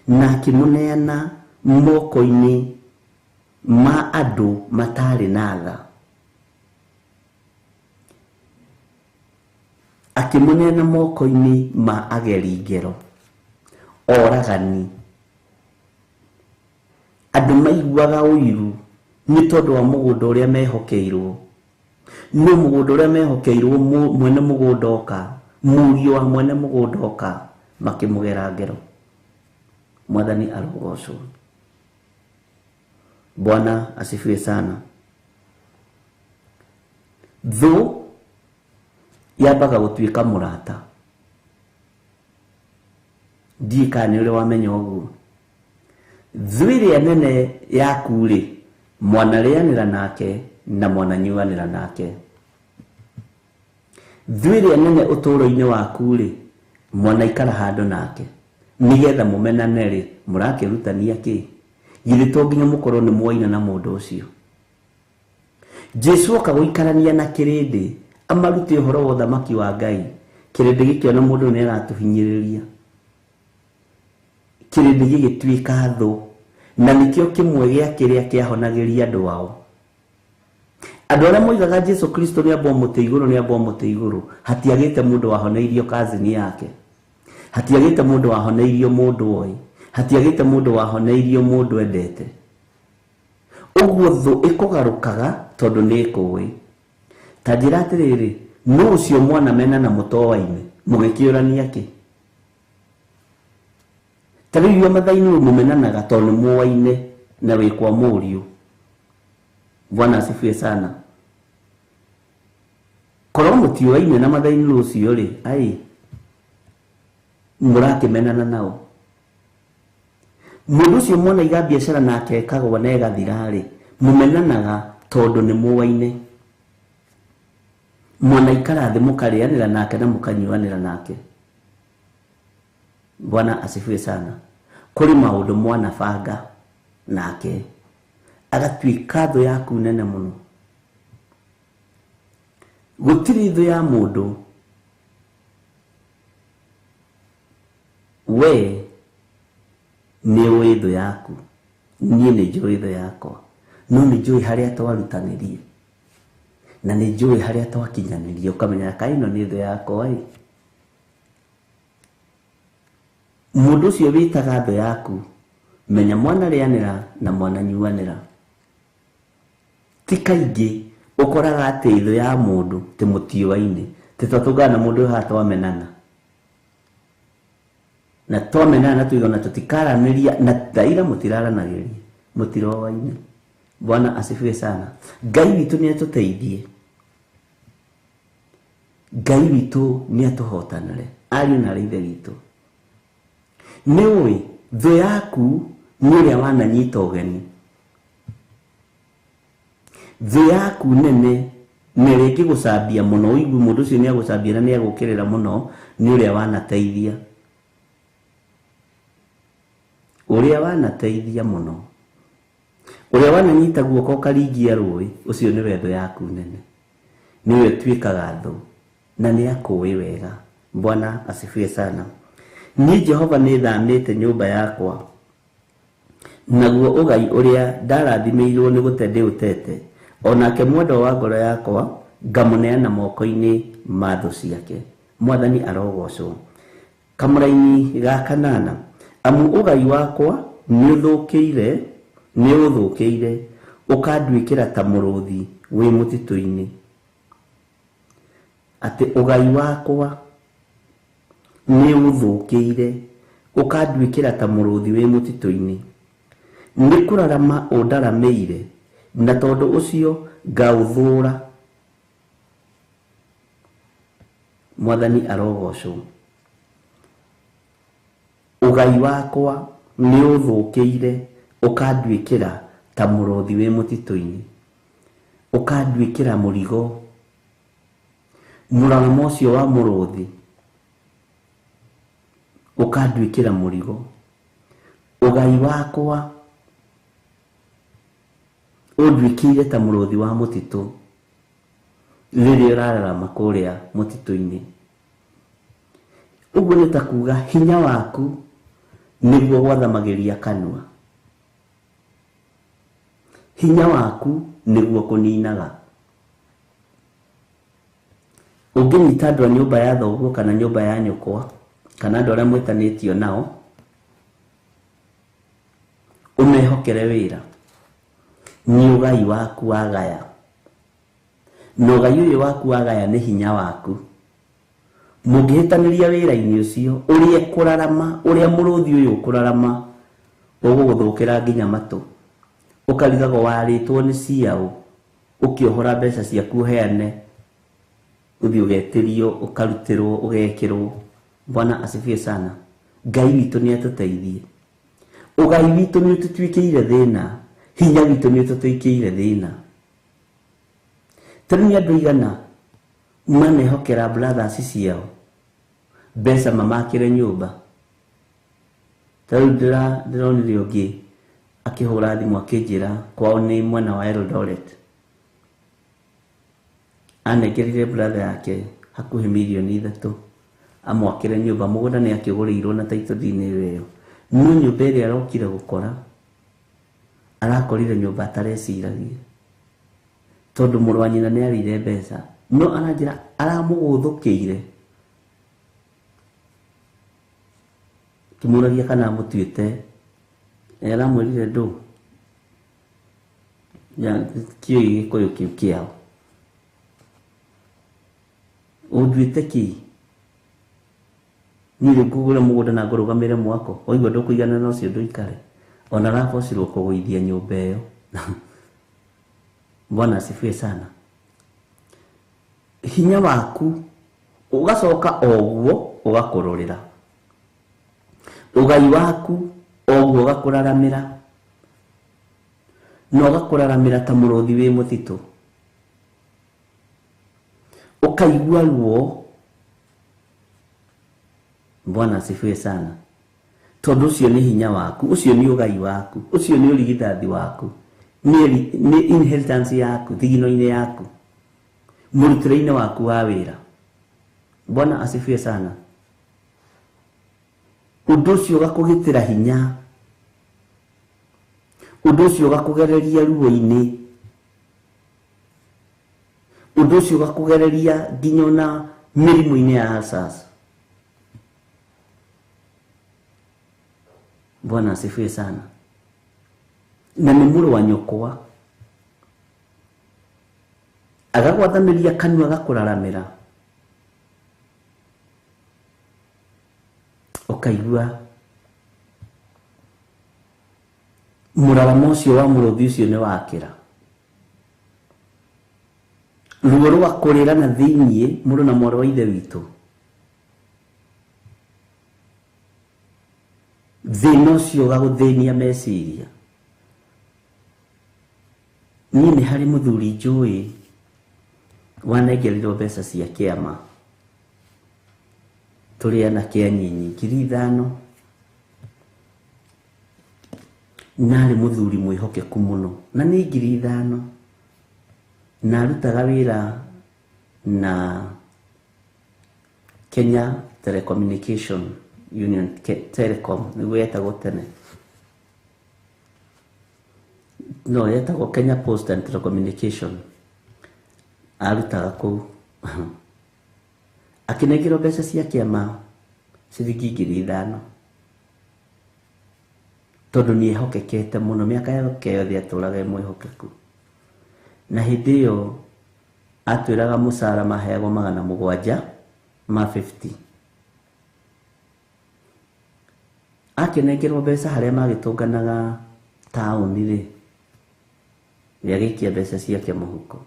na akĩmũneana moko-inĩ ma andũ matarĩ na tha. Akĩmũneana moko-inĩ ma ageri ngero, oragani, andũ maiguaga ũiru nĩ tondũ wa mũgũnda ũrĩa mehokeirwo. No mũgũnda ũrĩa mehokeirwo, mwene mũgũnda oka, mũriũ wa mwene mũgũnda oka, makĩmũgera ngero. Mwathani arogocwo. Bwana asifiwe sana. Thũ yambaga gũtuĩka mũrata. Ndiĩ kana nĩ ũrĩ wamenya ũguo. Thũ ĩrĩa nene yaku rĩ, mwanarĩanĩra nake na mwananyuanĩra nake. Thũ ĩrĩa nene ũtũũro-inĩ waku rĩ, mwanaikara handũ nake nĩgetha mũmenane rĩ, mũrakĩrutania kĩ? Githĩ to nginya mũkorwo nĩ mwaina na mũndũ ũcio? Jesu oka gũikarania na kĩrĩndĩ amarute ũhoro wa ũthamaki wa Ngai. Kĩrĩndĩ gĩkĩona mũndũ nĩ aratũhinyĩrĩria, kĩrĩndĩ gĩgĩtuĩka thũ, na nĩkĩo kĩmwe gĩa kĩrĩa kĩahonagĩria andũ ao. Andũ arĩa moigaga Jesu Kristo nĩ ambwo mũtĩ igũrũ, nĩ ambwo mũtĩ igũrũ, hatiagĩte mũndũ wahoneirio kazini yake, hatiagĩte mũndũ wahoneirio mũndũ oĩ, hatiagĩte mũndũ wahoneirio mũndũ endete. Ũguo thũ ĩkũgarũkaga tondũ nĩ ĩkũĩ. Ta njĩra atĩrĩrĩ, nũ ũcio mwanamena na mũtoaine mũgĩkĩũrania kĩ? Ta rĩu inyuĩ Mathai-inĩ mũmenanaga tondũ nĩ mũaine na wĩ kwa mũriũ. Bwana asifiwe sana. Korwo mũtiũaine na Mathai-inĩ ũcio rĩ, ai mũrakĩmenana nao. Mũndũ ũcio mwanaiga biacara nake ĩkagwa na ĩgathira rĩ, mũmenanaga tondũ nĩ mũaine. Mwanaikara thĩ mũkarĩanĩra nake na mũkanyuanĩra nake. Bwana asifiwe sana. Kũrĩ maũndũ mwanabanga nake agatuĩka thũ yaku nene mũno. Gũtirĩ thũ ya mũndũ we nĩ ũĩ thũ yaku, niĩ nĩ njũĩ thũ yakwa, no nĩ njũĩ harĩa twarutanĩrie na nĩ njũĩ harĩa twakinyanĩrie, ũkamenya kaĩ ĩno nĩ thũ yakwa ĩ. Mũndũ ũcio wĩtaga thũ yaku, menya mwanarĩanĩra na mwananyuanĩra. Ti kaingĩ ũkoraga atĩ thũ ya mũndũ ti mũtiũaine, ti twatũngana na mũndũ haha twamenana na twamenana na tuiga na tũtikaranĩria na taira mũtiraranagĩria, mũtiroaine. Bwana asifiwe sana. Ngai witũ nĩ atũteithie, Ngai witũ nĩ atũhotanĩre, ariũ na aarĩ ithe witũ. Nĩ ũĩ thũ yaku nĩ ũrĩa wananyita ũgeni. Thũ yaku nene nĩ ĩrĩa ĩngĩgũcambia mũno, ũigue mũndũ ũcio nĩ agũcambia na nĩ agũkĩrĩra mũno, nĩ ũrĩa wanateithia. Ũrĩa wanateithia mũno, ũrĩa wananyita guoko ũkaringia rũĩ, ũcio nĩwe thũ yaku nene, nĩwe ũtuĩkaga thũ na nĩ akũĩ wega. Bwana asifiwe sana. Niĩ Jehova nĩ thamĩte nyũmba yakwa, naguo ũgai ũrĩa ndarathimĩirwo nĩ gũte ndĩũtete, onake mwendwa wa ngoro yakwa ngamũneana moko-inĩ ma thũ ciake. Mwathani arogocwo. Kamũraini ga kanana, amu ũgai wakwa nĩ ũthũkĩire ũkanduĩkĩra ta mũrũthi wĩ mũtitũ-inĩ. Atĩ ũgai wakwa nĩ ũthũkĩire ũkanduĩkĩra ta mũrũthi wĩ mũtitũ-inĩ. Nĩ kũrarama ũndaramĩire, na tondũ ũcio ngaũthũũra. Mwathani arogocwo. Ũgai wakwa nĩ ũthũkĩire, ũkanduĩkĩra ta mũrothi wĩ mũtitũ-inĩ, ũkanduĩkĩra mũrigo. Mũraramo ũcio wa mũrũthi ũkanduĩkĩra mũrigo. Ũgai wakwa ũnduĩkĩire ta mũrũthi wa mũtitũ rĩrĩa ũrararama kũrĩa mũtitũ-inĩ. Ũguo nĩ ta kuga hinya waku nĩguo gwathamagĩria kanua, hinya waku nĩguo kũninaga. Ũngĩnyita andũ a nyũmba ya thoguo kana nyũmba ya nyũkwa kana andũ arĩa mwĩtanĩtio nao, ũmehokere wĩra, nĩ ũgai waku wagaya. Na ũgai ũyũ waku wagaya nĩ hinya waku. Mũngĩhĩtanĩria wĩra-inĩ ũcio, ũrĩa kũrarama, ũrĩa mũrũthi ũyũ ũkũrarama, ũgũgũthũkĩra nginya matũ. Ũkarigagwo warĩtwo nĩ ciaũ, ũkĩohora mbeca ciaku ũheane, ũthiĩ ũgetĩrio, ũkarutĩrwo, ũgekĩrwo. Bwana asifiwe sana. Ngai witũ nĩ atũteithie. Ũgai witũ nĩ ũtũtuĩkĩire thĩna, hinya witũ nĩ ũtũtuĩkĩire thĩna. Tarĩu nĩ andũ aigana manehokera brothers ciao mbeca mamakĩre nyũmba. Tarĩu ndĩronire ũngĩ akĩhũra thimũ akĩnjĩra kwao nĩ mwena wa Eldoret. Anengerire brother yake hakuhĩ mirioni 3 amwakĩre nyũmba. Mũgũnda nĩ akĩgũrĩirwo na title deed nĩ ĩyo, no nyũmba ĩrĩa arokire gũkora, arakorire nyũmba atareciragia, tondũ mũrũ wa nyina nĩ arĩire mbeca, no aranjĩra aramũgũthũkĩire. Kĩmũragia kana amũtuĩte, aramwĩrire ndũ kĩũĩ gĩkũyũ kĩu kĩao, ũnduĩte kĩ niĩ rĩu ngũgũre mũgũnda na ngũrũgamĩre mwako, waigua ndũkũigana na ũcio ndũikare. Ona arabocirwo kũgũithia nyũmba ĩyo. Bwana asifiwe sana. Hinya waku ũgacoka o ũguo ũgakũrũrĩra, ũgai waku o ũguo ũgakũraramĩra, na ũgakũraramĩra ta mũrũthi wĩ mũtitũ. Ũkaigua ruo. Bwana asifiwe sana. Tondũ ũcio nĩ hinya waku, ũcio nĩ ũgai waku, ũcio nĩ ũrigithathi waku, nĩ inheritance yaku, thigino-inĩ yaku, mũrutĩre-inĩ waku wa wĩra. Bwana asifiwe sana. Ũndũ ũcio ũgakũgitĩra hinya, ũndũ ũcio ũgakũgereria ruo-inĩ, ũndũ ũcio ũgakũgereria nginya ona mĩrimũ-inĩ ya ulcers. Bwana asifiwe sana. Na nĩ mũrũ wa nyũkwa agagwathamĩria kanua agakũraramĩra, ũkaigua mũraramo ũcio wa mũrũthi ũcio nĩ wakĩra. Ruo rũgakũrĩra na thĩiniĩ, mũrũ na mwarĩ wa ithe witũ. Thĩna ũcio ũgagũthĩnia meciria. Niĩ nĩ harĩ mũthuri njũĩ wanengerirwo mbeca cia kĩama tũrĩ anake anyinyi 5,000, na arĩ mũthuri mwĩhokeku mũno, na nĩ 5,000, na arutaga wĩra na Kenya Telecommunication Union, Telecom nĩguo yetagwo tene, no yetagwo Kenya Post and Telecommunication. Arutaga kũu, akĩnengerwo mbeca cia kĩama ciringi 5,000, tondũ nĩ ehokekete mũno, mĩaka yake yothe atũraga e mwĩhokeku. Na hĩndĩ ĩyo atwĩraga mũcara maheagwo 750. Akĩnengerwo mbeca harĩa magĩtũnganaga taũni rĩ, we agĩikia mbeca ciake mũhuko.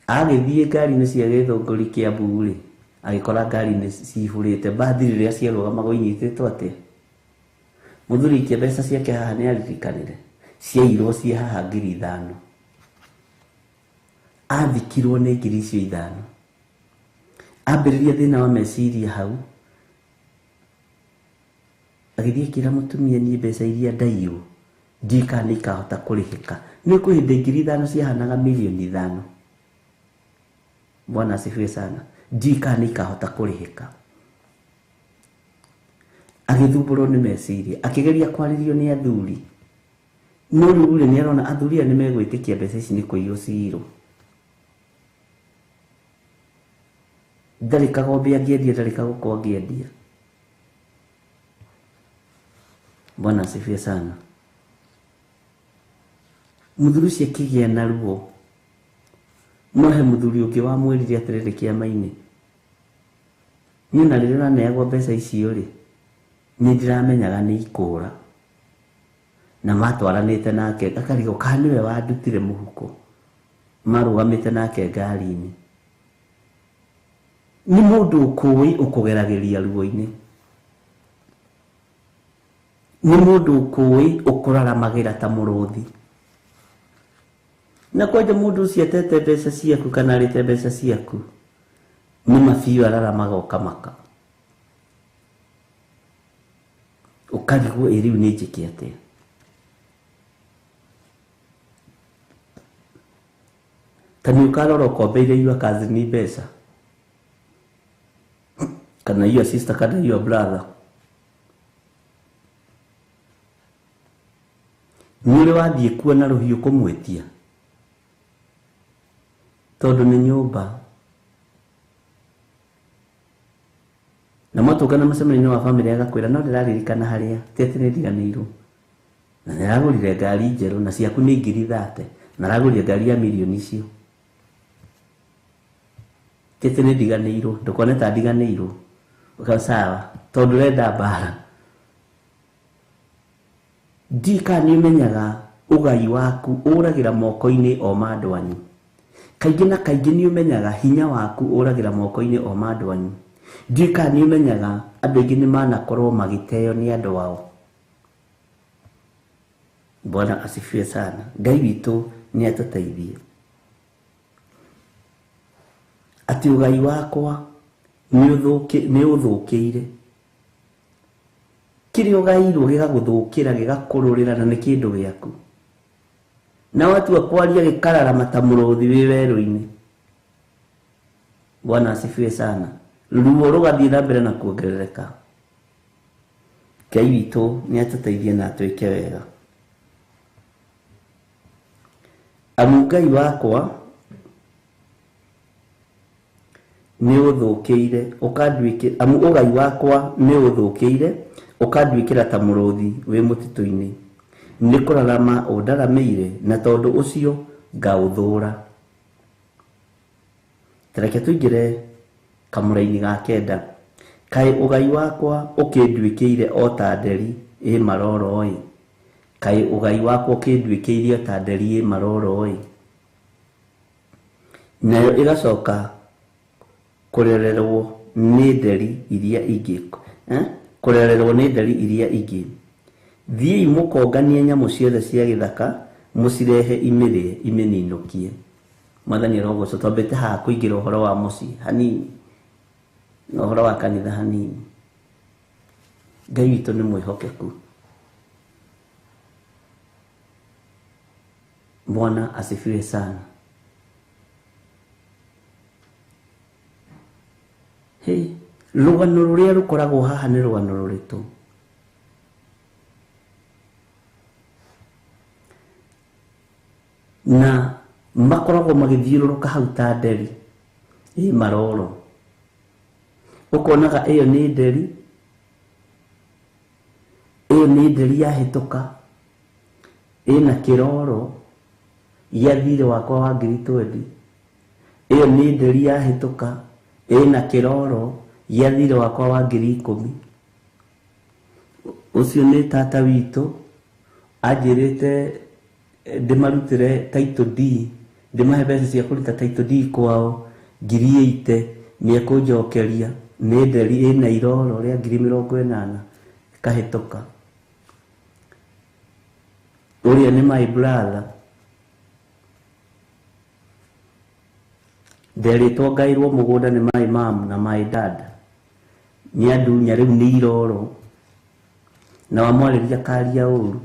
Agĩthiĩ ngari-inĩ cia Gĩthũngũri Kĩambu rĩ, agĩkora ngari-inĩ cihũrĩte mbathi rĩrĩa ciarũgamagwo inyitĩtwo atĩa. Mũthuri aikia mbeca ciake haha nĩ aririkanire ciairwo ciĩ haha 5,000. Athikirwo nĩ 5,000. Ambĩrĩria thĩna wa meciria hau, agĩthiĩ akĩra mũtumia niĩ mbeca iria ndaiywo ndiũĩ kana nĩ ikahota kũrĩhĩka. Nĩ kwĩ hĩndĩ 5,000 ciahanaga 5,000,000. Bwana asifiwe sana. Ndiũĩ kana nĩ ikahota kũrĩhĩka. Agĩthumbũrwo nĩ meciria, akĩgeria kwarĩrio nĩ athuri. No rĩu rĩ, nĩ arona athuri aya nĩ megwĩtĩkia mbeca ici nĩ kũiywo ciirwo. Ndarĩ kagombe angĩendia, ndarĩ kagũkũ angĩendia. Bwana asifiwe sana. Mũthuri ũcio akĩgĩa na ruo. No he mũthuri ũngĩ wamwĩrire atĩrĩrĩ kĩama-inĩ, niĩ na rĩrĩa ũraneagwo mbeca icio rĩ, nĩ ndĩramenyaga nĩ ikũra. Na matwaranĩte nake, akarigwo kana nĩwe wandutire mũhuko. Marũgamĩte nake ngari-inĩ. Nĩ mũndũ ũkũĩ ũkũgeragĩria ruo-inĩ. Nĩ mũndũ ũkũĩ ũkũraramagĩra ta mũrũthi. Na kwanja mũndũ ũcio atete mbeca ciaku kana arĩte mbeca ciaku, nĩ mabiũ araramaga ũkamaka. Ũkarigwo ĩ rĩu nĩ njĩke atĩa. Ta nĩ ũkarora ũkombeire your cousin mbeca, kana your sister kana your brother. Nĩ ũrĩ wathiĩ kuo na rũhiũ kũmwĩtia, tondũ nĩ nyũmba. Na mwatũngana mũcemanio-inĩ wa bamĩrĩ agakwĩra no ndĩraririkana harĩa, ti atĩ nĩ ndiganĩirwo. Na nĩaragũrire ngari njerũ na ciaku nĩ 30,000, na aragũrire ngari ya mirioni icio. Ti atĩ nĩ ndiganĩirwo, ndũkone ta ndiganĩirwo. Ũkauga sawa, tondũ ũrenda mbara. Ndiũĩ kana nĩ ũmenyaga ũgai waku ũragĩra moko-inĩ o ma andũ anyu. Kaingĩ na kaingĩ nĩ ũmenyaga hinya waku ũragĩra moko-inĩ o ma andũ anyu. Ndiũĩ kana nĩ ũmenyaga andũ aingĩ nĩ manakorwo magĩteo nĩ andũ ao. Bwana asifiwe sana. Ngai witũ nĩ atũteithie. Atĩ ũgai wakwa nĩ ũthũkĩire. Kĩrĩa ũgairwo gĩgagũthũkĩra, gĩgakũrũrĩra na nĩ kĩndũ gĩaku. Na watua kwaria gĩkararama ta mũrũthi wĩ werũ-inĩ. Bwana asifiwe sana. Ruo rũgathiĩ na mbere na kuongerereka. Ngai witũ nĩ atũteithie na atwĩke wega. Amu Ngai wakwa nĩ ũthũkĩire, ũkanduĩkĩra, amu ũgai wakwa nĩ ũthũkĩire, ũkanduĩkĩra ta mũrũthi wĩ mũtitũ-inĩ. Nĩ kũrarama ũndaramĩire, na tondũ ũcio ngaũthũũra. Ta reke tũingĩre kamũra-inĩ ga kenda. Kaĩ ũgai wakwa ũkĩnduĩkĩire o ta nderi ĩ maroro-ĩ. Kaĩ ũgai wakwa ũkĩnduĩkĩire o ta nderi ĩ maroro-ĩ. Nayo ĩgacoka kũrererwo nĩ nderi iria ingĩ. Kũrererwo nĩ nderi iria ingĩ. Thiĩi mũkonganie nyamũ ciothe cia gĩthaka, mũcirehe imĩrĩe, imĩninũkie. Mwathani arogocwo. Twambĩte haha kũingĩra ũhoro wa mũciĩ hanini, na ũhoro wa kanitha hanini. Ngai witũ nĩ mwĩhokeku. Bwana asifiwe sana. Hey, rũgano rũrĩa rũkoragwo haha nĩ rũgano rũritũ. Na makoragwo magĩthiũrũrũka hau ta nderi ĩ maroro. Ũkonaga ĩyo nĩ nderi, ĩyo nĩ nderi yahĩtũka, ĩna kĩroro gĩa thirĩ wakwa wa 20,000. Ĩyo nĩ nderi yahĩtũka, ĩna kĩroro gĩa thirĩ wakwa wa 10,000. Ũcio nĩ tata witũ anjĩrĩte ndĩmarutĩre title D, ndĩmahe mbeca cia kũruta title D kwao 80,000, nĩekũnjokeria nĩ nderi ĩna iroro rĩa 80,000 ĩkahĩtũka. Ũrĩa nĩ my brother. Nderĩtwo ngairwo mũgũnda nĩ my mom na my dad. Nĩ andunya rĩu nĩ iroro. Na wamwarĩria karia ũru.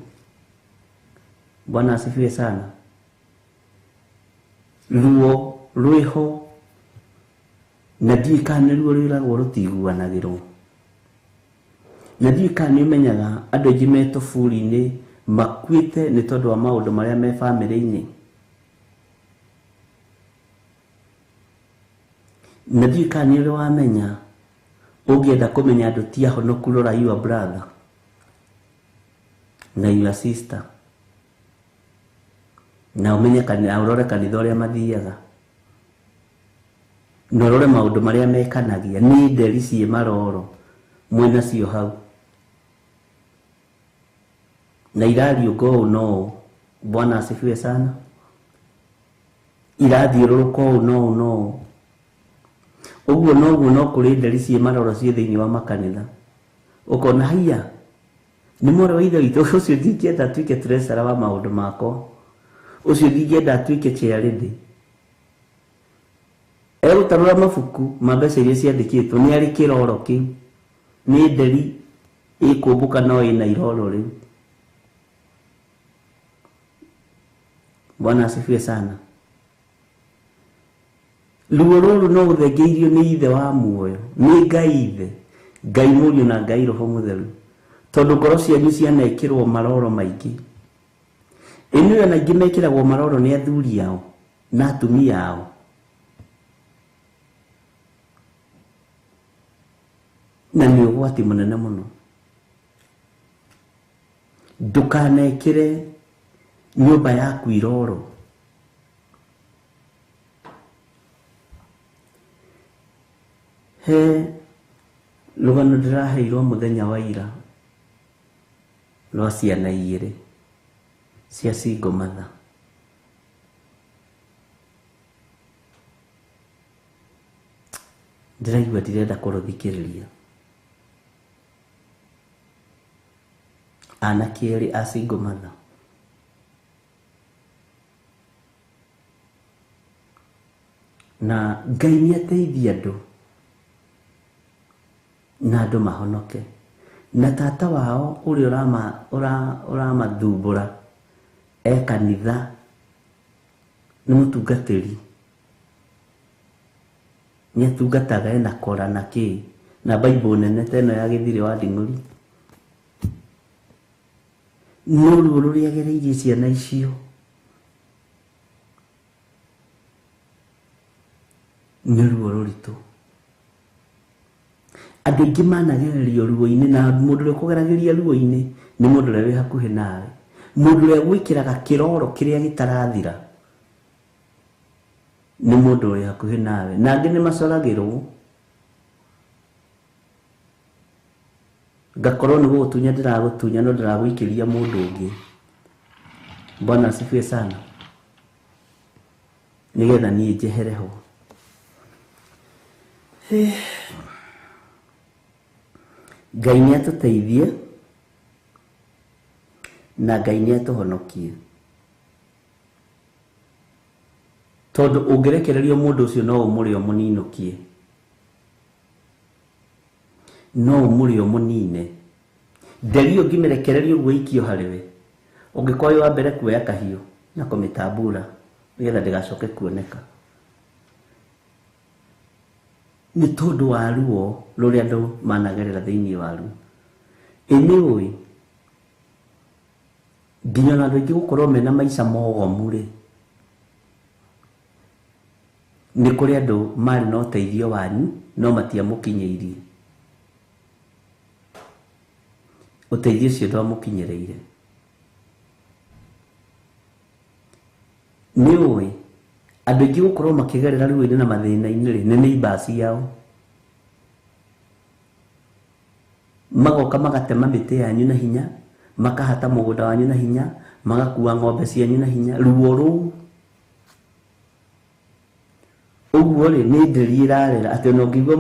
Bwana asifiwe sana. Ruo rwĩho na ndiũĩ kana nĩ ruo rwĩragwo rũtiguanagĩrwo. Na ndiũĩ kana nĩ ũmenyaga andũ aingĩ me tũburi-inĩ makuĩte nĩ tondũ wa maũndũ marĩa me bamĩrĩ-inĩ. Na ndiũĩ kana nĩ ũrĩ wamenya, ũngĩenda kũmenya andũ ti ahonoku, rora your brother na your sister, na ũmenye na ũrore kanitha ũrĩa mathiaga, na ũrore maũndũ marĩa mekanagia. Nĩ nderi ciĩ maroro mwĩna cio hau, na irariũnga ũũ na ũũ. Bwana asifiwe sana. Irathiũrũrũka ũũ na ũũ na ũũ. Ũguo noguo no kũrĩ nderi ciĩ maroro ciĩ thĩinĩ wa makanitha. Ũkona haiya nĩ mwarĩ wa ithe witũ ũcio, ndingĩenda atuĩke treasurer wa maũndũ makwa, ũcio ndingĩenda atuĩke chairlady. Egũtarũra mabuku ma mbeca iria ciandĩkĩtwo, nĩ arĩ kĩroro kĩu, nĩ nderi ĩkũmbũka no ĩna iroro rĩu. Bwana asifiwe sana. Ruo rũrũ no rũthengeirio nĩ ithe wa muoyo, nĩ Ngai ithe, Ngai mũriũ na Ngai Roho Mũtheru, tondũ ngoro cianyu cianekĩrwo maroro maingĩ. Ĩnĩ ona aingĩ mekĩragwo maroro nĩ athuri ao na atumia ao. Na nĩ ũgwati mũnene mũno. Ndũkanekĩre nyũmba yaku iroro. He rũgano ndĩraheirwo mũthenya wa ira rwa ciana igĩrĩ cia single mother. Ndĩraigua ndirenda kũrũthikĩrĩria. Anake erĩ a single mother. Na Ngai nĩ ateithie andũ na andũ mahonoke. Na tata wao ũrĩa ũramathumbũra e kanitha, nĩ mũtungatĩri, nĩ atungataga ena kora na kĩ na Bible nene ta ĩno ya gĩthirĩ wa nding'ũri. No ruo rũrĩa agereirie ciana icio nĩ ruo rũritũ. Andũ aingĩ managererio ruo-inĩ, na mũndũ ũrĩa ũkũgeragĩria ruo-inĩ nĩ mũndũ ũrĩa wĩ hakuhĩ nawe, mũndũ ũrĩa gwĩkĩraga kĩroro kĩrĩa gĩtarathira nĩ mũndũ ũrĩ hakuhĩ nawe. Na angĩ nĩ macoragĩrwo, ngakorwo nĩ gũgũtunya ndĩragũtunya no ndĩragũikĩria mũndũ ũngĩ. Bwana asifiwe sana. Nĩgetha niĩ njehere ho. Ngai nĩ atũteithie na Ngai nĩ atũhonokie, tondũ ũngĩrekererio mũndũ ũcio no ũmũrĩe ũmũninũkie, no ũmũrĩe ũmũnine. Nderi ũngĩmĩrekereria ũguo ĩikio harĩ we, ũngĩkorwo wĩ wa mbere kuoya kahiũ na kũmĩtambura nĩgetha ndĩgacoke kuoneka, nĩ tondũ wa ruo rũrĩa andũ managerera thĩinĩ wa ruo. Ĩ nĩ ũĩ nginya ona andũ aingĩ gũkorwo mena maica mogomu rĩ, nĩ kũrĩ andũ marĩ na ũteithio wanyu no matiamũkinyĩirie. Ũteithio ũcio ndwamũkinyĩrĩire. Nĩ ũĩ andũ aingĩ gũkorwo makĩgerera ruo-inĩ na mathĩna-inĩ rĩ, nĩ neighbors ao. Magoka magatema mĩtĩ yanyu na hinya, makahata mũgũnda wanyu na hinya, magakua ng'ombe cianyu na hinya. Ruo rũu ũguo rĩ, nĩ ndĩri ĩrarĩra atĩ ona ũngĩigua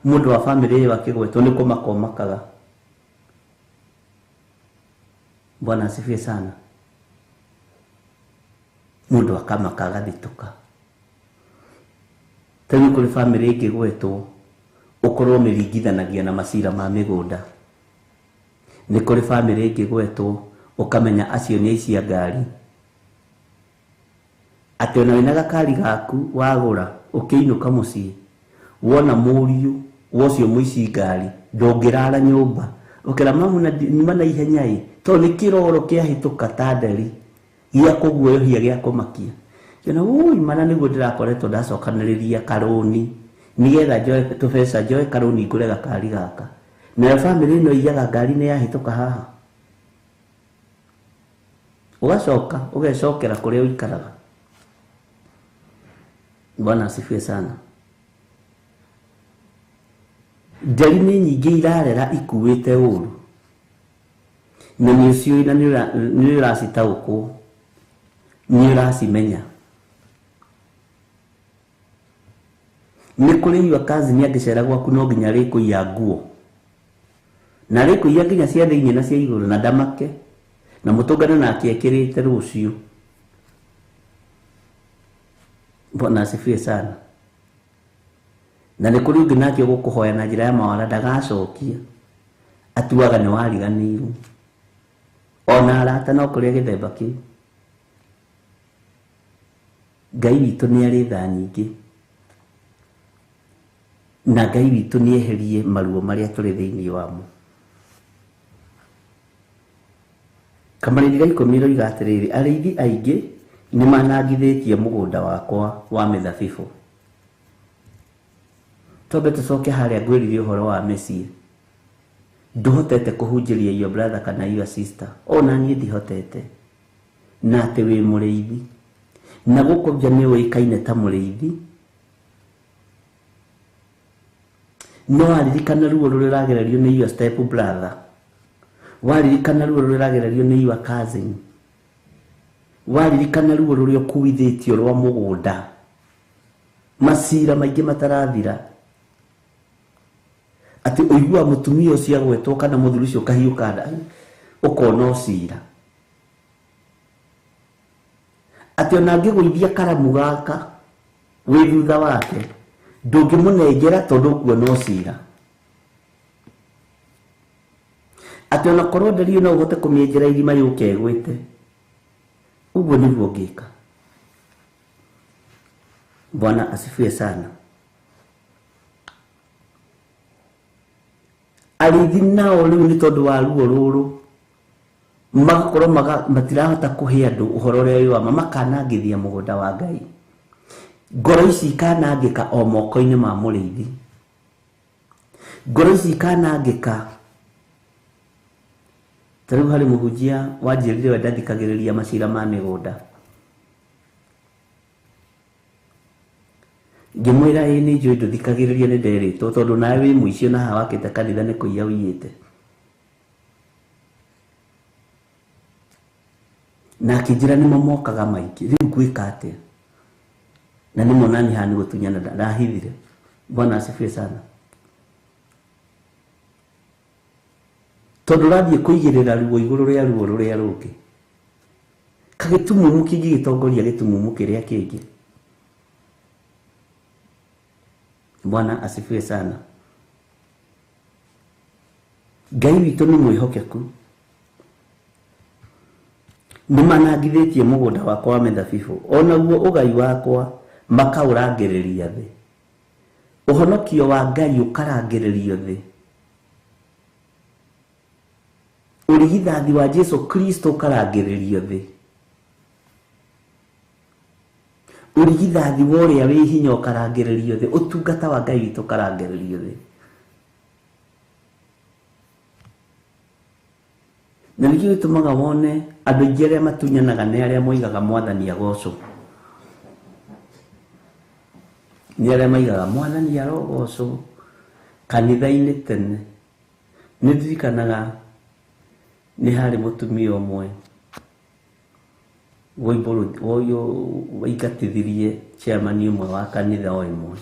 mũndũ wa bamĩrĩ ĩyo akĩgwetwo nĩ kũmaka ũmakaga. Bwana asifiwe sana. Mũndũ akamaka agathitũka. Ta rĩu kũrĩ bamĩrĩ ĩngĩgwetwo ũkorwo mĩringithanagia na macira ma mĩgũnda. Nĩ kũrĩ bamĩrĩ ĩngĩgwetwo ũkamenya acio nĩ aici a ngari. Atĩ ona wĩna gakari gaku wagũra ũkĩinũka mũciĩ, wona mũriũ wa ũcio mũici ngari ndũngĩrara nyũmba, ũkera mamu nyuma na ihenya ĩ, tondũ nĩ kĩroro kĩahĩtũka ta nderi gĩa kũguoyohia gĩa kũmakia. Kĩona ui mana nĩguo ndĩrakoretwo ndacokanĩrĩria karũni nĩgetha njoe tũbeca, njoe karũni ngũre gakari gaka. Nayo bamĩrĩ ĩno iyaga ngari nĩ yahĩtũka haha. Ũgacoka ũgecokera kũrĩa ũikaraga. Bwana asifiwe sana. Nderi nĩ nyingĩ irarera ikuĩte ũru, na nĩ ũciũĩ na nĩ ũracitaũkwo, nĩ ũracimenya. Nĩ kũrĩ your cousin angĩcera gwaku no nginya arĩkũiya nguo, na arĩkũiya nginya cia thĩinĩ na cia igũrũ, na ndamake, na mũtũngane nake ekĩrĩte rũciũ. Bwana asifiwe sana. Na nĩ kũrĩ ũngĩ nake ũgũkũhoya na njĩra ya mawara ndagacokia, atuaga nĩ wariganĩirwo. Ona arata no kũrĩa gĩthemba kĩu. Ngai witũ nĩ arĩ tha nyingĩ, na Ngai witũ nĩ eherie maruo marĩa tũrĩ thĩinĩ wamo. Kamarĩri ga 10 ĩroiga atĩrĩrĩ, arĩithi aingĩ nĩ manangithĩtie mũgũnda wakwa wa mĩthabibũ. Twambe tũcoke harĩa ngwĩrire ũhoro wa mĩciĩ. Ndũhotete kũhunjĩria your brother kana your sister, ona niĩ ndihotete, na atĩ wĩ mũrĩithi, na gũkũ nja nĩ ũĩkaine ta mũrĩithi. No waririkana ruo rũrĩa ũragererio nĩ your step brother, waririkana ruo rũrĩa ũragererio nĩ your cousin, waririkana ruo rũrĩa ũkuithĩtio rwa mũgũnda, macira maingĩ matarathira, atĩ ũiguaga mũtumia ũcio agwetwo kana mũthuri ũcio ũkahiũka nda, ũkona ũcira. Atĩ ona angĩgũithia karamu gaka wĩ thutha wake, ndũngĩmũnengera tondũ ũkuona ũcira. Atĩ ona korwo nderi no ũhote kũmĩenjera irima yũke ĩgwĩte, ũguo nĩguo ũngĩka. Bwana asifiwe sana. Arĩithi nao rĩu nĩ tondũ wa ruo rũrũ magakorwo matirahota kũhe andũ ũhoro ũrĩa wĩ wa ma, makanangithia mũgũnda wa Ngai. Ngoro ici ikanangĩka o moko-inĩ ma mũrĩithi. Ngoro ici ikanangĩka. Ta rĩu harĩ mũhunjia wanjĩrire we ndathikagĩrĩria macira ma mĩgũnda. Ngĩmwĩra ĩĩ nĩ njũĩ ndũthikagĩrĩria, nĩ nderĩtwo, tondũ nawe wĩ mũici ona haha wakĩte kanitha nĩ kũiya ũiyĩte. Na akĩnjĩra nĩmo mokaga maingĩ, rĩu ngwĩka atĩa? Na nĩ monani haha nĩ gũtunyana ndahithire. Bwana asifiwe sana. Tondũ ũrathiĩ kũigĩrĩra ruo igũrũ rĩa ruo rũrĩa rũngĩ. Kagĩtumumu kĩngĩgĩtongoria gĩtumumu kĩrĩa kĩngĩ. Bwana asifiwe sana. Ngai witũ nĩ mwĩhokeku. Nĩ manangithĩtie mũgũnda wakwa wa mĩthabibũ, onaguo ũgai wakwa makaũrangĩrĩria thĩ. Ũhonokio wa Ngai ũkarangĩrĩrio thĩ. Ũrigithathi wa Jesu Kristo ũkarangĩrĩrio thĩ. Ũrigithathi wa ũrĩa wĩ hinya ũkarangĩrĩrio thĩ. Ũtungata wa Ngai witũ ũkarangĩrĩrio thĩ. Na nĩkĩo gĩtũmaga wone andũ aingĩ arĩa matunyanaga nĩ arĩa moigaga mwathani agocwo. Nĩ arĩa maigaga mwathani arogocwo kanitha-inĩ tene. Nĩ ndirikanaga nĩ harĩ mũtumia ũmwe ũyũ waingatithirie chairman ũmwe wa kanitha o ĩmwe.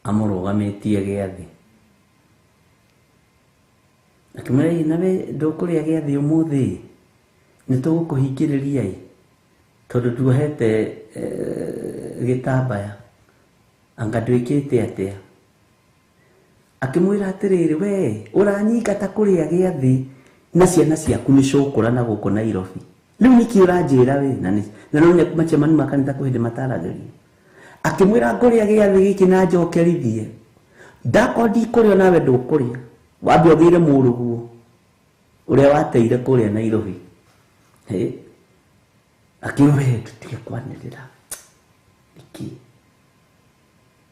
Amũrũgamĩtie gĩathĩ. Akĩmwĩra, "Ĩ, nawe ndũkũrĩa gĩathĩ ũmũthĩ? Nĩ tũgũkũhingĩrĩria ĩ, tondũ nduohete gĩtambaya. Anga ndwĩkĩte atĩa?" Akĩmwĩra atĩrĩrĩ, "We ũranyingata kũrĩa gĩathĩ na ciana ciaku nĩ cũkũra na gũkũ Nairobi. Rĩu nĩkĩ ũranjĩra we?" Na no machairman ma kanitha kwĩ hĩndĩ mataragĩrio. Akĩmwĩra, "Ngũrĩa gĩathĩ gĩkĩ na njokerithie. Ndakorwo ndikũrĩa nawe ndũkũrĩa. Wambe ũgĩre mũrũguo ũrĩa wateire kũrĩa Nairobi." Akĩrwo, "We tũtige kwanĩrĩra. Nĩkĩ?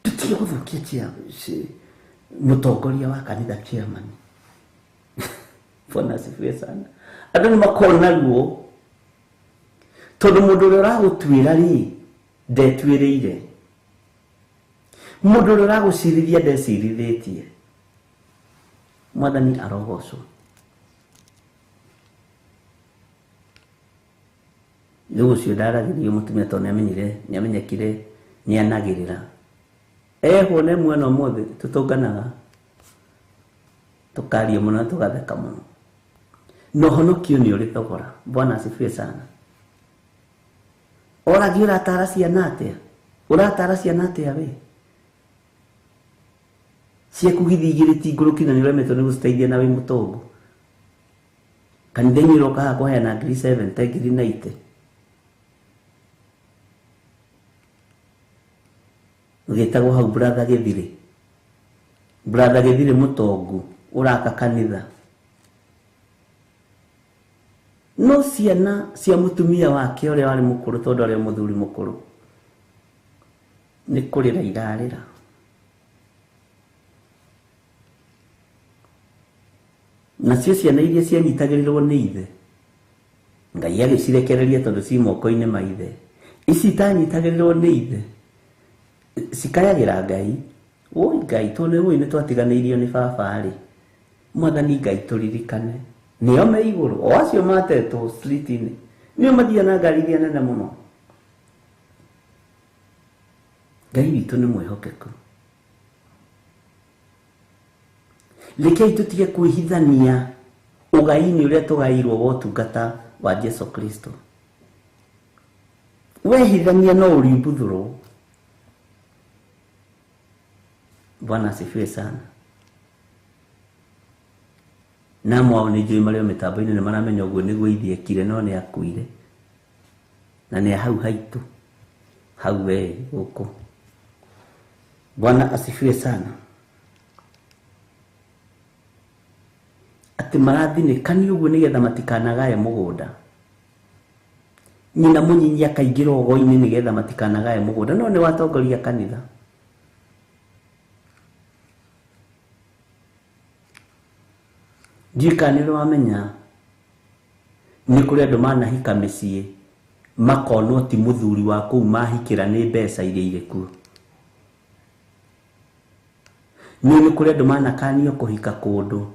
Tũtige gũthũkia mũtongoria wa kanitha chairman." Bwana asifiwe sana. Andũ nĩ makoragwo na ruo tondũ mũndũ ũrĩa ũragũtuĩra rĩ ndetuĩrĩire. Mũndũ ũrĩa ũragũcirithia ndecirithĩtie. Mwathani arogocwo. Rĩu ũcio ndaragĩrio mũtumia tondũ nĩamenyire, nĩamenyekire nĩanagĩrĩra. Ehwo nĩ mwena ũmũthĩ tũtũnganaga tũkaria mũno na tũgatheka mũno. Na ũhonokio nĩ ũrĩ thogora. Bwana asifiwe sana. Ũrathiĩ ũratara ciana atĩa? Ũratara ciana atĩa we? Ciaku githĩ igĩrĩ ti ngũrũki na nĩũremetwo nĩ gũciteithia na wĩ mũtongu. Kanitha-inĩ ũroka haha kũheana ngiri 70, ngiri 90. Ũgĩtagwo hau brother Gĩthirĩ. Brother Gĩthirĩ mũtongu ũraka kanitha. No ciana cia mũtumia wake ũrĩa warĩ mũkũrũ tondũ arĩ mũthuri mũkũrũ nĩ kũrĩra irarĩra. Nacio ciana iria cianyitagĩrĩrwo nĩ ithe Ngai agĩcirekereria tondũ ci moko-inĩ ma ithe. Ici itanyitagĩrĩrwo nĩ ithe cikayagĩra Ngai, "Woi Ngai, tondũ nĩ nĩ twatiganĩirio nĩ baba rĩ, Mwathani Ngai tũririkane." Nĩo me igũrũ, o acio matetwo street-inĩ, nĩo mathiaga na ngari iria nene mũno. Ngai witũ nĩ mwĩhokeku. Rekei tũtige kwĩhithania ũgai-inĩ ũrĩa tũgaĩirwo wa ũtungata wa Jesu Kristo. Wehithania no ũrimbuthũrwo. Bwana asifiwe sana. Na mwao nĩ njũĩ marĩ o mĩtambo-inĩ nĩ maramenya ũguo nĩguo ithe ekire, no nĩ akuire. Na nĩ hau haitũ. Hau we gũkũ. Bwana asifiwe sana. Atĩ marathinĩkanio ũguo nĩgetha matikanagae mũgũnda. Nyina mũnyinyi akaingĩra ũgo-inĩ nĩgetha matikanagae mũgũnda, no nĩ watongoria kanitha. Ndiũĩ kana nĩ ũrĩ wamenya nĩ kũrĩ andũ manahika mĩciĩ makonwo ti mũthuri wa kũu mahikĩra nĩ mbeca iria irĩ kuo. Nĩ kũrĩ andũ manakanio kũhika kũndũ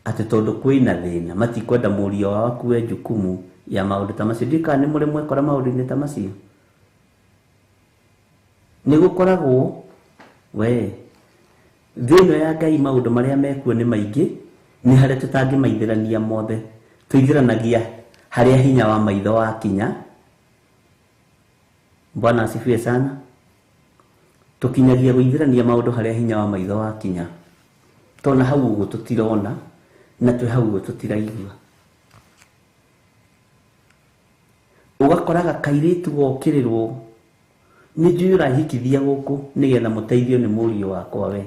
atĩ tondũ kwĩna thĩna matikwenda mũriũ wao akue jukumu ya maũndũ ta macio. Ndiũĩ kana nĩ mũrĩ mwekora maũndũ-inĩ ta macio. Nĩ gũkoragwo we thĩ ĩno ya Ngai maũndũ marĩa mekuo nĩ maingĩ, nĩ harĩa tũtangĩmaithĩrania mothe. Tũithĩranagia harĩa hinya wa maitho wakinya. Bwana asifiwe sana. Tũkinyagia gũithĩrania maũndũ harĩa hinya wa maitho wakinya. Tondũ hau ũguo tũtirona na twĩ hau ũguo tũtiraigua. Ũgakoraga kairĩtu gokĩrĩrwo nĩ njũĩ ũrahikithia gũkũ nĩgetha mũteithio nĩ mũriũ wakwa we.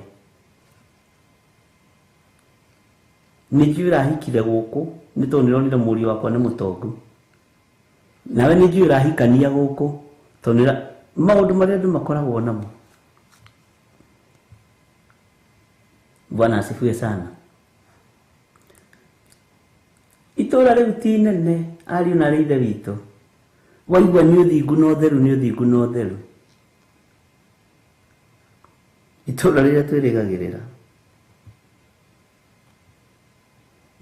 Nĩ njũĩ ũrahikire gũkũ nĩ tondũ nĩũronire mũriũ wakwa nĩ mũtongu. Nawe nĩ njũĩ ũrahikania gũkũ tondũ maũndũ marĩa andũ makoragwo namo. Bwana asifiwe sana. Itũra rĩu ti inene ariũ na arĩ ithe witũ. Waigua nĩ ũthingu na ũtheru, nĩ ũthingu na ũtheru. Itũũra rĩrĩa twĩrĩgagĩrĩra.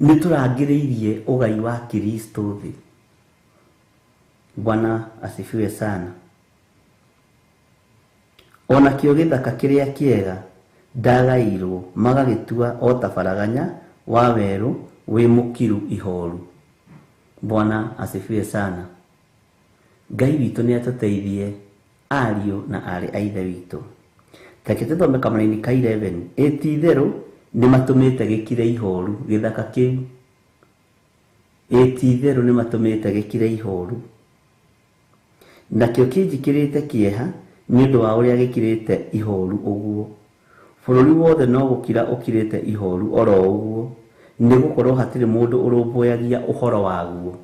Nĩ tũrangĩrĩirie ũgai wa Kristo thĩ. Bwana asifiwe sana. Onakĩo gĩthaka kĩrĩa kĩega ndagairwo magagĩtua o ta baraganya wa werũ wĩ mũkiru ihoru. Bwana asifiwe sana. Ngai witũ nĩ atũteithie ariũ na aarĩ a Ithe witũ. Reke tũthome kamũraini ka 11. Ĩ ti-itherũ nĩ matũmĩte gĩkire ihoru gĩthaka kĩu. Ĩ ti-itherũ nĩ matũmĩte gĩkire ihoru. Nakĩo kĩnjĩkĩrĩte kĩeha nĩ ũndũ wa ũrĩa gĩkirĩte ihoru ũguo. Bũrũri wothe no gũkira ũkirĩte ihoru oro ũguo, nĩ gũkorwo hatirĩ mũndũ ũrũmbũyagia ũhoro waguo.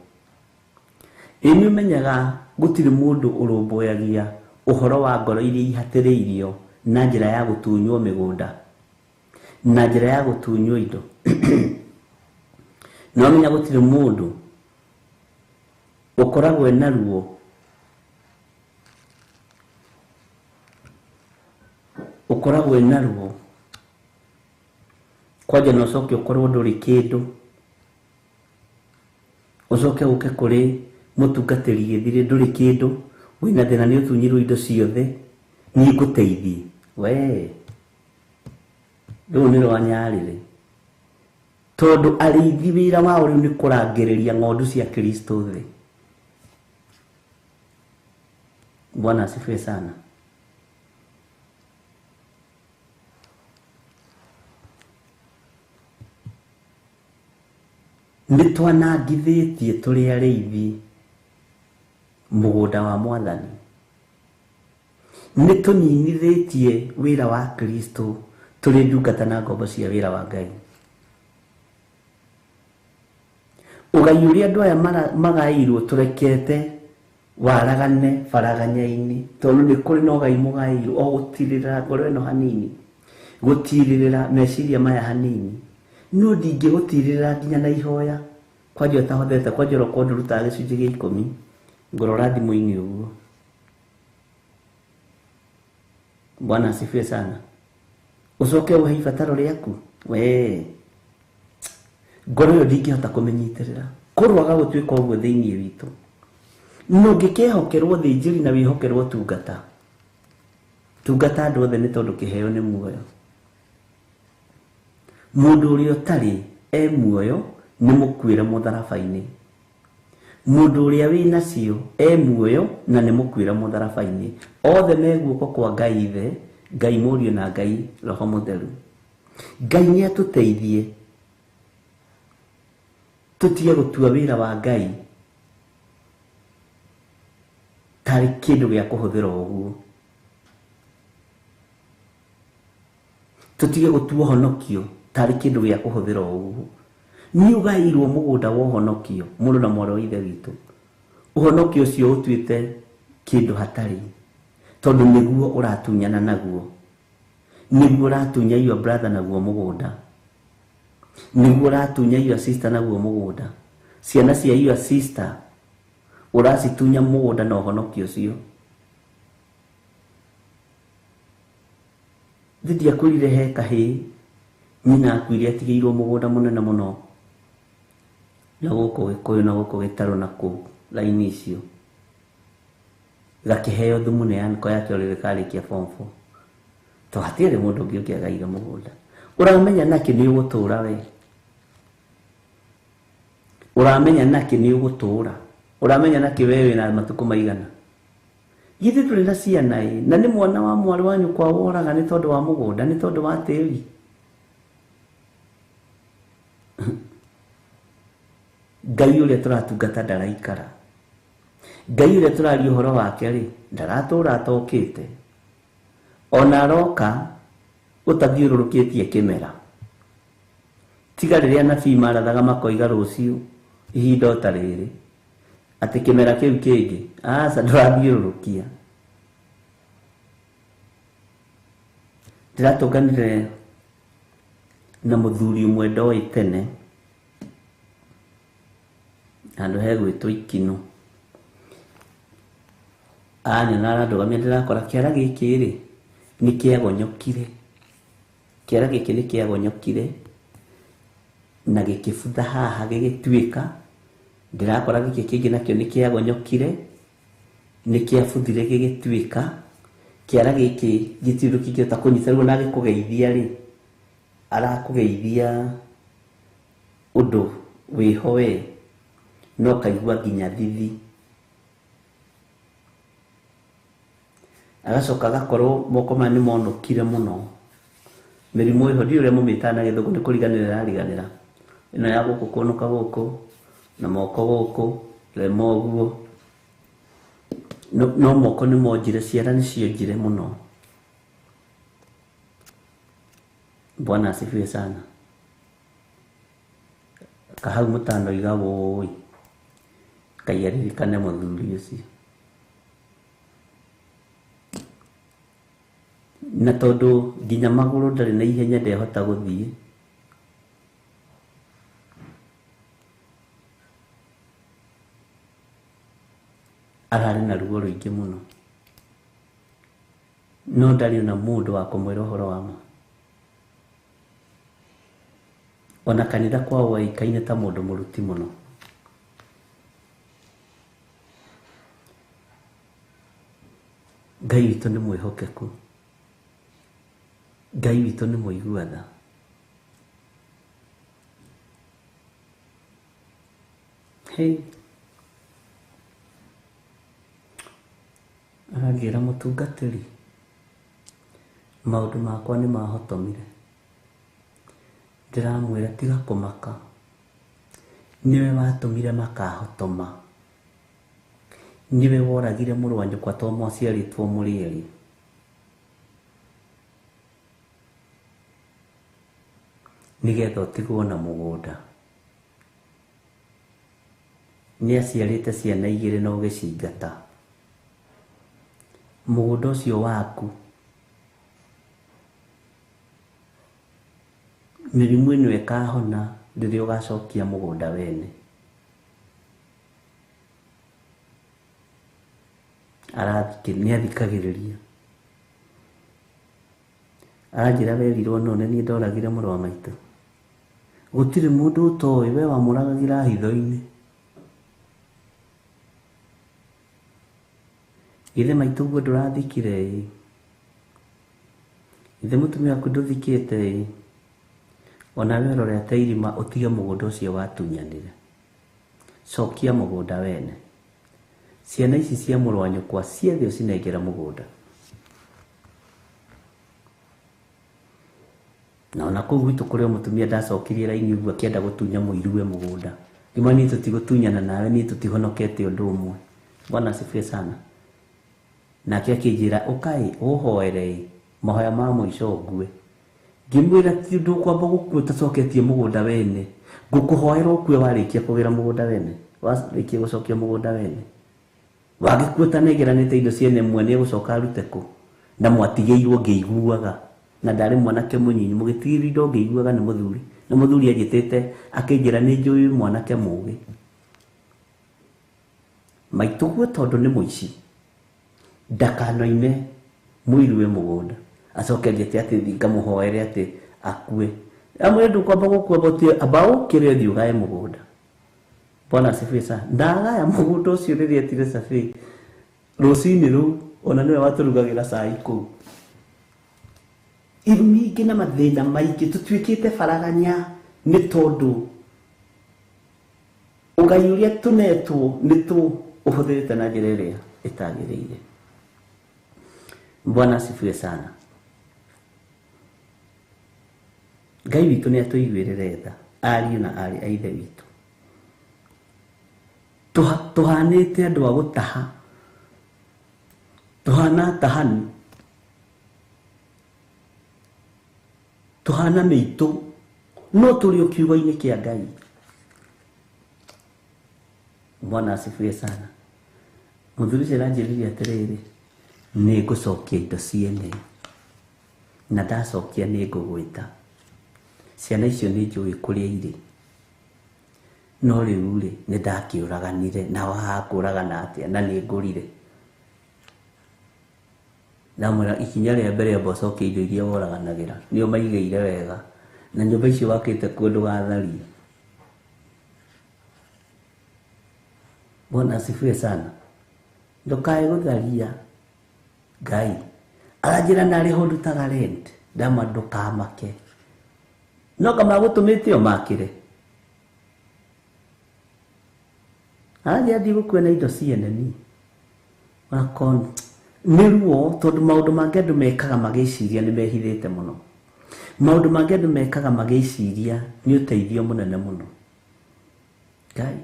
Ĩ nĩ ũmenyaga gũtirĩ mũndũ ũrũmbũyagia ũhoro wa ngoro iria ihatĩrĩirio na njĩra ya gũtunywo mĩgũnda, na njĩra ya gũtunywo indo. Nĩ wamenya gũtirĩ mũndũ ũkoragwo ena ruo ũkoragwo ena ruo kwanja na ũcoke ũkorwo ndũrĩ kĩndũ, ũcoke ũke kũrĩ mũtungatĩri gĩthirĩ ndũrĩ kĩndũ, wĩna thĩna nĩ ũtunyirwo indo ciothe, niĩ ngũteithie we. Rũu nĩ rwa nyarĩrĩ, tondũ arĩithi wĩra wao rĩu nĩ kũrangĩrĩria ng'ondu cia Kristo thĩ. Bwana asifiwe sana. Nĩ twanangithĩtie tũrĩ arĩithi mũgũnda wa Mwathani. Nĩ tũninithĩtie wĩra wa Kristo tũrĩ ndungata na ngombo cia wĩra wa Ngai. Ũgai ũrĩa andũ aya magaĩirwo tũrekete waragane baraganya-inĩ, tondũ nĩ kũrĩ na ũgai mũgaĩirwo o gũtirĩrĩra ngoro ĩno hanini, gũtirĩrĩra meciria maya hanini. No ndingĩgũtirĩrĩra nginya na ihoya kwanja ũtahotete, kwanja ũrokorwo ndũrutaga gĩcunjĩ gĩa ikũmi, ngũrora thimũ-inĩ ũguo. Bwana asifiwe sana. Ũcoke ũhe ibataro rĩaku we, ngoro ĩyo ndingĩhota kũmĩnyitĩrĩra, kũrwaga gũtuĩka ũguo thĩinĩ witũ. No ngĩkĩhokerwo thĩnjĩri na wĩhokerwo tungata, tungata andũ othe nĩ tondũ kĩheo nĩ muoyo. Mũndũ ũrĩa ũtarĩ e muoyo nĩ mũkuĩre mũtharaba-inĩ. Mũndũ ũrĩa wĩ nacio e muoyo na nĩ mũkuĩre mũtharaba-inĩ. Othe me guoko kwa Ngai Ithe, Ngai Mũriũ na Ngai Roho Mũtheru. Ngai nĩ atũteithie tũtige gũtua wĩra wa Ngai tarĩ kĩndũ gĩa kũhũthĩra ũguo. Tũtige gũtua ũhonokio tarĩ kĩndũ gĩa kũhũthĩra ũguo. Nĩ ũgaĩirwo mũgũnda wa ũhonokio, mũrũ na mwarĩ wa Ithe witũ. Ũhonokio ũcio ũtuĩte kĩndũ hatarĩ, tondũ nĩguo ũratunyana naguo, nĩguo ũratunya your brother naguo mũgũnda, nĩguo ũratunya your sister naguo mũgũnda, ciana cia your sister ũracitunya mũgũnda na ũhonokio ũcio. Ndiakwĩrire he kahĩĩ nyina akuire atigĩirwo mũgũnda mũnene mũno na gũkũ Gĩkũyũ na gũkũ Gĩtarũ na kũu raini icio, gakĩheo thumu nĩ anko yake ũrĩa karĩkia form 4, to hatirĩ mũndũ ũngĩ ũngĩagaire mũgũnda. Ũramenya nakĩ nĩ ũgũtũra we? Ũramenya nakĩ nĩ ũgũtũra? Ũramenya nakĩ we wĩna matukũ maigana? Githĩ ndũrĩ na ciana ĩ, na nĩ mwana wa mwarĩ wa nyũkwa woraga nĩ tondũ wa mũgũnda, nĩ tondũ wa tĩri. Ngai ũrĩa tũratungata ndaraikara. Ngai ũrĩa tũraria ũhoro wake rĩ, ndaratũra atokĩte. Ona aroka ũtathiũrũrũkĩtie kĩmera. Tiga rĩrĩa anabii marathaga makoiga rũciũ ihinda o ta rĩrĩ, atĩ kĩmera kĩu kĩngĩ, aca ndũrathiũrũrũkia. Ndĩratũnganire na mũthuri ũmwe ndoĩ tene handũ hegwĩtwo Ikinũ. Anyona arandũgamia ndĩrakora kĩara gĩkĩ rĩ nĩ kĩagonyokire. Kĩara gĩkĩ nĩ kĩagonyokire na gĩkĩbutha haha gĩgĩtuĩka. Ndĩrakora gĩkĩ kĩngĩ nakĩo nĩ kĩagonyokire, nĩ kĩabuthire gĩgĩtuĩka. Kĩara gĩkĩ gĩtirĩ ũndũ kĩngĩhota kũnyita. Rĩu ona agĩkũgeithia rĩ, arakũgeithia ũndũ wĩho we, no kaigua nginya thithi. Agacoka agakorwo moko maya nĩ monũkire mũno. Mĩrimũ ĩho ndiũĩ ũrĩa mũmĩtaga na gĩthũngũ, nĩ kũriganĩra ĩrariganĩra. Ĩno ya gũkũ kũnũka gũkũ na moko gũkũ rema ũguo. No moko nĩ monjire, ciara nĩ cionjire mũno. Bwana asifiwe sana. Kahau mũtanoiga wũi, Ngai aririkane mũthuri ũcio. Na tondũ nginya magũrũ ndarĩ na ihenya ndehota gũthiĩ, ararĩ na ruo rũingĩ mũno, no ndarĩ ona mũndũ wa kũmwĩra ũhoro wa ma. Ona kanitha kwao waikaine ta mũndũ mũruti mũno. Ngai witũ nĩ mwĩhokeku, Ngai witũ nĩ mũigua tha. Hey. Aranjĩra mũtungatĩri, maũndũ makwa nĩ mahotomire. Ndĩramwĩra tiga kũmaka, nĩwe watũmire makahotoma, nĩwe woragire mũrũ wa nyũkwa to mwaciarĩtwo mũrĩ erĩ. Nĩgetha ũtigwo na mũgũnda. Nĩ aciarĩte ciana igĩrĩ na ũgĩcingata. Mũgũnda ũcio waku, mĩrimũ ĩno ĩkahona rĩrĩa ũgacokia mũgũnda wene. Nĩ athikagĩrĩria. Aranjĩra werirwo no nĩ niĩ ndoragire mũrũ wa maitũ. Gũtirĩ mũndũ ũtoĩ, we wamũragagĩra hitho-inĩ. Githĩ maitũ ũguo ndũrathikire ĩ? Githĩ mũtumia waku ndũthikĩte ĩ? Ona we ũrorete irima ũtige mũgũnda ũcio watunyanire. Cokia mũgũnda wene. Ciana ici cia mũrũ wa nyũkwa ciothe ũcinengera mũgũnda. Na ona kũu gwitũ kũrĩ o mũtumia ndacokirie raini ũguo akĩenda gũtunya mũiruwe mũgũnda. Ngĩmwĩra niĩ tũtigũtunyana nawe, niĩ tũtihonokete ũndũ ũmwe. Bwana asifiwe sana. Nake akĩnjĩra ũkai ũhoere ĩ, mahoya ma mũico ngue. Ngĩmwĩra ti ũndũ ũkwamba gũkua ũtacoketie mũgũnda wene. Ngũkũhoera ũkue warĩkia kũgĩra mũgũnda wene, warĩkia gũcokia mũgũnda wene. Wagĩkua ũtanengeranĩte indo ciene mwe nĩegũcoka arute kũ? Na mwatigĩirwo ngĩiguaga. Na ndarĩ mwanake mũnyinyi, mũgĩtigĩrwo indo ngĩiguaga nĩ mũthuri. Na mũthuri anjĩtĩte akĩnjĩra nĩ njũĩ mwanake mũgĩ. Maitũguo tondũ nĩ mũici, ndakanoime mũiruwe mũgũnda. Acoke anjĩte atĩ thiĩ ngamũhoere atĩ akue. Amwĩre ndũkwamba gũkua but amba ũkĩre ũthiĩ ũgae mũgũnda. Bwana asifiwe sana. Ndagaya mũgũnda ũcio rĩrĩa etire cabi rũcinĩ rũu, ona nĩwe watũrugagĩra cai kũu. Irumi ingĩ na mathĩna maingĩ tũtuĩkĩte baraganya nĩ tondũ ũgai ũrĩa tũnetwo nĩ tũũhũthĩrĩte na njĩra ĩrĩa ĩtagĩrĩire. Bwana asifiwe sana. Ngai witũ nĩ atũiguĩrĩre tha, ariũ na aarĩ a Ithe witũ. Tũhanĩte andũ a gũtaha, tũhana atahani, tũhana mĩitũ, no tũrĩ o kiugo-inĩ kĩa Ngai. Bwana asifiwe sana. Mũthuri ũcio aranjĩrire atĩrĩrĩ, nĩ ngũcokia indo ciene, na ndacokia nĩ ngũgwĩta. Ciana icio nĩ njũĩ kũrĩa irĩ, no rĩu rĩ nĩ ndakĩũraganire, na wahakũragana atĩa, na nĩ ngũrire. Ndamwĩra ikinya rĩa mbere amba ũcokie indo iria woraganagĩra, nĩo maigĩire wega, na nyũmba icio wakĩte kuo ndũgatharie. Bwana asifiwe sana. Ndũkae gũtharia. Ngai aranjĩra narĩ ho ndutaga rent, ndama ndũkamake, no kama gũtũmĩte ũmakĩre. Aranjĩra ndigũkua na indo ciene ni wakon nĩ ruo, tondũ maũndũ mangĩ andũ mekaga magĩciria nĩ mehithĩte mũno. Maũndũ mangĩ andũ mekaga magĩciria nĩ ũteithio mũnene mũno. Ngai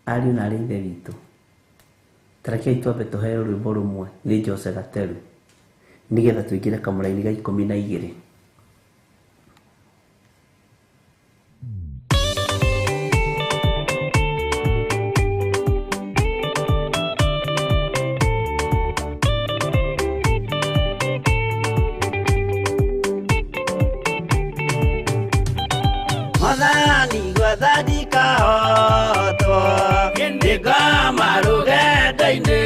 ariũ na arĩ ithe witũ, tarekei twambe tũheo rwĩmbo rũmwe nĩ Jose Gateru nĩgetha tũingĩre kamũraini ga 12. Mwathani gwathani kahotwo ndĩngoma rũgendo-inĩ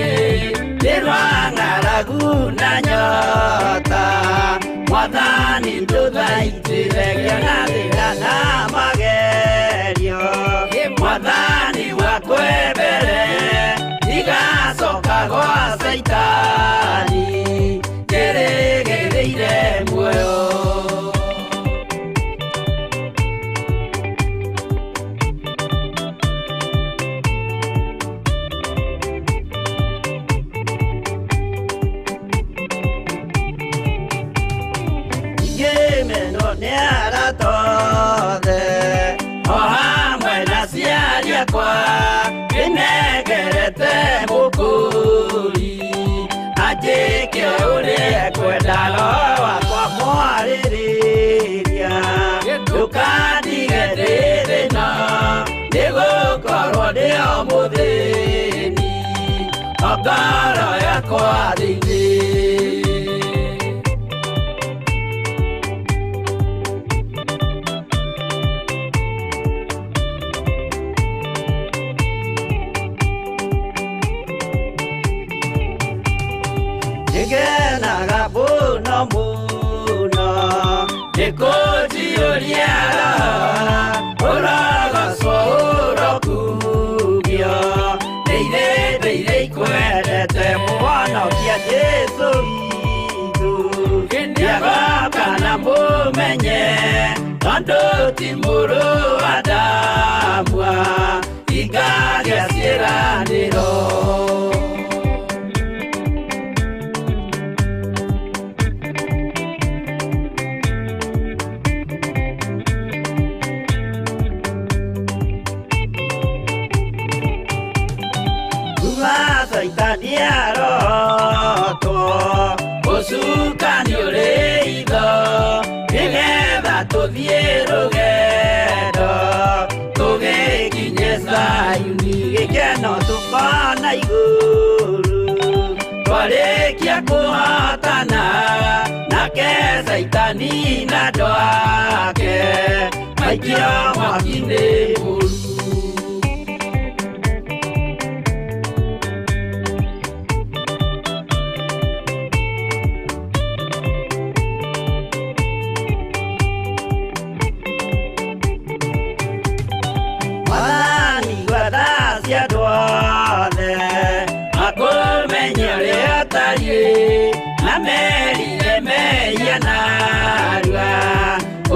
nĩ rwa ng'aragu na nyota. Mwathani ndũthaitĩre ngĩona thĩna na magerio. Mwathani wakwe mbere ndigacoka gwa Caitani njĩrĩgĩrĩire muoyo. Ngĩmenwo nĩ arata othe o hamwe na aciari akwa, ndĩnengerete mũkũri anjĩke ũrĩa ekwenda, roho wakwa mwarĩrĩria. Ndũkandige ndĩ thĩna nĩgũkorwo ndĩ o mũthĩni, o ngoro yakwa thĩinĩ. Nĩngenaga mũno mũno nĩkũnjiyũria roho, ũrogocwo ũrokumio nĩ irĩndĩ iria ikwendete mũhonokia Jesũ witũ. Nĩagoka na mũmenye tondũ ti mũrũ wa Adamu ingagĩa ciĩranĩro. Caitani arotwo ũcukani ũrĩ itho nĩgetha tũthiĩ rũgendo tũgĩkinye Zayuni, gĩkeno tũkona igũrũ twarĩkia kũhotana nake Caitani na andũ ake maikio mwaki-inĩ mũru. Mwathani gwatha cia andũ othe makũmenye ũrĩa ũtariĩ na merire mehia narua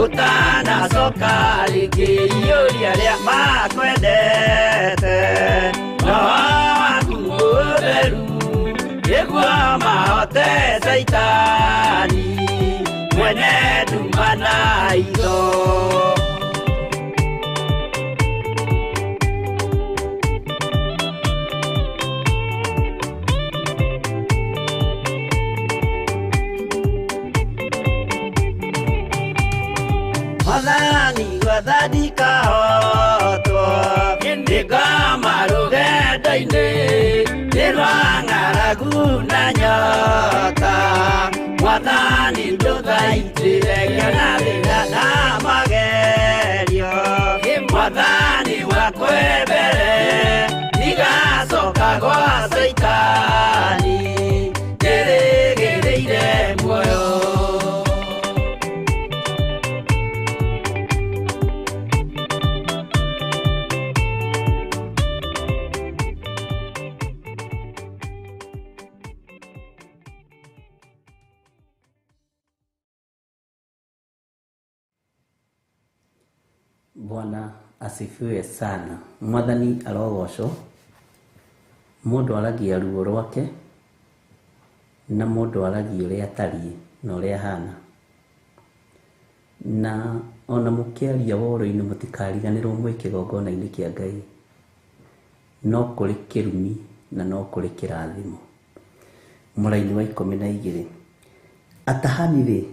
ũtanacoka rĩngĩ iyũria arĩa makwendete roho waku mũtheru nĩguo mahote Caitani mwene nduma na itho. Mwathani gwathani kahotwo ndĩngoma rũgendo-inĩ nĩ rwa ng'aragu na nyota. Mwathani ndũthaitĩre ngĩona thĩna na magerio. Mwathani wakwe mbere ndigacoka gwa Caitani njĩrĩgĩrĩire Bwana asifiwe sana. Mwathani arogocwo. Mũndũ aragia ruo rwake na mũndũ aragia ũrĩa atariĩ na ũrĩa ahana. Na ona mũkĩaria woro-inĩ mũtikariganĩrwo mwĩ kĩgongona-inĩ kĩa Ngai. No kũrĩ kĩrumi na no kũrĩ kĩrathimo. Mũraini wa 12. Atahani-rĩ,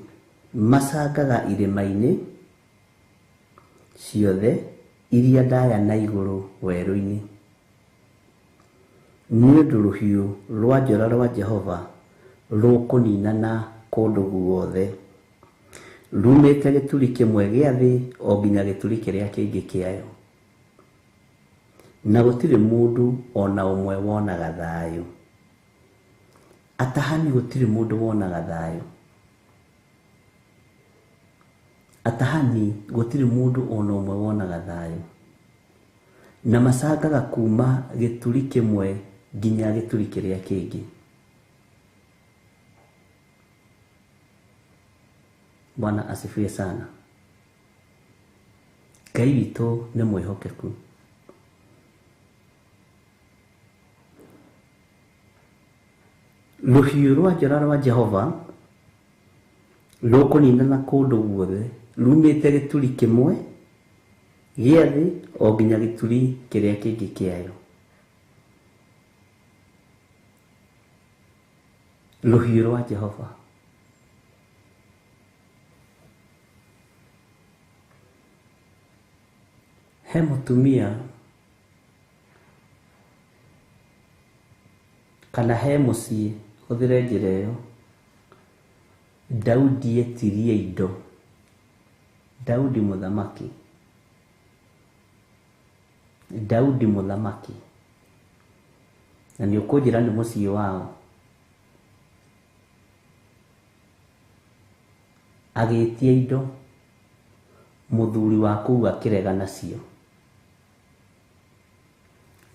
macangaga irĩma-inĩ ciothe iria ndaya na igũrũ werũ-inĩ, nĩ ũndũ rũhiũ rwa njora rwa Jehova rũkũninana kũndũ guothe, rumĩte gĩturi kĩmwe gĩa thĩ o nginya gĩturi kĩrĩa kĩngĩ kĩayo, na gũtirĩ mũndũ ona ũmwe wonaga thayũ. Atahani gũtirĩ mũndũ wonaga thayũ. Atahani gũtirĩ mũndũ ona ũmwe wonaga thayũ. Na macangaga kuma gĩturi kĩmwe nginya gĩturi kĩrĩa kĩngĩ. Bwana asifiwe sana. Ngai witũ nĩ mwĩhokeku. Rũhiũ rwa njora rwa Jehova rũkũninana kũndũ guothe, rumĩte gĩturi kĩmwe gĩa thĩ o nginya gĩturi kĩrĩa kĩngĩ kĩayo. Rũhiũ rwa Jehova. He mũtumia kana he mũciĩ, hũthĩre njĩra ĩyo, Daudi etirie indo. Daudi mũthamaki. Daudi mũthamaki. Na nĩ ũkũnjĩra nĩ mũciĩ wao. Agĩtia indo, mũthuri wa kũu akĩrega nacio,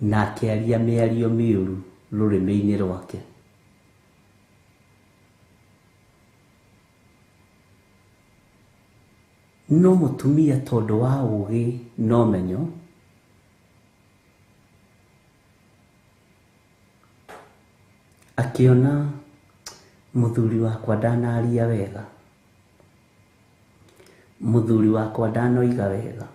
na akĩaria mĩario mĩũru rũrĩmĩ-inĩ rwake. No mũtumia tondũ wa ũũgĩ na ũmenyo, akĩona mũthuri wakwa ndanaria wega, mũthuri wakwa ndanoiga wega,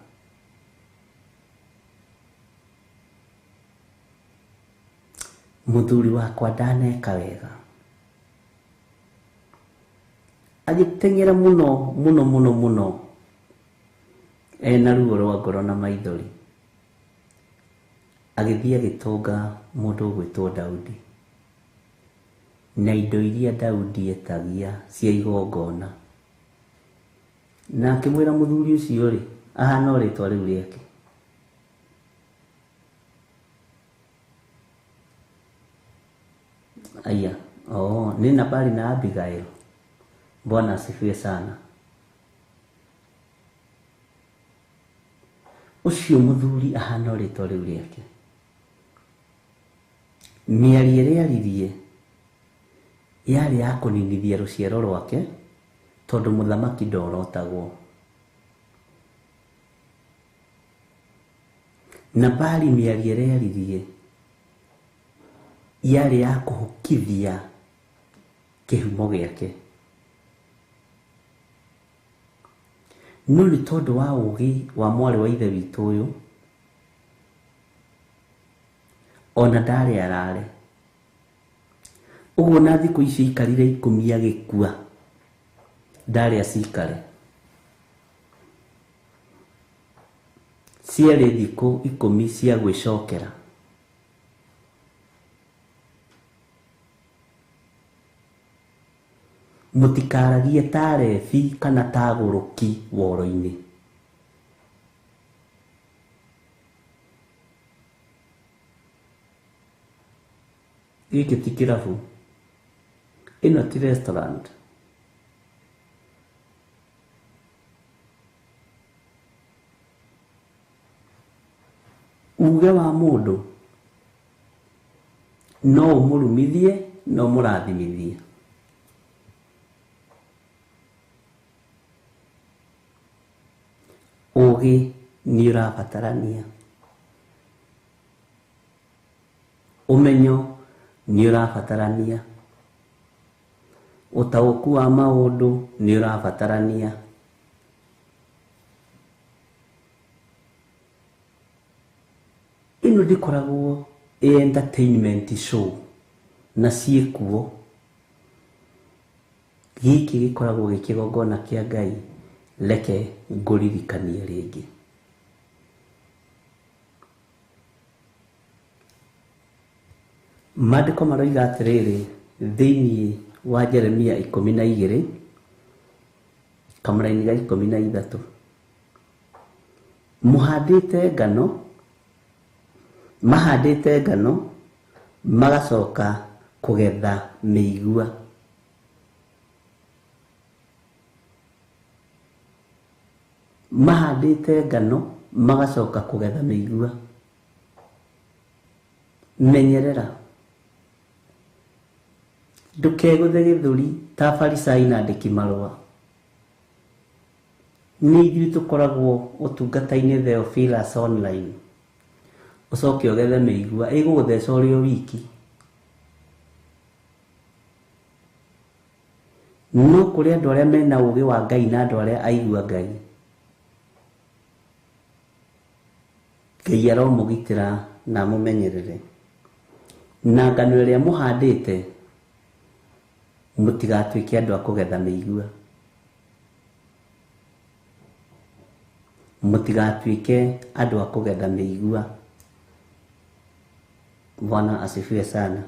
mũthuri wakwa ndaneka wega. Agĩteng'era mũno mũno mũno mũno ena ruo rwa ngoro na maithori, agĩthiĩ agĩtũnga mũndũ ũgwĩtwo Daudi na indo iria Daudi etagia cia igongona, na akĩmwĩra mũthuri ũcio rĩ, ahana o rĩtwa rĩu rĩake. Aya, oh, ni Nabali na Abigail. Bwana asifiwe sana. Ũcio mũthuri ahana o rĩtwa rĩu rĩake. Mĩario ĩrĩa aririe yarĩ ya kũninithia rũciaro rwake, tondũ mũthamaki ndorotagwo. Nabali mĩario ĩrĩa aririe yarĩ ya kũhukithia kĩhumo gĩake. No nĩ tondũ wa ũũgĩ wa mwarĩ wa ithe witũ ũyũ, ona ndarĩ arare. Ũguo na thikũ icio aikarire 10 agĩkua, ndarĩ acikare. Ciarĩ thikũ 10 cia gwĩcokera. Mũtikaragie ta rebi kana ta gũrũki woro-inĩ. Gĩkĩ ti kĩrabu, ĩno ti restaurant. Uge wa mũndũ no ũmũrumithie no ũmũrathimithie. Ũũgĩ Nĩ ũrabatarania, ũmenyo nĩ ũrabatarania, ũtaũku wa maũndũ nĩ ũrabatarania. Ĩno ndĩkoragwo ĩ entertainment show na ciĩkuo. Gĩkĩ gĩkoragwo gĩ kĩgongona kĩa Ngai. Reke ngũririkanie rĩngĩ. Maandĩko maroiga atĩrĩrĩ thĩinĩ wa Jeremia 12 kamũraini ga 13, mũhandĩte ngano, mahandĩte ngano magacoka kũgetha mĩigua. Mahandĩte ngano magacoka kũgetha mĩigua. Menyerera ndũkegũthe gĩthũri ta Farisai na andĩki marũa. Nĩ ithuĩ tũkoragwo ũtungata-inĩ Theophilus Online, ũcoke ũgethe mĩigua ĩgũgũtheca ũrĩ o wiki. No kũrĩ andũ arĩa mena ũũgĩ wa Ngai na andũ arĩa aigua Ngai, Ngai aromũgitĩra na amũmenyerere. Na ngano ĩrĩa mũhandĩte mũtigatuĩke andũ a kũgetha mĩigua, mũtigatuĩke andũ a kũgetha mĩigua. Bwana asifiwe sana.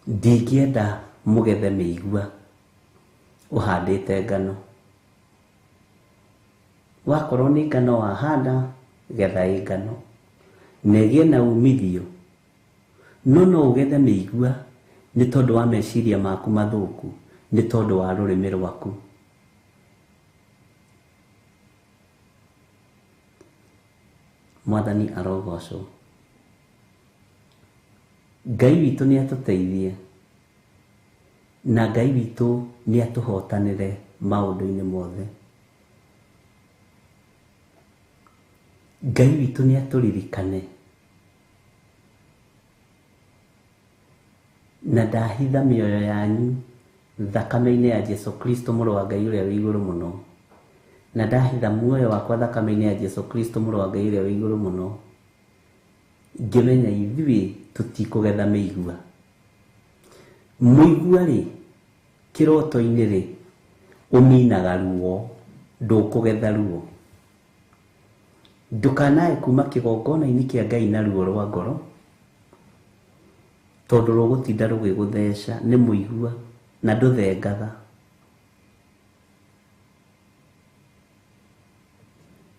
Ndingĩenda mũgethe mĩigua ũhandĩte ngano. Wakorwo nĩ ngano wahanda, getha ĩ ngano na ĩgĩe na umithio. No no ũgethe mĩigua nĩ tondũ wa meciria maku mathũku, nĩ tondũ wa rũrĩmĩ rwaku. Mwathani arogocwo. Ngai witũ nĩ atũteithie na Ngai witũ nĩ atũhotanĩre maũndũ-inĩ mothe. Ngai witũ nĩ atũririkane na ndahitha mĩoyo yanyu thakame-inĩ ya Jesu Kristo mũrũ wa Ngai ũrĩa wĩ igũrũ mũno, na ndahitha muoyo wakwa thakame-inĩ ya Jesu Kristo mũrũ wa Ngai ũrĩa wĩ igũrũ mũno, ngĩmenya ithuĩ tũtikũgetha mĩigua. Mũigua rĩ, kĩroto-inĩ rĩ, ũminaga ruo, ndũkũgetha ruo. Ndũkanae kuma kĩgongona-inĩ kĩa Ngai na ruo rwa ngoro, tondũ rũgũtinda rũgĩgũtheca nĩ mũigua na ndũthengaga.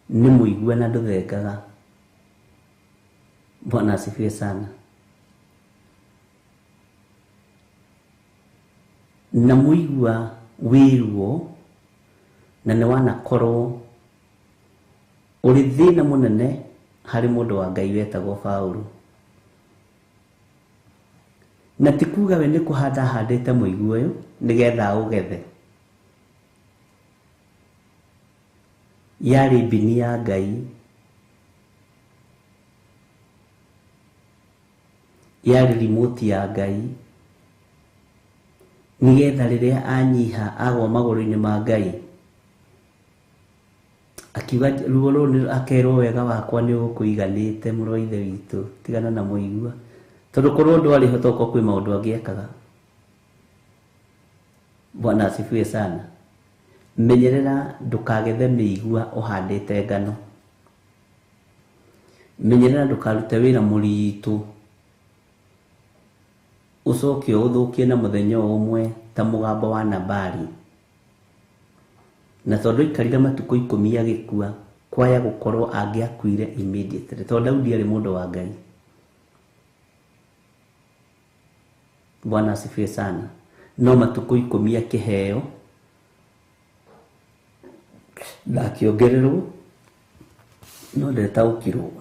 Nĩ mũigua na ndũthengaga. Bwana asifiwe sana. Na mũigua wĩ ruo na nĩ wanakorwo ũrĩ thĩna mũnene harĩ mũndũ wa Ngai wetagwo Paũlũ. Na ti kuga we nĩ kũhanda ahandĩte mũigua ũyũ nĩgetha aũgethe. Yarĩ mbini ya Ngai, yarĩ remote ya Ngai, nĩgetha rĩrĩa anyiha agwa magũrũ-inĩ ma Ngai, akiuga ruo rũrũ akerwo wega wakwa nĩ ũkũiganĩte mũrũ wa ithe witũ, tigana na mũigua. Tondũ korwo ndwarĩ ho tokorwo kwĩ maũndũ angĩekaga. Bwana asifiwe sana. Menyerera ndũkagethe mĩigua ũhandĩte ngano. Menyerera ndũkarute wĩra mũritũ ũcoke ũũthũkie na mũthenya o ũmwe ta mũgambo wa Nabali. Na tondũ aikarire matukũ 10 agĩkua, kwaya gũkorwo angĩakuire immediately, tondũ Daudi arĩ mũndũ wa Ngai. Bwana asifiwe sana. No matukũ 10 akĩheo na akĩongererwo, no ndetaũkirwo.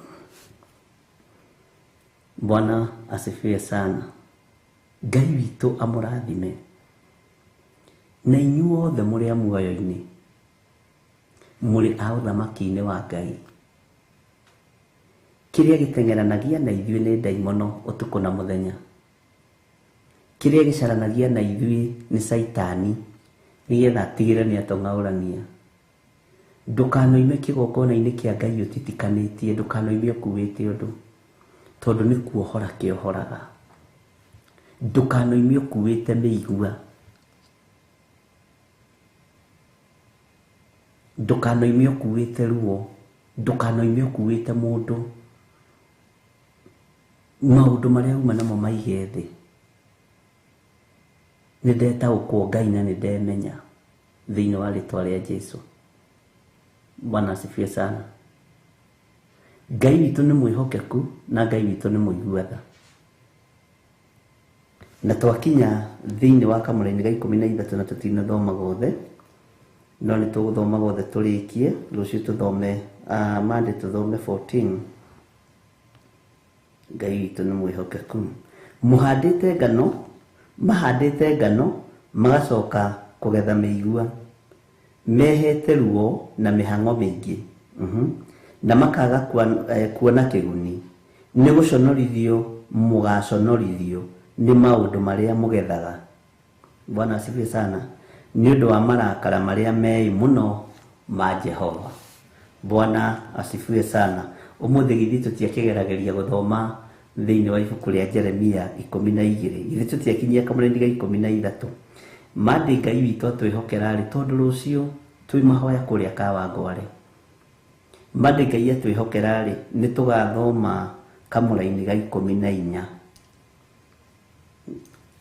Bwana asifiwe sana. Ngai witũ amũrathime na inyuothe mũrĩ a muoyo-inĩ. Mũrĩ a ũthamaki-inĩ wa Ngai. Kĩrĩa gĩteng'eranagia na ithuĩ nĩ ndaimono ũtukũ na mũthenya. Kĩrĩa gĩcaranagia na ithuĩ nĩ Caitani nĩgetha atigĩrĩre nĩ atũng'aũrania. Ndũkanoime kĩgongona-inĩ kĩa Ngai ũtitikanĩtie, ndũkanoime ũkuĩte ũndũ, tondũ nĩ kuohora kĩohoraga. Ndũkanoime ũkuĩte mĩigua. Ndũkanoime ũkuĩte ruo. Ndũkanoime ũkuĩte mũndũ. Maũndũ marĩa uma namo maige thĩ. Nĩ ndetaũkwo Ngai na nĩ ndemenya thĩinĩ wa rĩtwa rĩa Jesu. Bwana asifiwe sana. Ngai witũ nĩ mwĩhokeku na Ngai witũ nĩ mũigua tha. Na twakinya thĩinĩ wa kamũraini ga 13 na tũtinathoma gothe, no nĩ tũgũthoma gothe tũrĩkie, rũciũ tũthome, Monday tũthome 14. Ngai witũ nĩ mwĩhokeku. Mũhandĩte ngano, mahandĩte ngano, magacoka kũgetha mĩigua. Mehete ruo na mĩhang'o mĩingĩ. Na makaga kuona kĩguni. Nĩ gũconorithio mũgaconorithio nĩ maũndũ marĩa mũgethaga. Bwana asifiwe sana. Nĩ ũndũ wa marakara marĩa meĩ mũno ma Jehova. Bwana asifiwe sana. Ũmũthĩ githĩ tũtiakĩgerageria gũthoma thĩinĩ wa ibuku rĩa Jeremia 12. Githĩ tũtiakinyia kamũraini ga 13. Mandĩ Ngai witũ atwĩhokera rĩ, tondũ rũciũ twĩ mahoya kũrĩa Kawangware. Mandĩ Ngai atwĩhokera rĩ, nĩ tũgathoma kamũraini ga 14.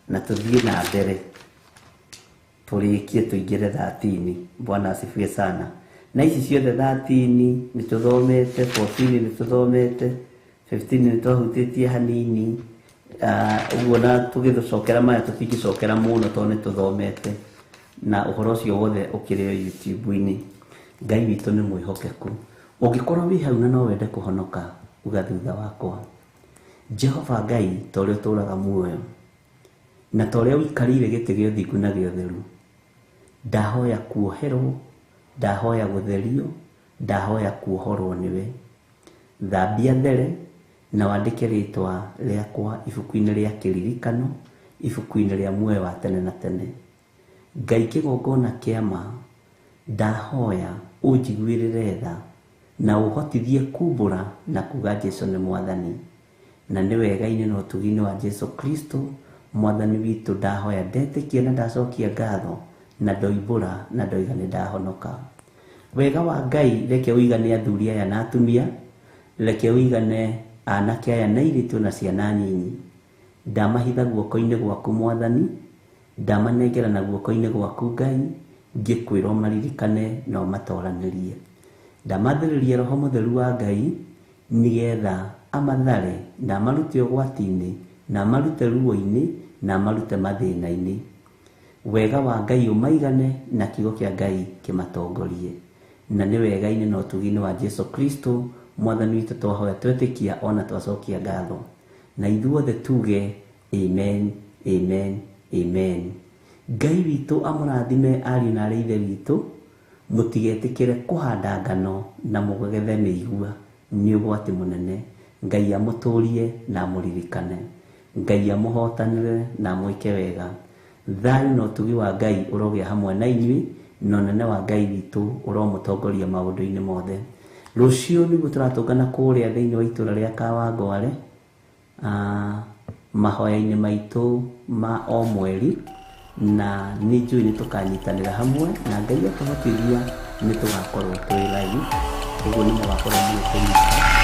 Na tũthiĩ na mbere tũrĩkie tũingĩre 13. Bwana asifiwe sana. Na ici ciothe 13 nĩ tũthomete, 14 nĩ tũthomete, 15 nĩ twahutĩtie hanini. Ũguo na tũgĩcokera maya tũtingĩcokera mũno tondũ nĩ tũthomete na ũhoro ũcio wothe ũkĩrĩ o YouTube-inĩ. Ngai witũ nĩ mwĩhokeku. Ũngĩkorwo wĩ hau na no wende kũhonoka, uga thutha wakwa. Jehova Ngai, ta ũrĩa ũtũũraga muoyo na ta ũrĩa ũikarĩire gĩtĩ gĩa ũthingu na gĩa ũtheru, ndahoya kuoherwo, ndahoya gũtherio, ndahoya kuohorwo nĩwe. Thambia there na wandĩke rĩtwa rĩakwa ibuku-inĩ rĩa kĩririkano, ibuku-inĩ rĩa muoyo wa tene na tene. Ngai kĩgongona kĩa ma, ndahoya ũnjiguĩrĩre tha na ũhotithie kumbũra na kuga Jesu nĩ Mwathani. Na nĩ wega-inĩ na ũtugi-inĩ wa Jesu Kristo Mwathani witũ, ndahoya ndetĩkia na ndacokia ngatho na ndoimbũra na ndoiga nĩ ndahonoka. Wega wa Ngai reke ũigane athuri aya na atumia, reke ũigane anake aya na airĩtu na ciana nyinyi. Ndamahitha guoko-inĩ gwaku Mwathani, ndamanengera na guoko-inĩ gwaku Ngai, ngĩkwĩra ũmaririkane na ũmatoranĩrie. Ndamathĩrĩria Roho Mũtheru wa Ngai nĩgetha amathare na amarute ũgwati-inĩ na amarute ruo-inĩ na amarute mathĩna-inĩ. Wega wa Ngai ũmaigane na kiugo kĩa Ngai kĩmatongorie. Na nĩ wega-inĩ na ũtugi-inĩ wa Jesu Kristo Mwathani witũ twahoya twetĩkia ona twacokia ngatho. Na ithuothe tuge amen, amen, amen. Ngai witũ amũrathime ariũ na arĩ ithe witũ, mũtigetĩkĩre kũhanda ngano na mũgethe mĩigua, nĩ ũgwati mũnene. Ngai amũtũrie na amũririkane. Ngai amũhotanĩre na amwĩke wega. Thayũ na ũtugi wa Ngai ũrogĩa hamwe na inyuĩ, na ũnene wa Ngai witũ ũromũtongoria maũndũ-inĩ mothe. Rũciũ nĩguo tũratũngana kũrĩa thĩinĩ wa itũũra rĩa Kawangware, mahoya-inĩ maitũ ma o mweri, na nĩ njũĩ nĩ tũkanyitanĩra hamwe na Ngai atũhotithia nĩ tũgakorwo twĩ live. Ũguo nĩ mũgakorwo mũgĩtũnyita.